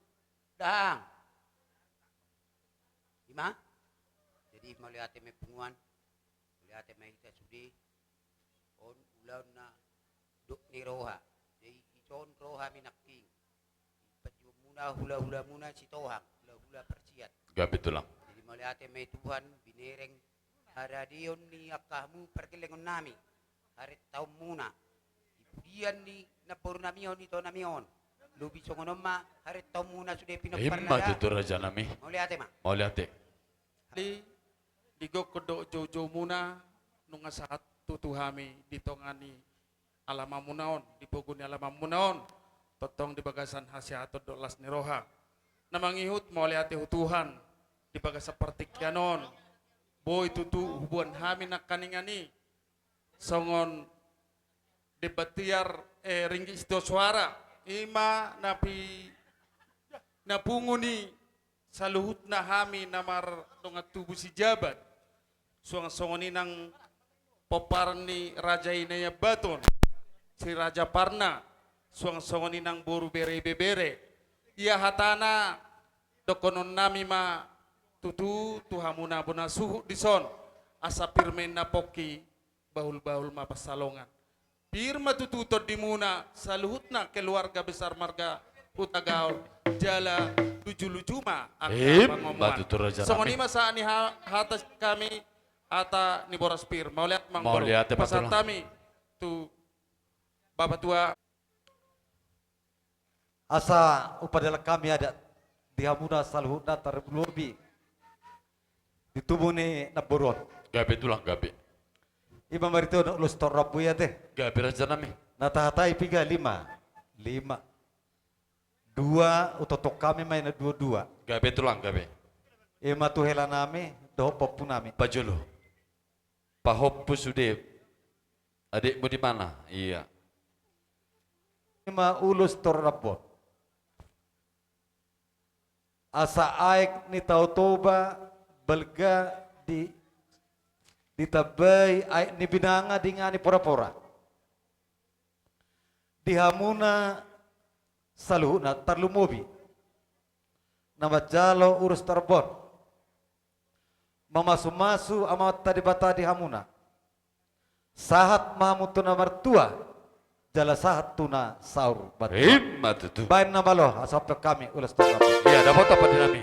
dahahang. Ima. Jadi mauliate ma punguan. Mauliate ma hita sude. On ulaon na dok ni roha. Jadi ison roha nami nangkin. Di panjouonmuna hula-hulamuna Sitohang, hula-hula parsiat. Gabe tulang. Jadi mauliate ma Tuhan, binereng haradeon ni angka hamu pargellengon nami, harentaonmuna. Di pudian ni namboru nami on, ito nami on, lobi songon on ma harentaonmuna sude pinompar na da. Ima tutu raja nami. Mauliate ma. Mauliate. Di, di gokhon dohot jou-joumuna, nunga sahat tutu hami di tonga ni alamanmuna on, di pogu ni alamanmuna on, tongtong di bagasan hasehaton dohot las ni roha. Na mangihut mauliate tu Tuhan, di bagasan partingkian on, boi tutu huboan hami nangkaningan i, songon demban tiar, eh, ringgit sitio soara, ima na pi-, na pungu ni saluhutna hami na mardongan tubu Sijabat, suang songon i nang pomparan ni raja i na i Ambaton, si Raja Parna, suang songon i nang boru, bere, ibebere. Ia hatana, dohonon nami ma tutu tu hamuna bona suhut dison, asa pir ma inna pongki, bahul-bahul ma pansalongan. Pir ma tutu tondimuna saluhutna keluarga besar marga Hutagaol, jala luju-luju ma angka pangomoan. Ima tutu raja nami. Songon i ma sahat ni ha-, hata sian hami, hata ni boras pir. Mauliate ma boru. Mauliate ma tulang. Pasahat hami tu Bapatua. Asa hupadalan hami adat di hamuna saluhutna, tarlobi di tubu ni namboru on. Gabe tulang, gabe. Ima marhite on ulos tohor rambu i ate. Gabe raja nami. Na tahatai piga? Lima. Lima. Dua, hutongtong hami ma i na dua-dua. Gabe tulang, gabe. Ima tu hela nami dohot pahompu nami. Pajolo. Pahompu sude. Adikmu di mana? Ia. Ima ulos tohor rambu on. Asa aek ni Tao Toba balga di, ditambai aek ni binanga di ngani pora-pora. Di hamuna saluhutna, tarlumobi na manjalo ulos tohor rambu on, mamasu-masu Amanta Debata di hamuna. Sahat ma hamu tu na martua, jala sahat tu na saur matua. Ima tutu. Baen nama olo, asa hompe hami ulos tohor rambu. Ia, dapot apa di nami?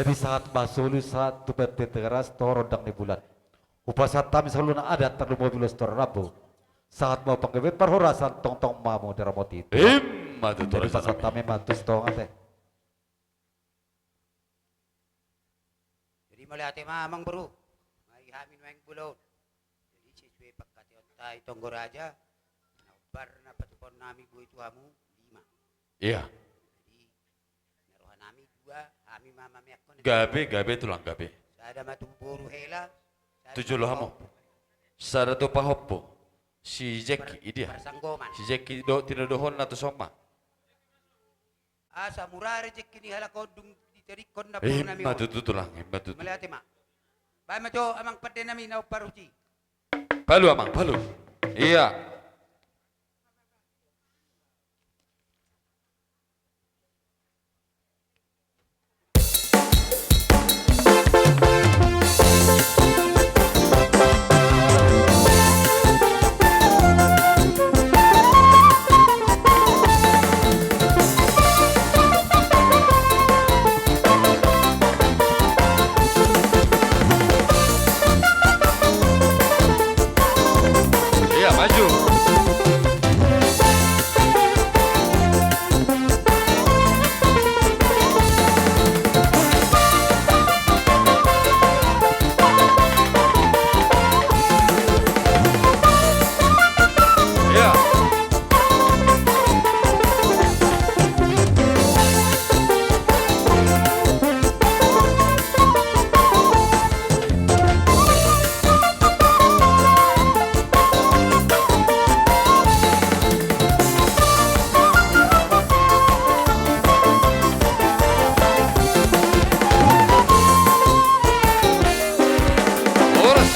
Jadi sahat ma solu, sahat tu Pante Tigaras, tu rondang ni bulan. Hupasahat hami saluhutna adat, tarlumobi ulos tu rambu. Sahat ma panggabean parhorasan, tongtong ma hamu di ramoti. Ima tutu. Jadi raja nami, pasahat hami ma tu sitonga te. Jadi mauliate ma amang boru. Mai hami nuaeng bulaon. Jadi sesuai pangkataionta i tonggo raja, na hombar na patupaon nami boi tu hamu lima. Iya. Jadi na roha nami dua, hami ma mameakkon. Gabe, gabe tulang, gabe. Sada ma tu boru hela, sada tu jolo hamu. Sada tu pahompu. Si Jeki, i dia? Parsanggoman. Si Jeki do, tinodohonna tu son ma. Asa mura rejeki ni halak on dung ditadingkon na boru nami on. Ima tutu tulang, ima tutu. Mauliate ma. Baen ma jo amang pande nami na hombar husi. Palu amang, palu. Iya. Iya, maju. Iya. Horas.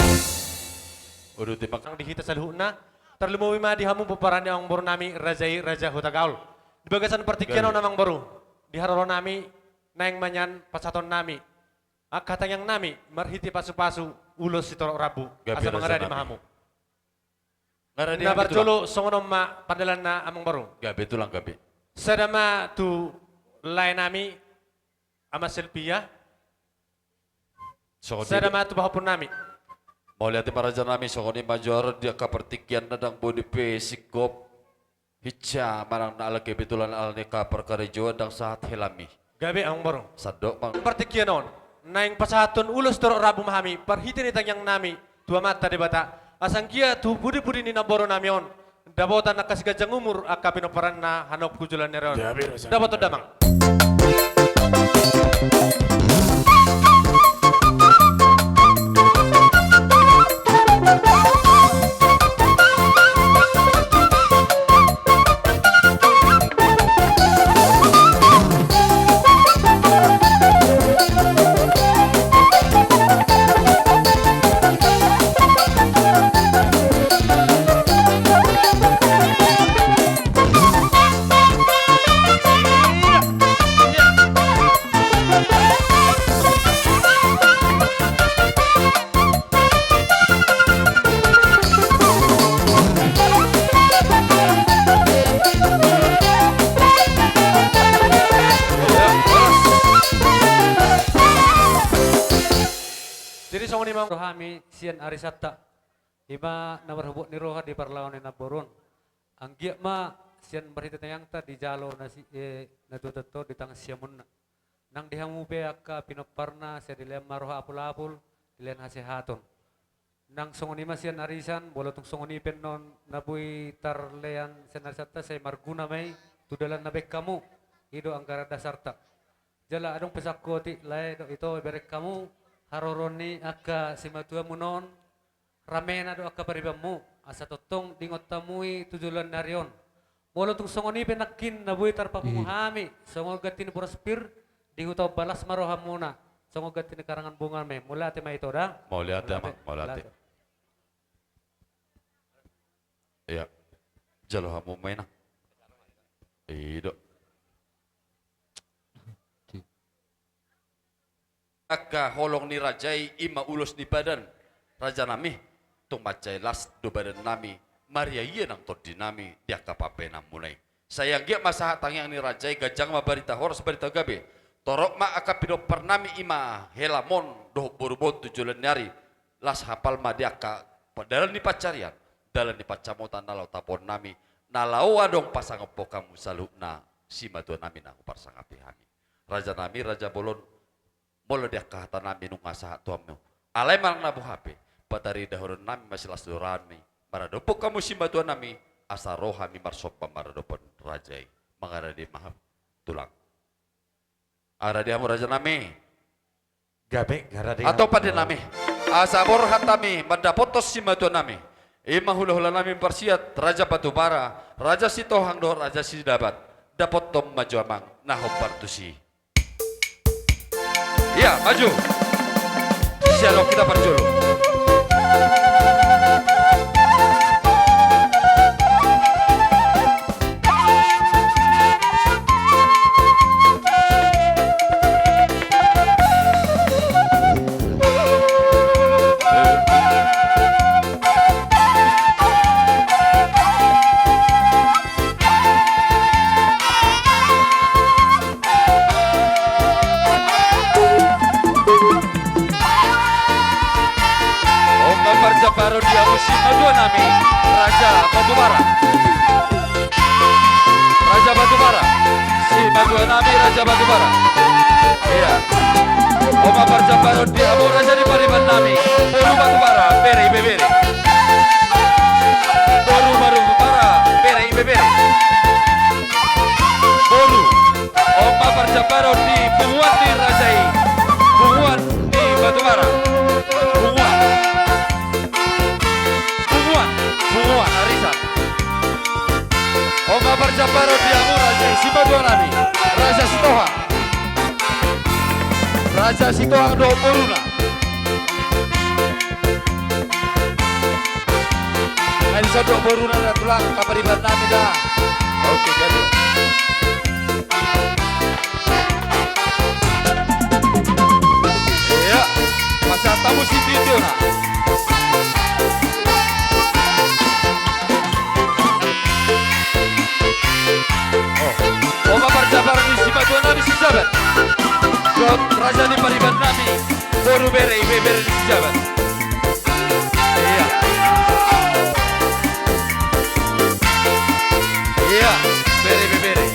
Uduti ma di hita saluhutna, tarlumobi ma di hamu pomparan ni amangboru nami raja i, Raja Hutagaol. Di bagasan partingkian on amangboru, di haroro nami, naeng ma nian pasahaton nami angka tangiang nami marhite pasupasu ulos sitorop rambu. Gabe raja nami. Asa mangaradi ma hamu. Ngaradi hami tulang. Na parjolo songon on ma pandalanna amangboru. Gabe tulang, gabe. Sada ma tu lae nami Ama Silvia. Songon i. Sada ma tu pahompu nami. Mauliate ma raja nami, songon i ma jolo di angka partingkian na ndang boi dope singkop. Hinsa manang na ala kebetulan ala ni angka parkarejoan ndang sahat helami. Gabe amangboru. Sandok ma. Partingkian on naeng pasahathon ulos sitorop rambu ma hami marhite ni tangiang nami tu Amanta Debata, asa anggiat tu pudipudi ni namboru nami on dapotan angka siganjang umur angka pinomparanna hanok tu joloan ni ari on. Gabe raja. Dapotan damang. Jadi songon i ma rohami sian arisanta. I ma na marhobot ni roha di parlangau ni namboru on. Anggiat ma sian marhite tangiangta dijalo na si, eh, na tuatua on di tangan siamunna. Nang di hamu pe angka pinomparna, sai dilean ma roha apulapul, dilean hasehaton. Nang songon i ma sian arisan, molo tung songon i pe annon na boi tarlean sian arisanta, sai marguna ma i tu dalan na baen hamu, i do anggaran dasarta. Jala adong pe sangkoti lae dohot ito ibereng hamu, haroro ni angka simatuamuna on, ramena do angka paribanmu, asa tongtong diingot hamu i tu joloan ni ari on. Molo tung songon i pe nangkin na boi tarpapungu hami, songon ganti ni boras pir, di huta on, balas ma rohamuna, songon ganti ni karangan bunga ma i. Mauliate ma ito da. Mauliate amang, mauliate. Iya. Jalo hamu ma inang. I do. Angka holong ni raja i, i ma ulos ni padan, raja nami, tung mansai las do badan nami, marria ia nang tondi nami di angka pambahenanmuna i. Sai anggiat ma sahat tangiang ni raja i, ganjang ma barita horas, barita gabe, Torop ma angka pinompar nami, i ma hela mon dohot boru bon tu joloan ni ari. Las hapal ma di angka dalan ni pansarian, dalan ni pansamotan na laho tapuon nami, na laho adong pasangaphon hamu saluhutna simatua nami na huparsangapi hami. Raja nami, raja bolon, molo di angka hata nami nunga sahat tu hamu, alai manang na boha pe, pataridahonon nami ma silas ni roha nami maradophon hamu simatua nami, asa ro hami marsomba maradophon raja i. Mangarade ma hamu, Tulang. Arade hamu, raja nami. Gabe, arade hamu. Antong pande nami, asa borhat hami mandapothon simatua nami, i ma hulahula nami parsiat, Raja Batubara, Raja Sitohang dohot Raja Sidabat. Dapothon ma jo, amang, na hombar tusi. Ia, maju. Sian on hita parjolo. On ma parjambaron di hamu simatua nami, Raja Batubara. Raja Batubara. Simatua nami, Raja Batubara. Ia. On ma parjambaron di hamu raja ni pariban nami, boru Batubara, bere ibebere. Boru Batubara, bere ibebere. Boru. On ma parjambaron di punguan ni raja i. Punguan ni Batubara. Punguan. Punguan. Punguan arisan. On ma parjambaron di hamu raja i, simatua nami, Raja Sitohang. Raja Sitohang dohot boruna. Nunga disondok boruna da, Tulang, kapariban nami da. Oke, jadi. Ia, pasahat hamu sitiotio na. Oh. On ma parjambaron ni simatua nami Sijabat dohot raja ni pariban nami, boru bere ibebere ni Sijabat. Ia. Ia, bere ibebere.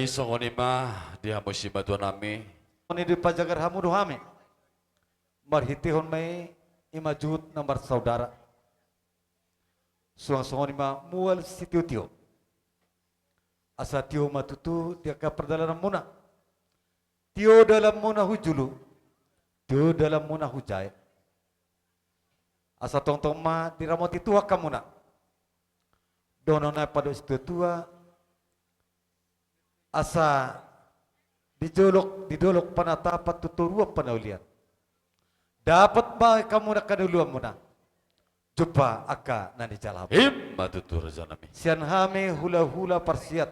Songon i ma di hamu simatuanami. Songon i dipajagar hamu do hami. Marhitehon ma i, i ma juhut na marsaudara. Suang songon i ma mual sitiotio. Asa tio ma tutu di angka pardalananmuna. Tio dalanmuna hu julu. Tio dalanmuna hu jae. Asa tongtong ma diramoti Tuhan hamuna. Dohonon nai pandok situatua. Asa di dolok, di dolok panatapan tu toruan panaulian. Dapot ma hamuna angka na uluanmuna. Jumpa angka na nijalo hamu. I ma tutu rajanami. Sian hami hulahula parsiat.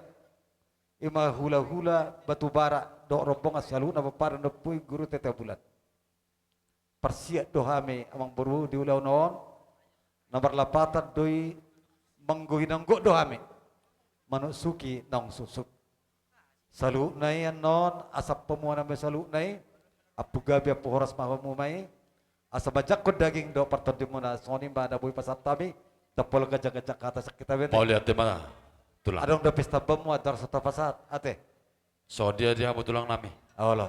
I ma hulahula Batubara dohot rombongan saluhutna, pomparan, ompu, guru, tete, bulan. Parsiat do hami amangboru di ulaon on. Na marlapatan do i, manggohi na onggot do hami. Manuksuki naung suksuk. Saluhutna i annon, asa pamuanan ma i saluhutna i. Ampu gabe, ampu horas ma hamu ma i. Asa manjangkon daging dohot partondimuna, songon i ma na boi pasahat hami. Tampol ganjang-ganjang hata sian hita be. Mauliate ma tulang. Adong do pesta bammu, andor so tapasahat ate. Songon dia di hamu tulangnami? Olo.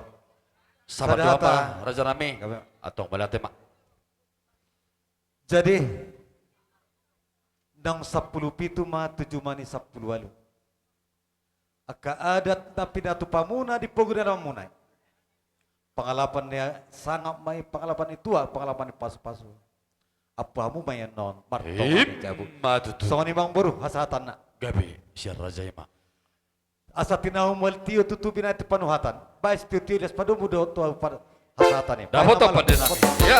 Sabar. Sada hata, rajanami. Gabe. Antong mauliate ma. Jadi, naung sampulu pitu ma tu jumani sampulu ualu. Angka adat na pinatupamuna di pogu dalamanmuna i. Pangalapan ni sangap ma i, pangalapan ni tua, pangalapan ni pasupasu. Ampu hamu ma i annon martonga ni jabu. I ma tutu. Songon i ma amangboru hasahatanna. Gabe, sian raja i ma. Asa tinahu mual tio tutu binahen tu panuhatan. Bahen sitiotio, lias padomu dohot tu ahu par-, hasahatan i. Dapot. Bahen ma, amang, pandenami. Ya.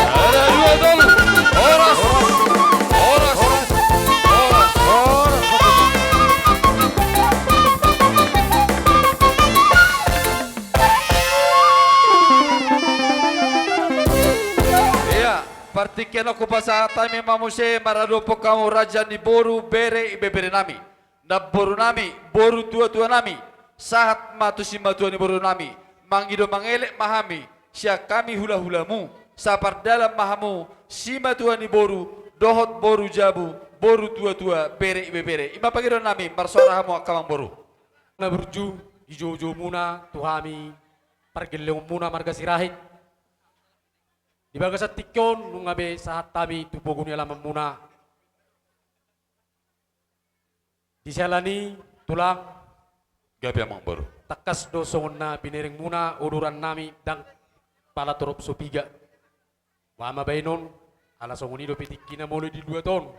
Sada, dua, tolu. Horas. Horas. Horas. Iya. Partingkian on hupasahat hami ma muse maradophon hamu raja ni boru, bere, ibeberenami, namborunami, boru tuatuanami. Sahat ma tu simatua ni borunami. Mangido mangelek ma hami sian hami hulahulamu. Sapardalan ma hamu simatua ni boru dohot boru jabu, boru tuatua, bere, ibebere. I ma pangidoannami, marsoara hamu angka amangboru. Na burju, di joujoumuna tu hami pargellengonmuna marga Sirait. Di bagasan tingki on nunga be sahat hami tu pogu ni alamanmuna. Di siala ni i tulang. Gabe, amangboru. Tangkas do songon na binerengmuna, odorannami ndang pala torop so piga. Boha ma baenon, ala songon i dope tingkina molo di luat on.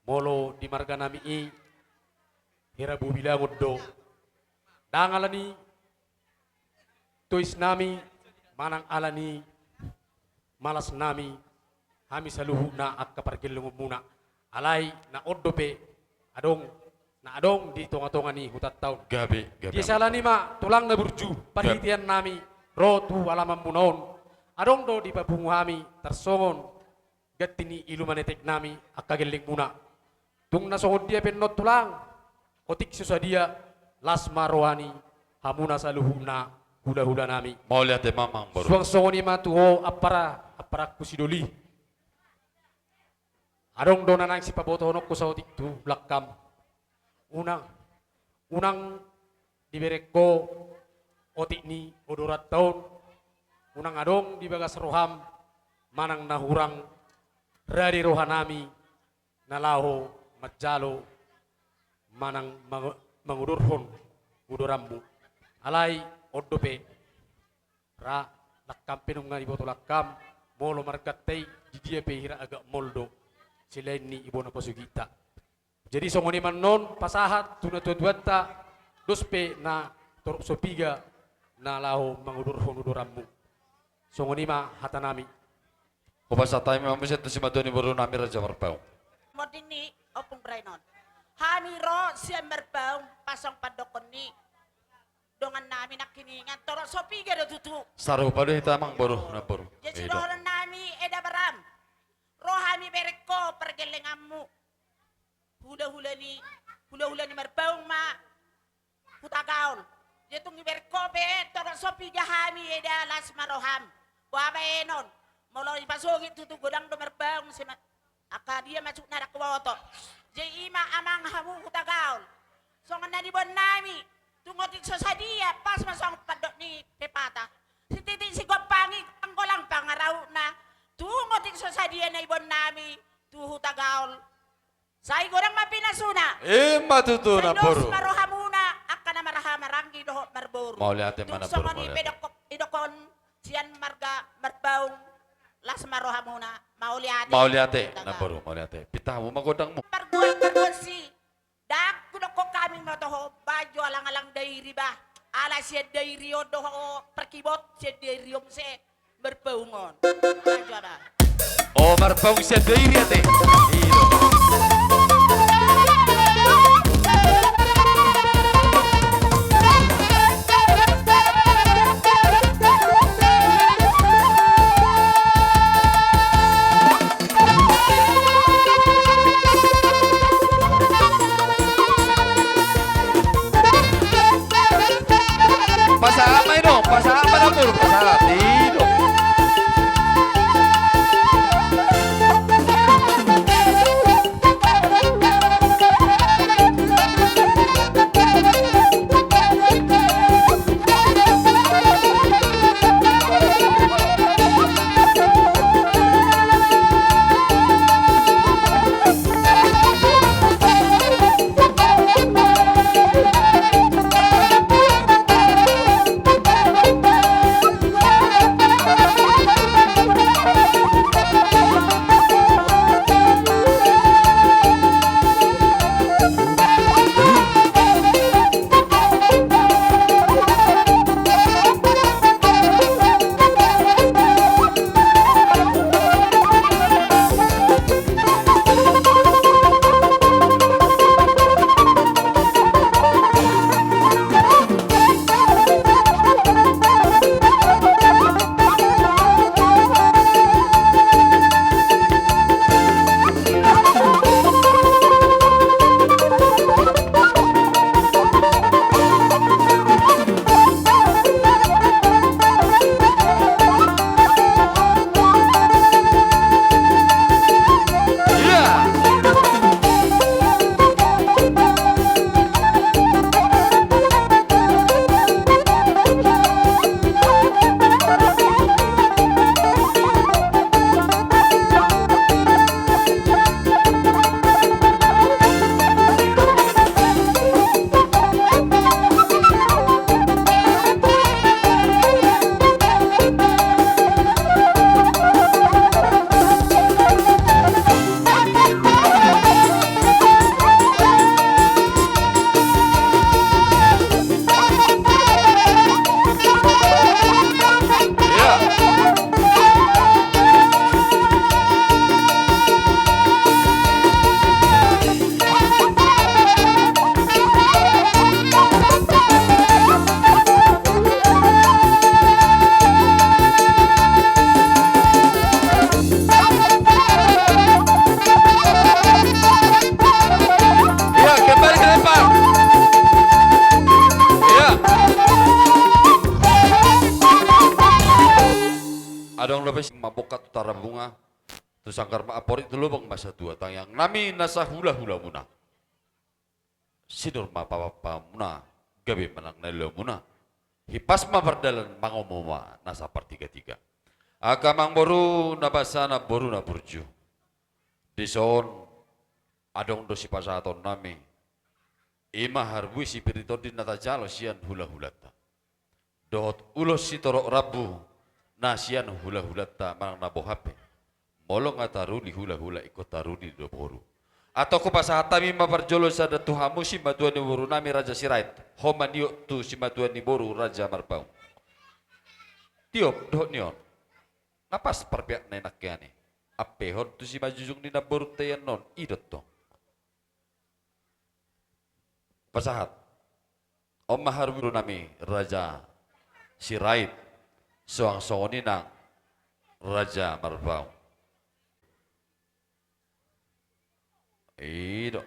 Molo di marganami i, hira bobilangon do. Ndang ala ni toisnami, manang ala ni malasnami, hami saluhutna angka pargellengonmuna. Alai na on dope adong, na adong di tongatonga ni hutanta on. Gabe, gabe. Di siala ni i ma tulang na burju, parhiteannami ro tu alamanmuna on. Adong do dipapungu hami tarsongon ganti ni ilumaneteknami angka gellengmuna. Tung na songon dia pe annon tulang, otik so sadia, las ma roha ni hamuna saluhutna hulahulanami. Mauliate ma, amangboru. Suang songon i ma tu ho ampara, amparanku si Doli. Adong do na naeng sipabotohononku saotik tu langkam. Unang, unang dibereng ho otik ni odoranta on, unang adong di bagas roham manang na hurang rade rohanami na laho manjalo manang mang-, mangudurhon uduranmu. Alai on dope, ra langkam pe nunga diboto langkam, molo marganta i di dia pe hira agak mol do, selain ni ibana pasugitta. Jadi songon i ma annon pasahat tu natuatuanta, dos pe na torop so piga na laho mangudurhon uduranmu. Songon i ma hatanami. Hupasahat hami ma muse tu simatua ni borunami Raja Marpaung. Monding ni Ompung Rainon. Hami ro sian Marpaung pasong pandokon ni dongannami nangkiningan, torop so piga do tutu. Sarupa do hita, amangboru, namboru. Jadi dohononnami eda baram. Ro hami bereng ho pargellenganmu. Hulahula ni, hulahula ni Marpaung ma hutagaon. Jadi tung dibereng ho pe, torop so piga hami eda, las ma roham. Boha baenon. Molo dipasogit tutu godang do Marpaung, sema-, angka dia masuk na dang huboto. Jadi So sadia, pas ma songon pandok ni pepatah. Sititik sigompangi, golang-golang pangarahutna. Tung otik so sadia na iboan nami tu Hutagaol. Sai godang ma pinasuna. Ima tutu, namboru. Sai dos ma rohamuna, angka na marhahamaranggi dohot marboru. Mauliate ma, namboru, mauliate. Tung songon i pe dokon, didok on sian marga Marbaung, las ma rohamuna. Mauliate. Mauliate, namboru, mauliate. Pinta hamu ma godangmu. Margual, margual si. Ndang hudokkon hami ma tu ho, baen jo alang-alang Dairi bah. Ala sian Dairi on do ho, parkibot sian Dairi on muse Marbaung on. Baen jo, Abah. O, Marbaung sian Dairi ate. I do. Pasahat ma i do, pasahat ma, namboru, pasahat i do. Iya, kembali ke tempat. Iya. Adong dope si mabongkat tu Tarabunga, tu sanggar ma amporik, tu lubang ma satua, tangiangnami na sahulahulamuna. Sinur ma papahamuna, gabe manang na niulamuna. Hipas ma pardalan, mangomo ma na sapartigatiga. Angka amangboru na basa, namboru na burju. Dison adong do sipasahatonnami. Ima harbue sipir ni tondi na tajalo sian hulahulanta. Dohot ulos sitorop rambu na sian hulahulanta manang na boha pe. Molo nga taruli hulahula, ingkon taruli do boru. Antong hupasahat hami ma parjolo sada tu hamu simatua ni borunami Raja Sirait. Ho maniop tu simatua ni boru Raja Marbaung. Tiop dohot ni on. Na pas parpeakna i nangkiningan i. Ampehon tu simanjujung ni namborunta i annon, i do tong. Pasahat. On ma harbue nami Raja Sirait, suang songon i nang Raja Marbaung. I do.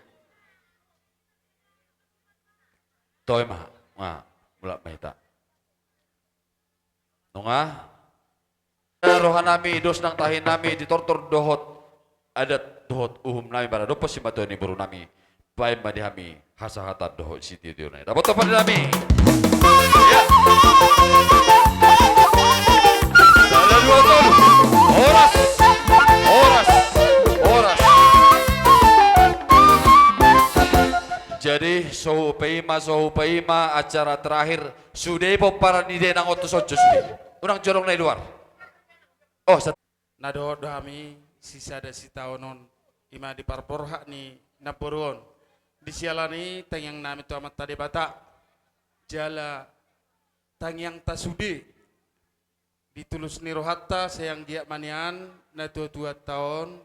Toe ma, nga, mulak ma hita. Nunga rohanami, dos nang tahinami di tortor dohot adat dohot uhumnami maradophon simatua ni borunami. Baen ma di hami hasahatan dohot sitio-tio na i. Dapothon ma di hami. Ya. Sada, dua, tolu. Horas. Horas. Horas. Jadi, so hupaima, so hupaima acara terakhir, sude pomparan ni dainang on tu son jo sude. Unang jo adong na di luar. Oh, sa- Na dohot do hami sisada sitaonon, i ma di parborhat ni namboru on. Di siala ni i tangiang nami tu Amanta Debata, jala tangiangta sude di tulus ni rohanta, sai anggiat ma nian natuatuanta on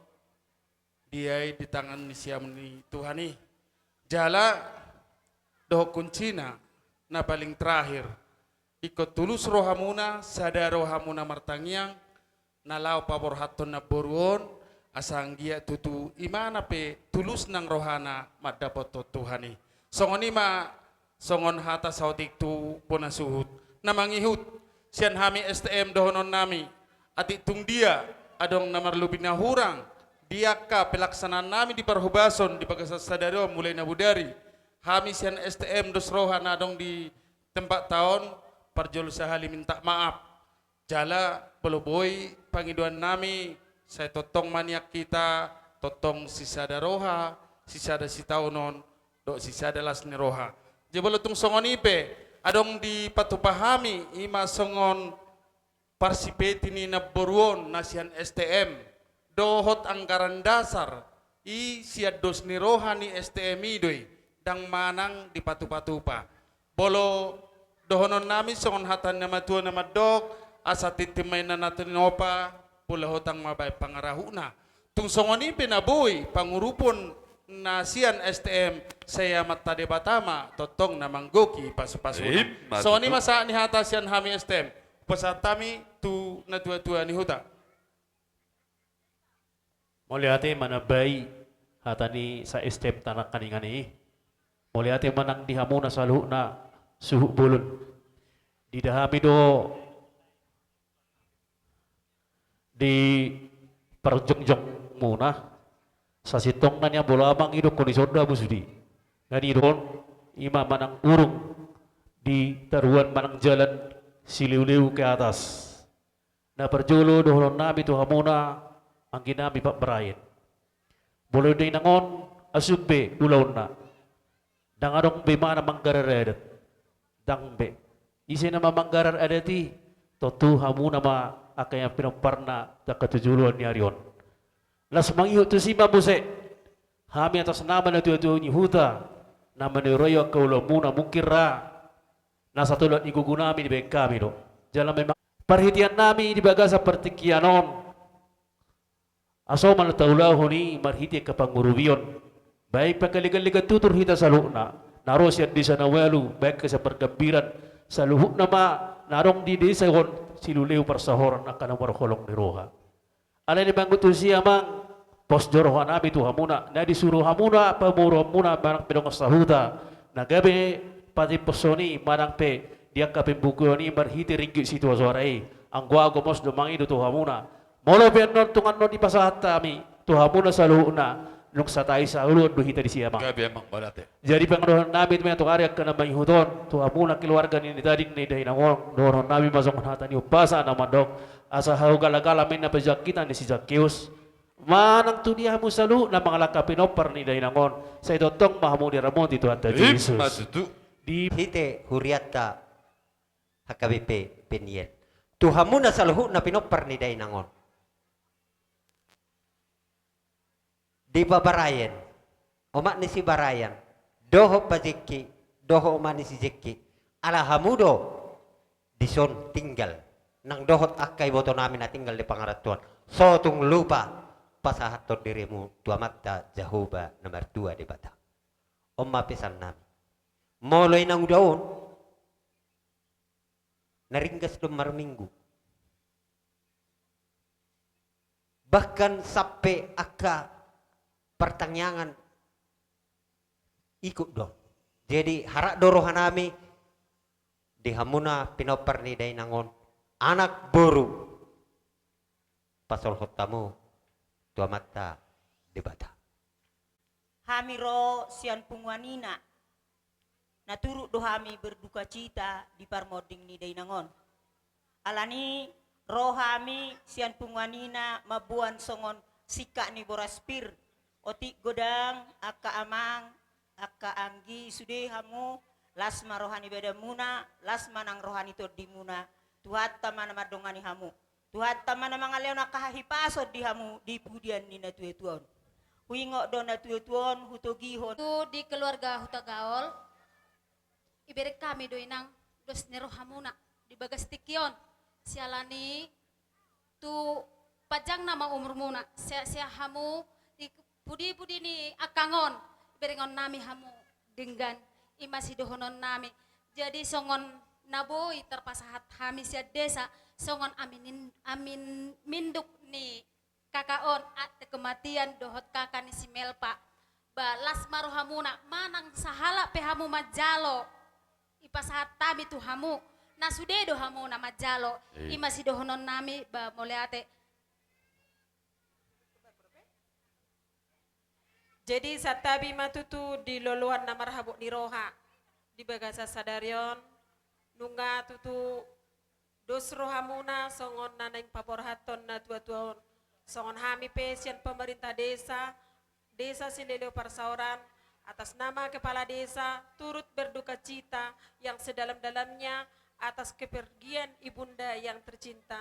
diain di tangan ni siamun ni Tuhan i. Jala dohot kuncina na paling terakhir, ingkon tulus rohamuna, sada rohamuna martangiang, na laho paborhathon namboru on, asa anggiat tutu imana pe tulus nang rohana mandapothon Tuhan i. Songon i ma songon hata saotik tu bona suhut na mangihut sian hami S T M dohonon nami, atik tung dia adong na marlobi na hurang di angka pelaksanaan nami di parhobason di bagasan sadari on mulai na bodari, hami sian S T M dos roha na adong di tempat taon, parjolo sahali minta maaf. Jala molo boi pangidoan nami, sai tongtong ma nian hita tongtong sisada roha, sisada sitaonon, dohot sisada las ni roha. Jadi molo tung songon i pe adong dipatupa hami, i ma songon parsipeti ni namboru on na sian S T M, dohot anggaran dasar i sian dos ni roha ni S T M i do i, ndang manang dipatupa-tupa. Molo dohonon nami songon hata ni na matua na mandok, asa tintin ma inna na tinopa, pola hotang ma baen pangarahutna. Tung songon i pe na boi pangurupon na sian S T M, sai Amanta Debata ma tongtong na manggohi pasu-pasuna. Ima tutu. Songon i ma sahat ni hata sian hami S T M. Hupasahat hami tu natua-tua ni huta. Mauliate ma na baen hata ni sa S T M tanang haningan i. Mauliate ma nang di hamuna saluhutna suhut bolon. Dida hami do di parjongjongmuna, sasintongna nian molo amang i dohonon i sonda musudi. Nga i dohonon i ma manang urung di taruan manang jalan Sileu-leu ke atas. Na parjolo dohonon nami tu hamuna anggi nami parbaraen. Molo dainang on asumbe ulaonna. Ndang adong be imana manggarar adat. Ndang be. Ise nama manggarar adat i, tontu hamuna ma angka na pinomparna tu angka tu joloan ni ari on. Laos mangihut tusi ma muse hami atas nama natua-tua ni huta, na manururai angka ulaonmuna mungkin ra na satolat ni gogo nami dibaen hami do. Jala memang parhitean nami di bagasan partingkian on, aso ma na taulahon i marhite angka pangurupion. Baen pe angka legan-legan tutur hita saluhutna na ro sian desa na ualu, baen angka sian pargambiran, saluhutna ma na adong di desa on Sileu-leu parsahoran angka na marholong ni roha. Alani mangihut tusi amang, pos do roha nami tu hamuna na disuru hamuna pamoruonmuna manang pe dongan sahuta na gabe patimposhon i manang pe di angka pembukuon i marhite ringgit situa soara i. Anggo ahu gomos do mangido tu hamuna. Molo pe annon tung annon dipasahat hami tu hamuna saluhutna, nunga satai saluhut do hita disi amang. Gabe amang, mauliate. Jadi pangidoan nami tu mena tu ari angka na mangihut on tu hamuna keluarga ni tading ni dainang on, dohonon nami ma songon hata ni umpasa na mandok, asa hau gala-gala ma inna pajangkitan ni si Zakkeus. Manang tu dia hamu saluhutna mangalangka pinompar ni dainang on, sai tongtong ma hamu diramoti Tuhanta Jesus. Ima tutu. Di hite hurianta H K B P Pendian. Tu hamuna saluhutna pinompar ni dainang on. Di pabaraen, omak ni si Barayan, dohot pajengki, dohot omak ni si Jengki. Ala hamu do dison tinggal, nang dohot angka iboto nami na tinggal di pangarantoan. So tung lupa pasahathon dirimu tu Amanta Jahowa na martua Debata. On ma pesan nami. Molo inanguda on, na ringgas do marminggu. Bahkan sampe angka partangiangan ikut do. Jadi harap do roha nami di hamuna pinompar ni dainang on, anak boru, pasolhot hamu tu Amanta Debata. hami ro sian punguan ina, na turut do hami berdukacita di parmonding ni dainang on. Alani ro hami sian punguan ina mamboan songon singkat ni boras pir. Otik godang angka amang, angka anggi, sude hamu, las ma roha ni badanmuna, las ma nang roha ni tondimuna. Tuhanta ma na mandongani hamu. Tuhanta ma na mangalehon angka hahipason di hamu di pudian ni natuatua on. Huingot do natuatua on, hutogihon. Tu di keluarga Hutagaol, ibereng hami do inang dos ni rohamuna di bagas tingki on. Siala ni tu panjang nama umurmuna, sehat-sehat hamu di pudi-pudi ni angkang on, iberengon nami hamu denggan, i ma sidohonon nami. Jadi songon na boi tarpasahat hami sian desa, songon amin, amin minduk ni kaka on, akte kematian dohot kaka ni si Melpa. Ba las ma rohamuna, manang sahalak pe hamu manjalo, ipasahat hami tu hamu, na sude do hamu na manjalo. Iya. I ma sidohonon nami, ba mauliate. Jadi santabi ma tutu di loloan na marhabot ni roha di bagasan sadari on, nunga tutu dos rohamuna songon na naeng paborhathon natuatua on. Songon hami pe sian pemerintah desa, Desa Sileleo Parsaoran, atas nama kepala desa, turut berdukacita yang sedalam-dalamnya atas kepergian ibunda yang tercinta.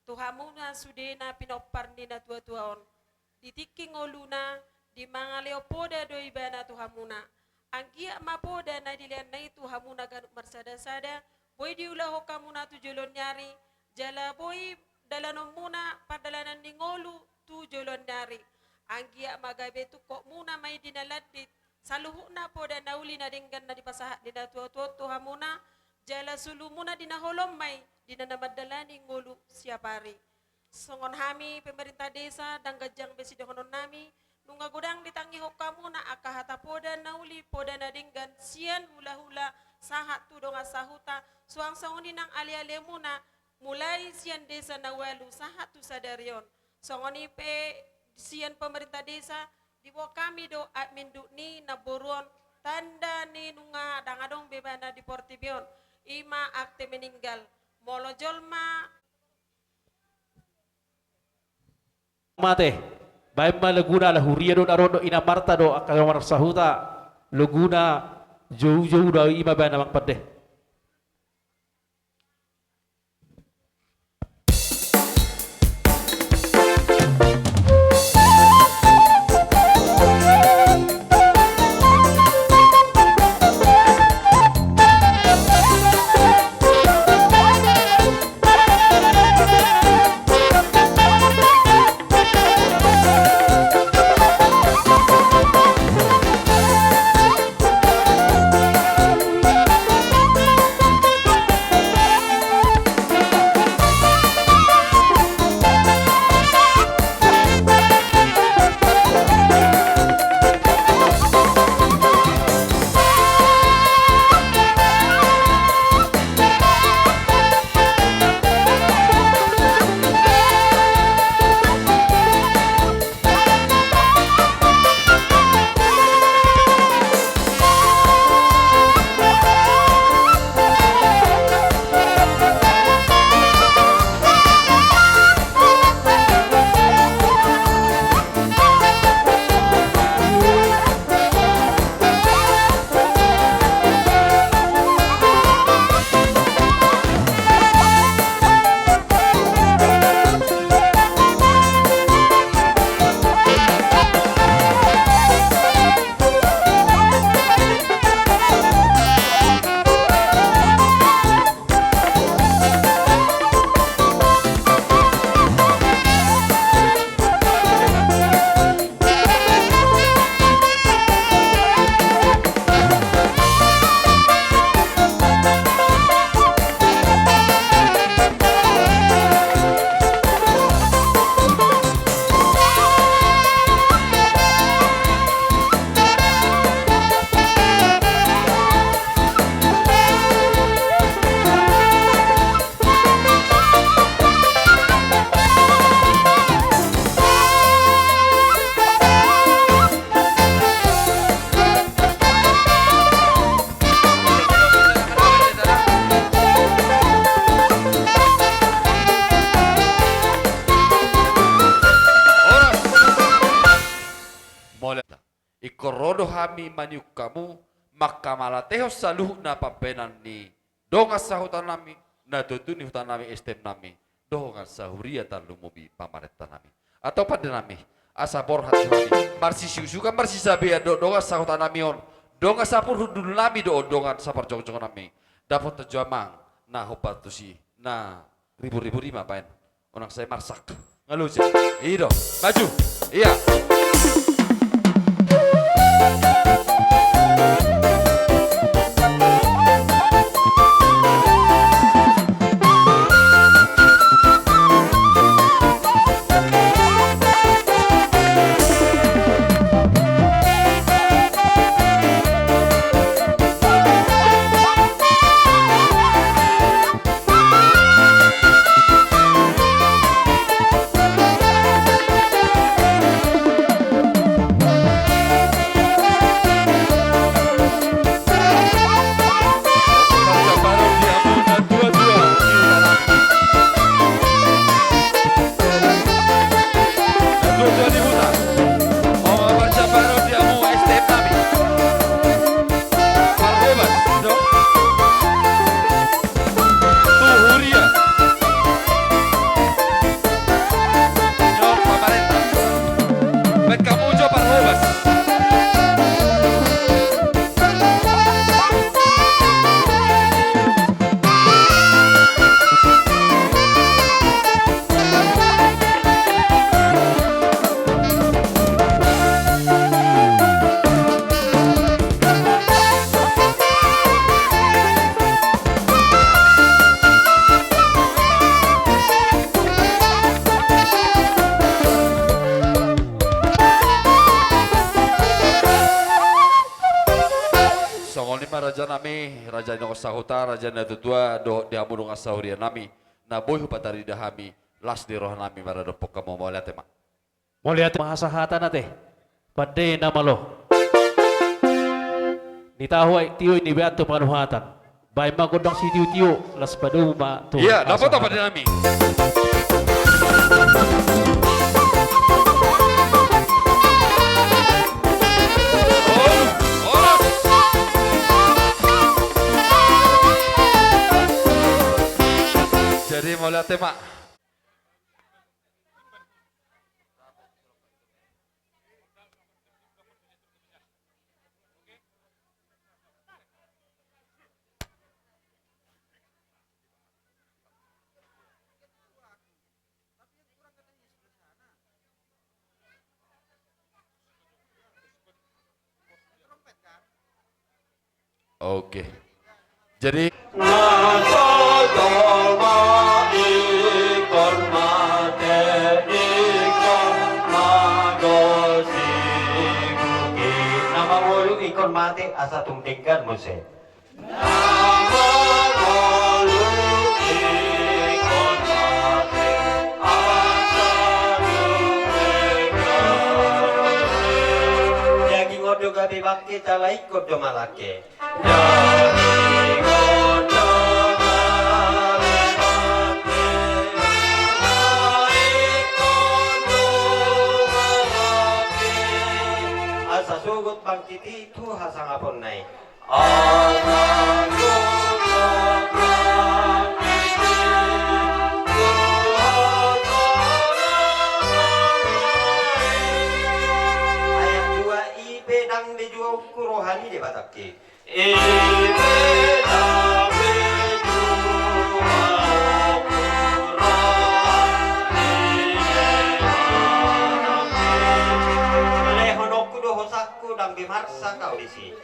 Tu hamuna sudena pinompar ni natuatua on. Di tingki ngoluna, di mangalehon poda do ibana tu hamuna. Anggiat ma poda na dileanna i tu hamuna ganup marsada-sada, boi diulahon hamuna tu joloan ni ari, jala boi dalananmuna pardalanan ni ngolu tu joloan ni ari. Anggiat ma gabe tungkotmuna ma i di na landit, saluhutna poda na uli na denggan na dipasahat ni natuatua on tu hamuna, jala sumurungmuna di na holom ma i di na mandalani ngolu siapari. Songon hami pemerintah desa, ndang ganjang be sidohonon nami, nunga godang ditangihon hamuna angka hata poda na uli, poda na denggan, sian hulahula sahat tu dongan sahuta, suang songon i nang alealemuna, mulai sian desa na ualu sahat tu sadari on. Songon i pe sian pemerintah desa, diboan hami do aek minduk ni namboru on, tanda ni nunga ndang adong be ibana di portibi on, i ma akte meninggal. Molo jolma mate, baen ma laguna, ala huria do na ro, dohot inanta do, angka dongan sahuta, laguna joujou do, i ma baen, amang pande. do hami maniuk hamu, mangkamalatehon saluhutna pambahenan ni dongan sahutanami, na tutu ni hutanami, S T M nami, dongan sahuria tarlumobi pamarentanami. Antong pandenami, asa borhat hami marsisiusukan, marsisabean do dongan sahutanami on, dongan sapurhundulnami do on, dongan saparjongjong nami. Dapot jo amang na hombar tusi, na ribur-ribur i ma baen. Unang sai marsak. Nga lucu. I do. Maju. Ia. Parhobas, do. Tu huria. Nyon pamarenta. Baen hamu jo parhobas. Songon i ma rajanami, raja ni dongan sahuta, raja ni natuatua, dohot di hamu dongan sahurianami, na boi hupatarida hami, las ni rohanami maradophon hamu. Mauliate ma. Mauliate ma hasahatan ate. Pande na malo. Nitahu aek tio i nibean tu panuhatan. Baen ma gondang sitiotio, laos padomu ma tu hasahatan. Ia, dapot apa denami? Jadi mauliate ma. Oke. Jadi, na so jolma ingkon mate, ingkon mago sibuk i. Na mangolu ingkon mate, asa tung denggan muse. Na mangolu ingkon mate, asa tung denggan muse. Daging on do gabe bangke, jala ingkon do malangke. Asa sogot bangkit i tu hasangaponna i. Ayat dua i pe ndang be juaonku roha ni Debata i. Lehononku do hosangku, ndang be marsak au disi.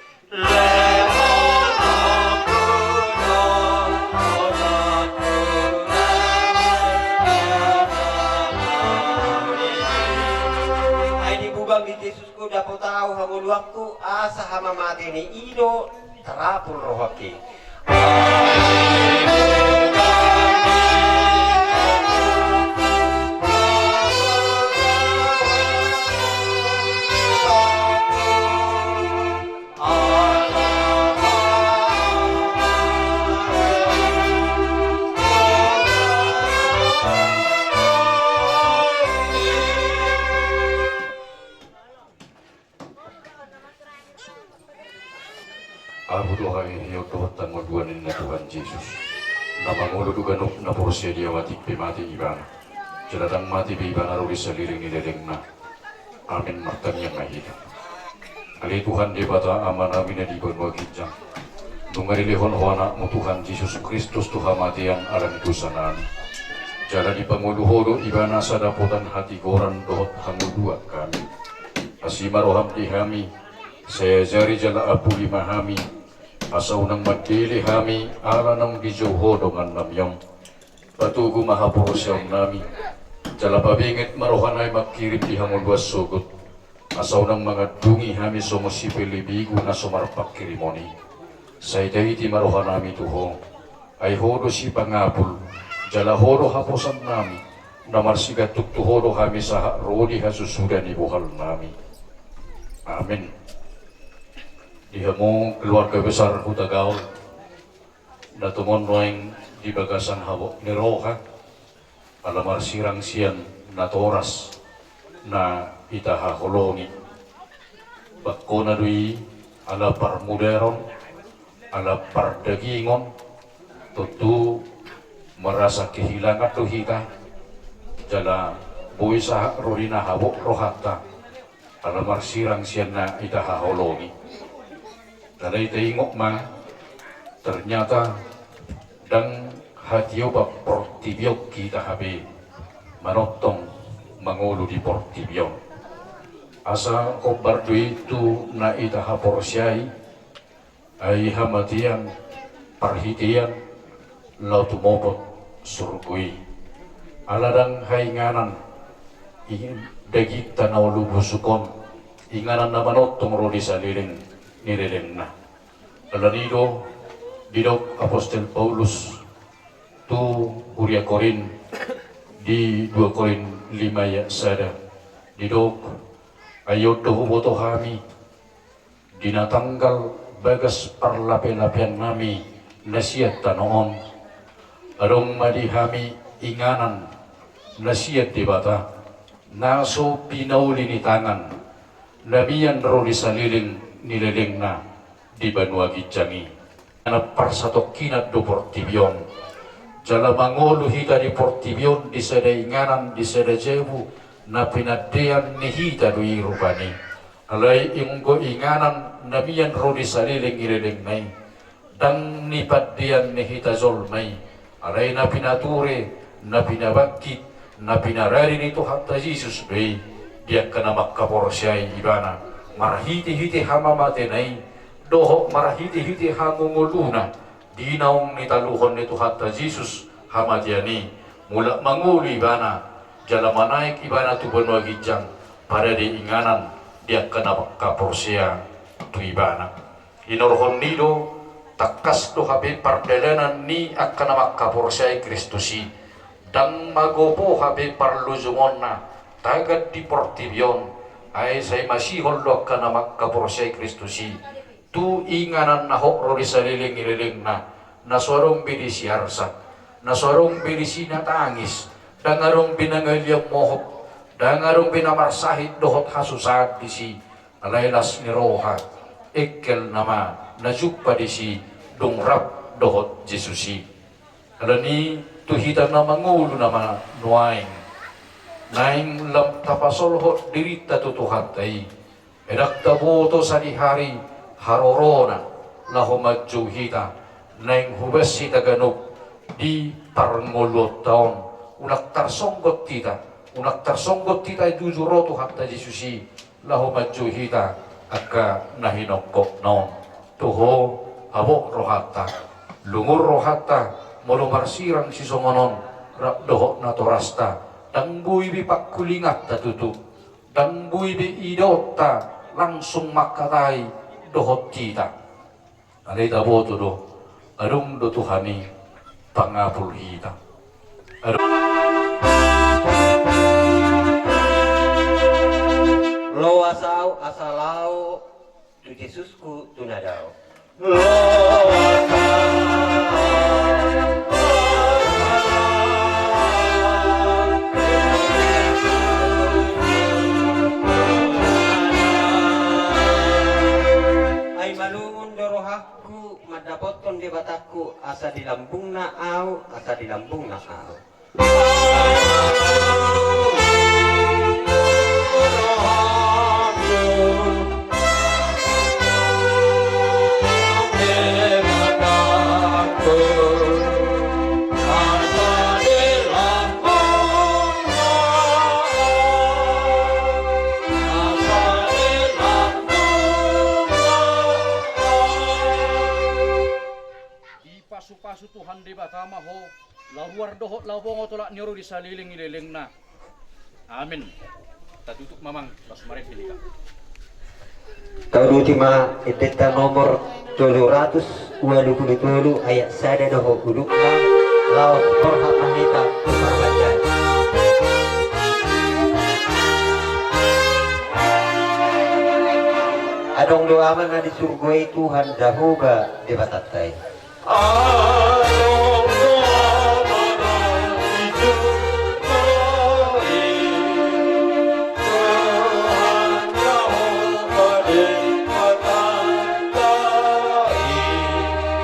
Ai di bubang ni Jesus. Dapot au hangoluanku, asa hamamate ni i do tarapul rohangki. Ahu do haheheon dohot hangoluan, ninna Tuhan Jesus. Na mangolu do ganup na porsea di Ahu, atik pe mate ibana, jala ndang mate be ibana ro di saleleng ni lelengna. Amen. Martangiang ma hita. Ale Tuhan Debata, Amanami na di banua ginjang, nunga dilehon Ho AnakMu Tuhan Jesus Kristus tu hamatean ala ni dosanami, jala dipangolu Ho do Ibana asa dapotan hatigoran dohot hangoluan hami. Asi ma rohaM di hami, sai ajari jala apuli ma hami, asa unang mandele hami ala naung dijou Ho dongannami on. Patogu ma haporseaonnami, jala pabenget ma rohaNami mangkirim di hangoluan sogot, asa unang mangandungi hami songon sipelebegu na so marpangkirimon i. Sai taiti ma rohanami tu Ho, ai Ho do Sipangapul, jala Ho do haposannami, na marsigantung tu Ho do hami sahat ro di hasusuda ni bohalnami. Amen. Di hamu keluarga besar Hutagaol, na tongon nuaeng di bagasan habot ni roha, ala marsirang sian natoras na hita haholongi. Bangkona do i ala parmudaron, ala pardagingon, tontu merasa kehilangan do hita, jala boi sahat ro di na habot rohanta, ala marsirang sian na hita haholongi. Alai taingot ma, ternyata ndang hatiopan portibi on hita hape manongtong mangolu di portibi on. Asa hombar do i tu na hita haporseai, ai hamatean, parhitean, laho tumopot surgo i. Ala ndang hainganan i daginta na olo busuk on, inganan na manongtong ro di saleleng ni lelengna. Alani do didok apostel Paulus tu huria Korint di dua Korint lima ayat sada, didok, ai on do huboto hami, di na tanggal bagas parlapelapeannami na sian tano on, adong ma di hami inganan na sian Debata, na so pinauli ni tangan, na mian ro di saleleng ni lelengna di banua ginjang i. Inganan parsatongkinan do portibi on. Jala mangolu hita di portibi on di sada inganan, di sada jabu na pinandean ni hita do i rupani. Alai anggo inganan na mian ro di saleleng ni lelengna i, ndang ni pandean ni hita jolma i, alai na pinature, na pinabangkit, na pinarade ni Tuhanta Jesus do i di angka na mangkaporseai Ibana, marhitehite hamamatena i, dohot marhitehite hangoluNa, di naung nitaluhon ni Tuhanta Jesus hamatean i, mulak mangolu Ibana, jala manaek Ibana tu banua ginjang, parade inganan di angka na mangkaporsea tu Ibana. Hinorhon ni i do, tangkas do hape pardalanan ni angka na mangkaporseai Kristus i. Ndang magopo hape parlojomonna tagan di portibi on, ai sai masihol do angka na mangkaporseai Kristus i tu inganan na hot ro di saleleng ni lelengna, na so adong be disi arsak, na so adong be disi na tangis, ndang adong be na ngalian mohop, ndang adong be na marsahit dohot hasusaan disi. Alai las ni roha, engkel nama na jumpa disi dung rap dohot Jesus i. Alani i, tu hita na mangolu nama nuaeng, naeng lam tapasolhot dirinta tu Tuhanta i, ai ndang taboto sadihari harorona laho manjou hita, naeng hobas hita ganup di parngoluonta on. Unang tarsonggot hita, unang tarsonggot hita jujur ro Tuhanta Jesus i laho manjou hita angka na hinongkopna on. Tu Ho habot rohanta, lungun rohanta, molo marsirang sisongon on rap dohot natorasta, ndang boi be pangkulinganta tutu, ndang boi be idaonta langsung mangkatai dohot hita. Alai taboto do, adong do Tuhan i pangapul hita. Adong. Loas ahu asa laho tu Jesusku tu na dao. Loas ahu. Ai malungun Do rohangku mandapothon Debatangku, asa di lambungna ahu, asa di lambungna ahu. Dipasupasu Tuhan Debata ma ho, laho ruar dohot laho bongot tolap ni roha di saleleng ni lelengna. Amin. Tatutup ma amang, laos marende hita. Tauduti ma endenta nomor tolu ratus ualu pulu tolu ayat sada dohot udutna, laos borhat ma hita tu parbandia. Adong do Ama na di surgo i, Tuhan Jahowa Debatanta i.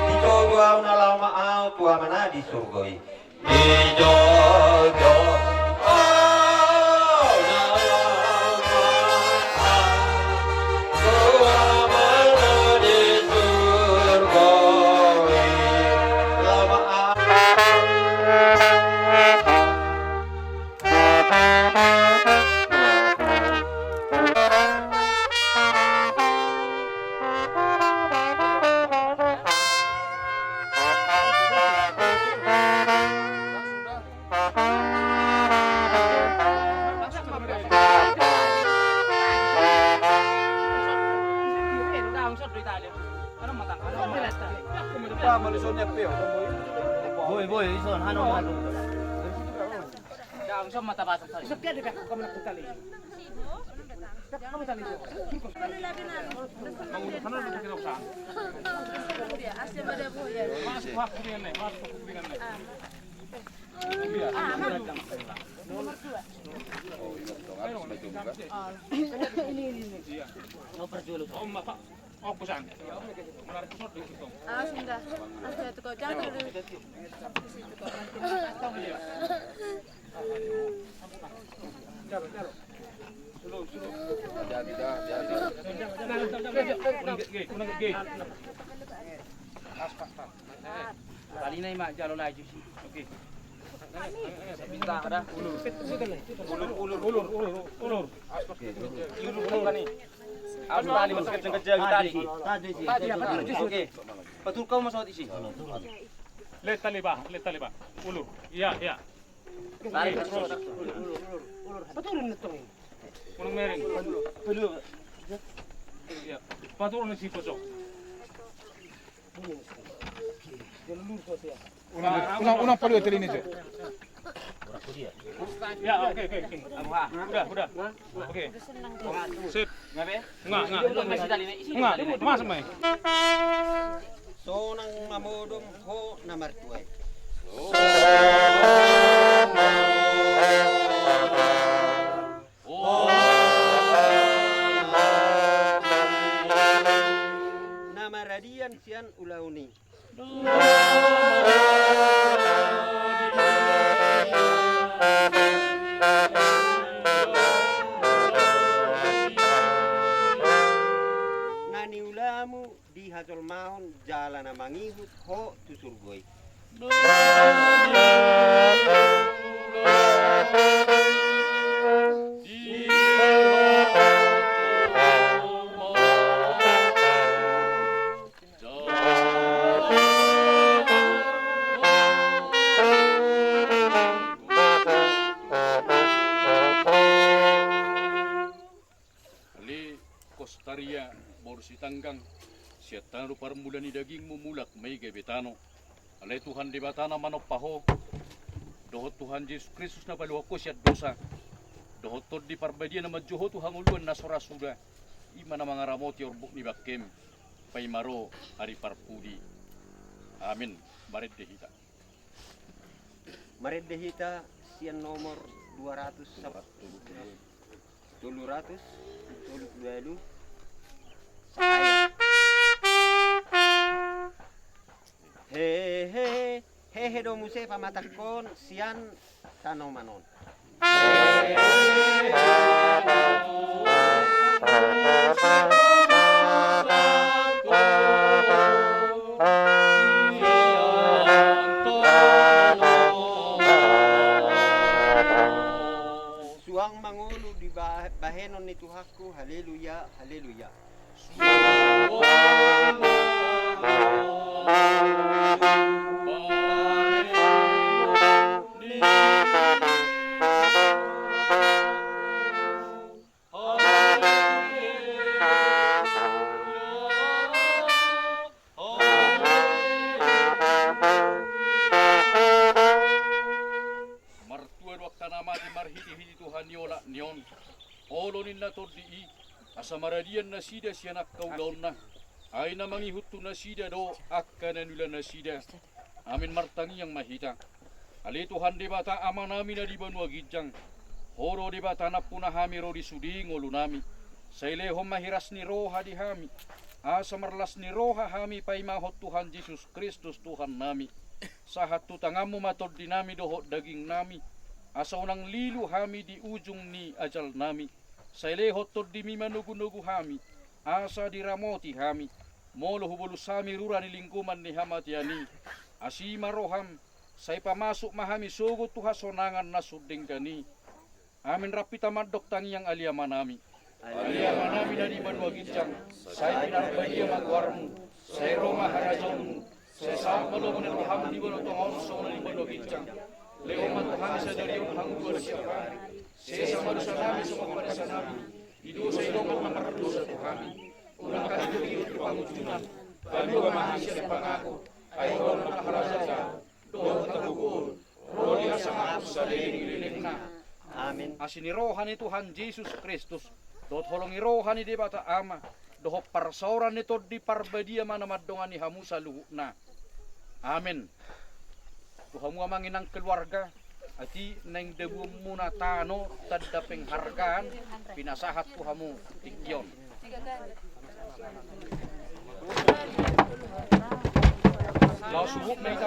Ditogu ahu na laho ma ahu tu Ama na di surgo i. Ditogu ahu na laho ma ahu tu Ama na di surgo i. Laho ma ahu. Boi, boi, ison, hano, hano. Awas, inda. Awas, jatuh kau, jatuh dulu. Jadi dah, jadi. Tali na i ma jalo laju si. Oke. Ulur, ulur, ulur, ulur, ulur. Ulur, ulur, ulur. Ulur, ulur. Awas, tali masuk kencang-kencang tali. Oke. Patur kau masuk isi. Let tali bah, let tali bah. Ulur. Iya, iya. Tali. Patur ni tong. Unang mereng. Iya. Patur ni si posok. Unang, unang, unang palu tali ni jo. Ya, oke, oke, oke. Udah, udah. Oke. Sip. Nga, nga. Nga, mas mai. Sonang mamodom ho na martua i. Na maradian sian ulaon i. Na niulamu di hajolmaon jala na mangihut ho tu surgo i. Ale Kostaria boru Sitanggang, sian tano do parmula ni dagingmu, mulak ma i gabe tano. Ale Tuhan Debata na manompa ho, dohot Tuhan Jesus Kristus na paluahon ho sian dosa, dohot Tondi Parbadia na manjou ho tu hangoluan na so ra suda, i ma na mangaramoti orbuk ni bangkem, paima ro ari parpudi. Amin. Marende hita. Marende hita sian nomor dua ratus sap-, tolu ratus tolu pulu ualu. Ayat. Hehe do muse pamatangkon sian tanoman on. Suang mangolu di ba-, bahenon ni Tuhanku, haleluya, haleluya. Martua do angka na mate marhitehite Tuhan ni olat ni on. Olo ninna tondi i, asa maradian nasida sian angka ulaonna. Ai na mangihut tu nasida do angka na niulanasida. Amin. Martangiang ma hita. Ale Tuhan Debata Amanami na di banua ginjang, Ho do Debata nampuna hami ro di sude ngolunami. Sai lehon ma hiras ni roha di hami, asa marlas ni roha hami paimahon Tuhan Jesus Kristus Tuhannami. Sahat tu tanganmu ma tondinami dohot dagingnami, asa unang lilu hami di ujung ni ajalnami. Sai lehon tondimi manogunogu hami, asa diramoti hami, molo hubolus hami rura ni linggoman ni hamatean i. Asi ma roham, sai pamasuk ma hami sogot tu hasonangan na sun denggan i. Amin. Rap hita mandok tangiang, Ale Amanami. Ale Amanami na di banua ginjang, sai pinarbadia ma goarmu, sai ro ma harajaonmu, sai saut ma lomo ni roham di banua tonga on songon na di banua ginjang. Lehon ma tu hami sadari on hangoluan siapari. Sesa ma dosanami songon panesanami di dosa ni dongan na mardosa tu hami. Unang hami togihon tu pangunjunan, palua ma hami sian pangago. Ai Ho do na harajaon, dohot hagogoon, ro di hasangapon saleleng ni lelengna. Amin. Asi ni roha ni Tuhan Jesus Kristus, dohot holong ni roha ni Debata Ama, dohot parsaoran ni Tondi Parbadia ma na mandongani hamu saluhutna. Amin. Tu hamu amang inang keluarga, atik naeng dabuonmuna tano tanda penghargaan, pinasahat tu hamu tingki on. Laos suhut ma hita.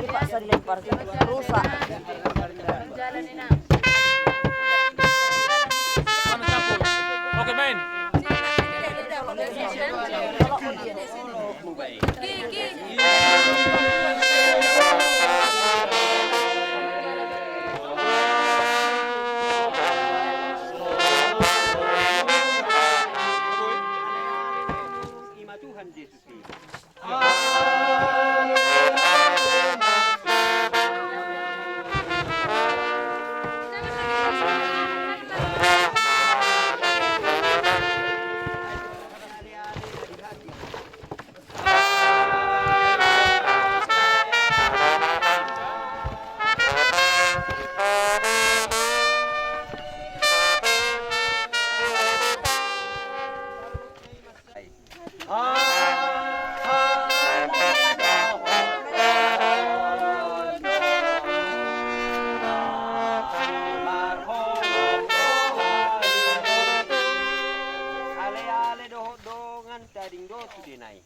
Dipaksa dilempar rusa. Oke, main. Ima Tuhan Jesus i. Ale, ale, dohot dongan, tading do sudena i.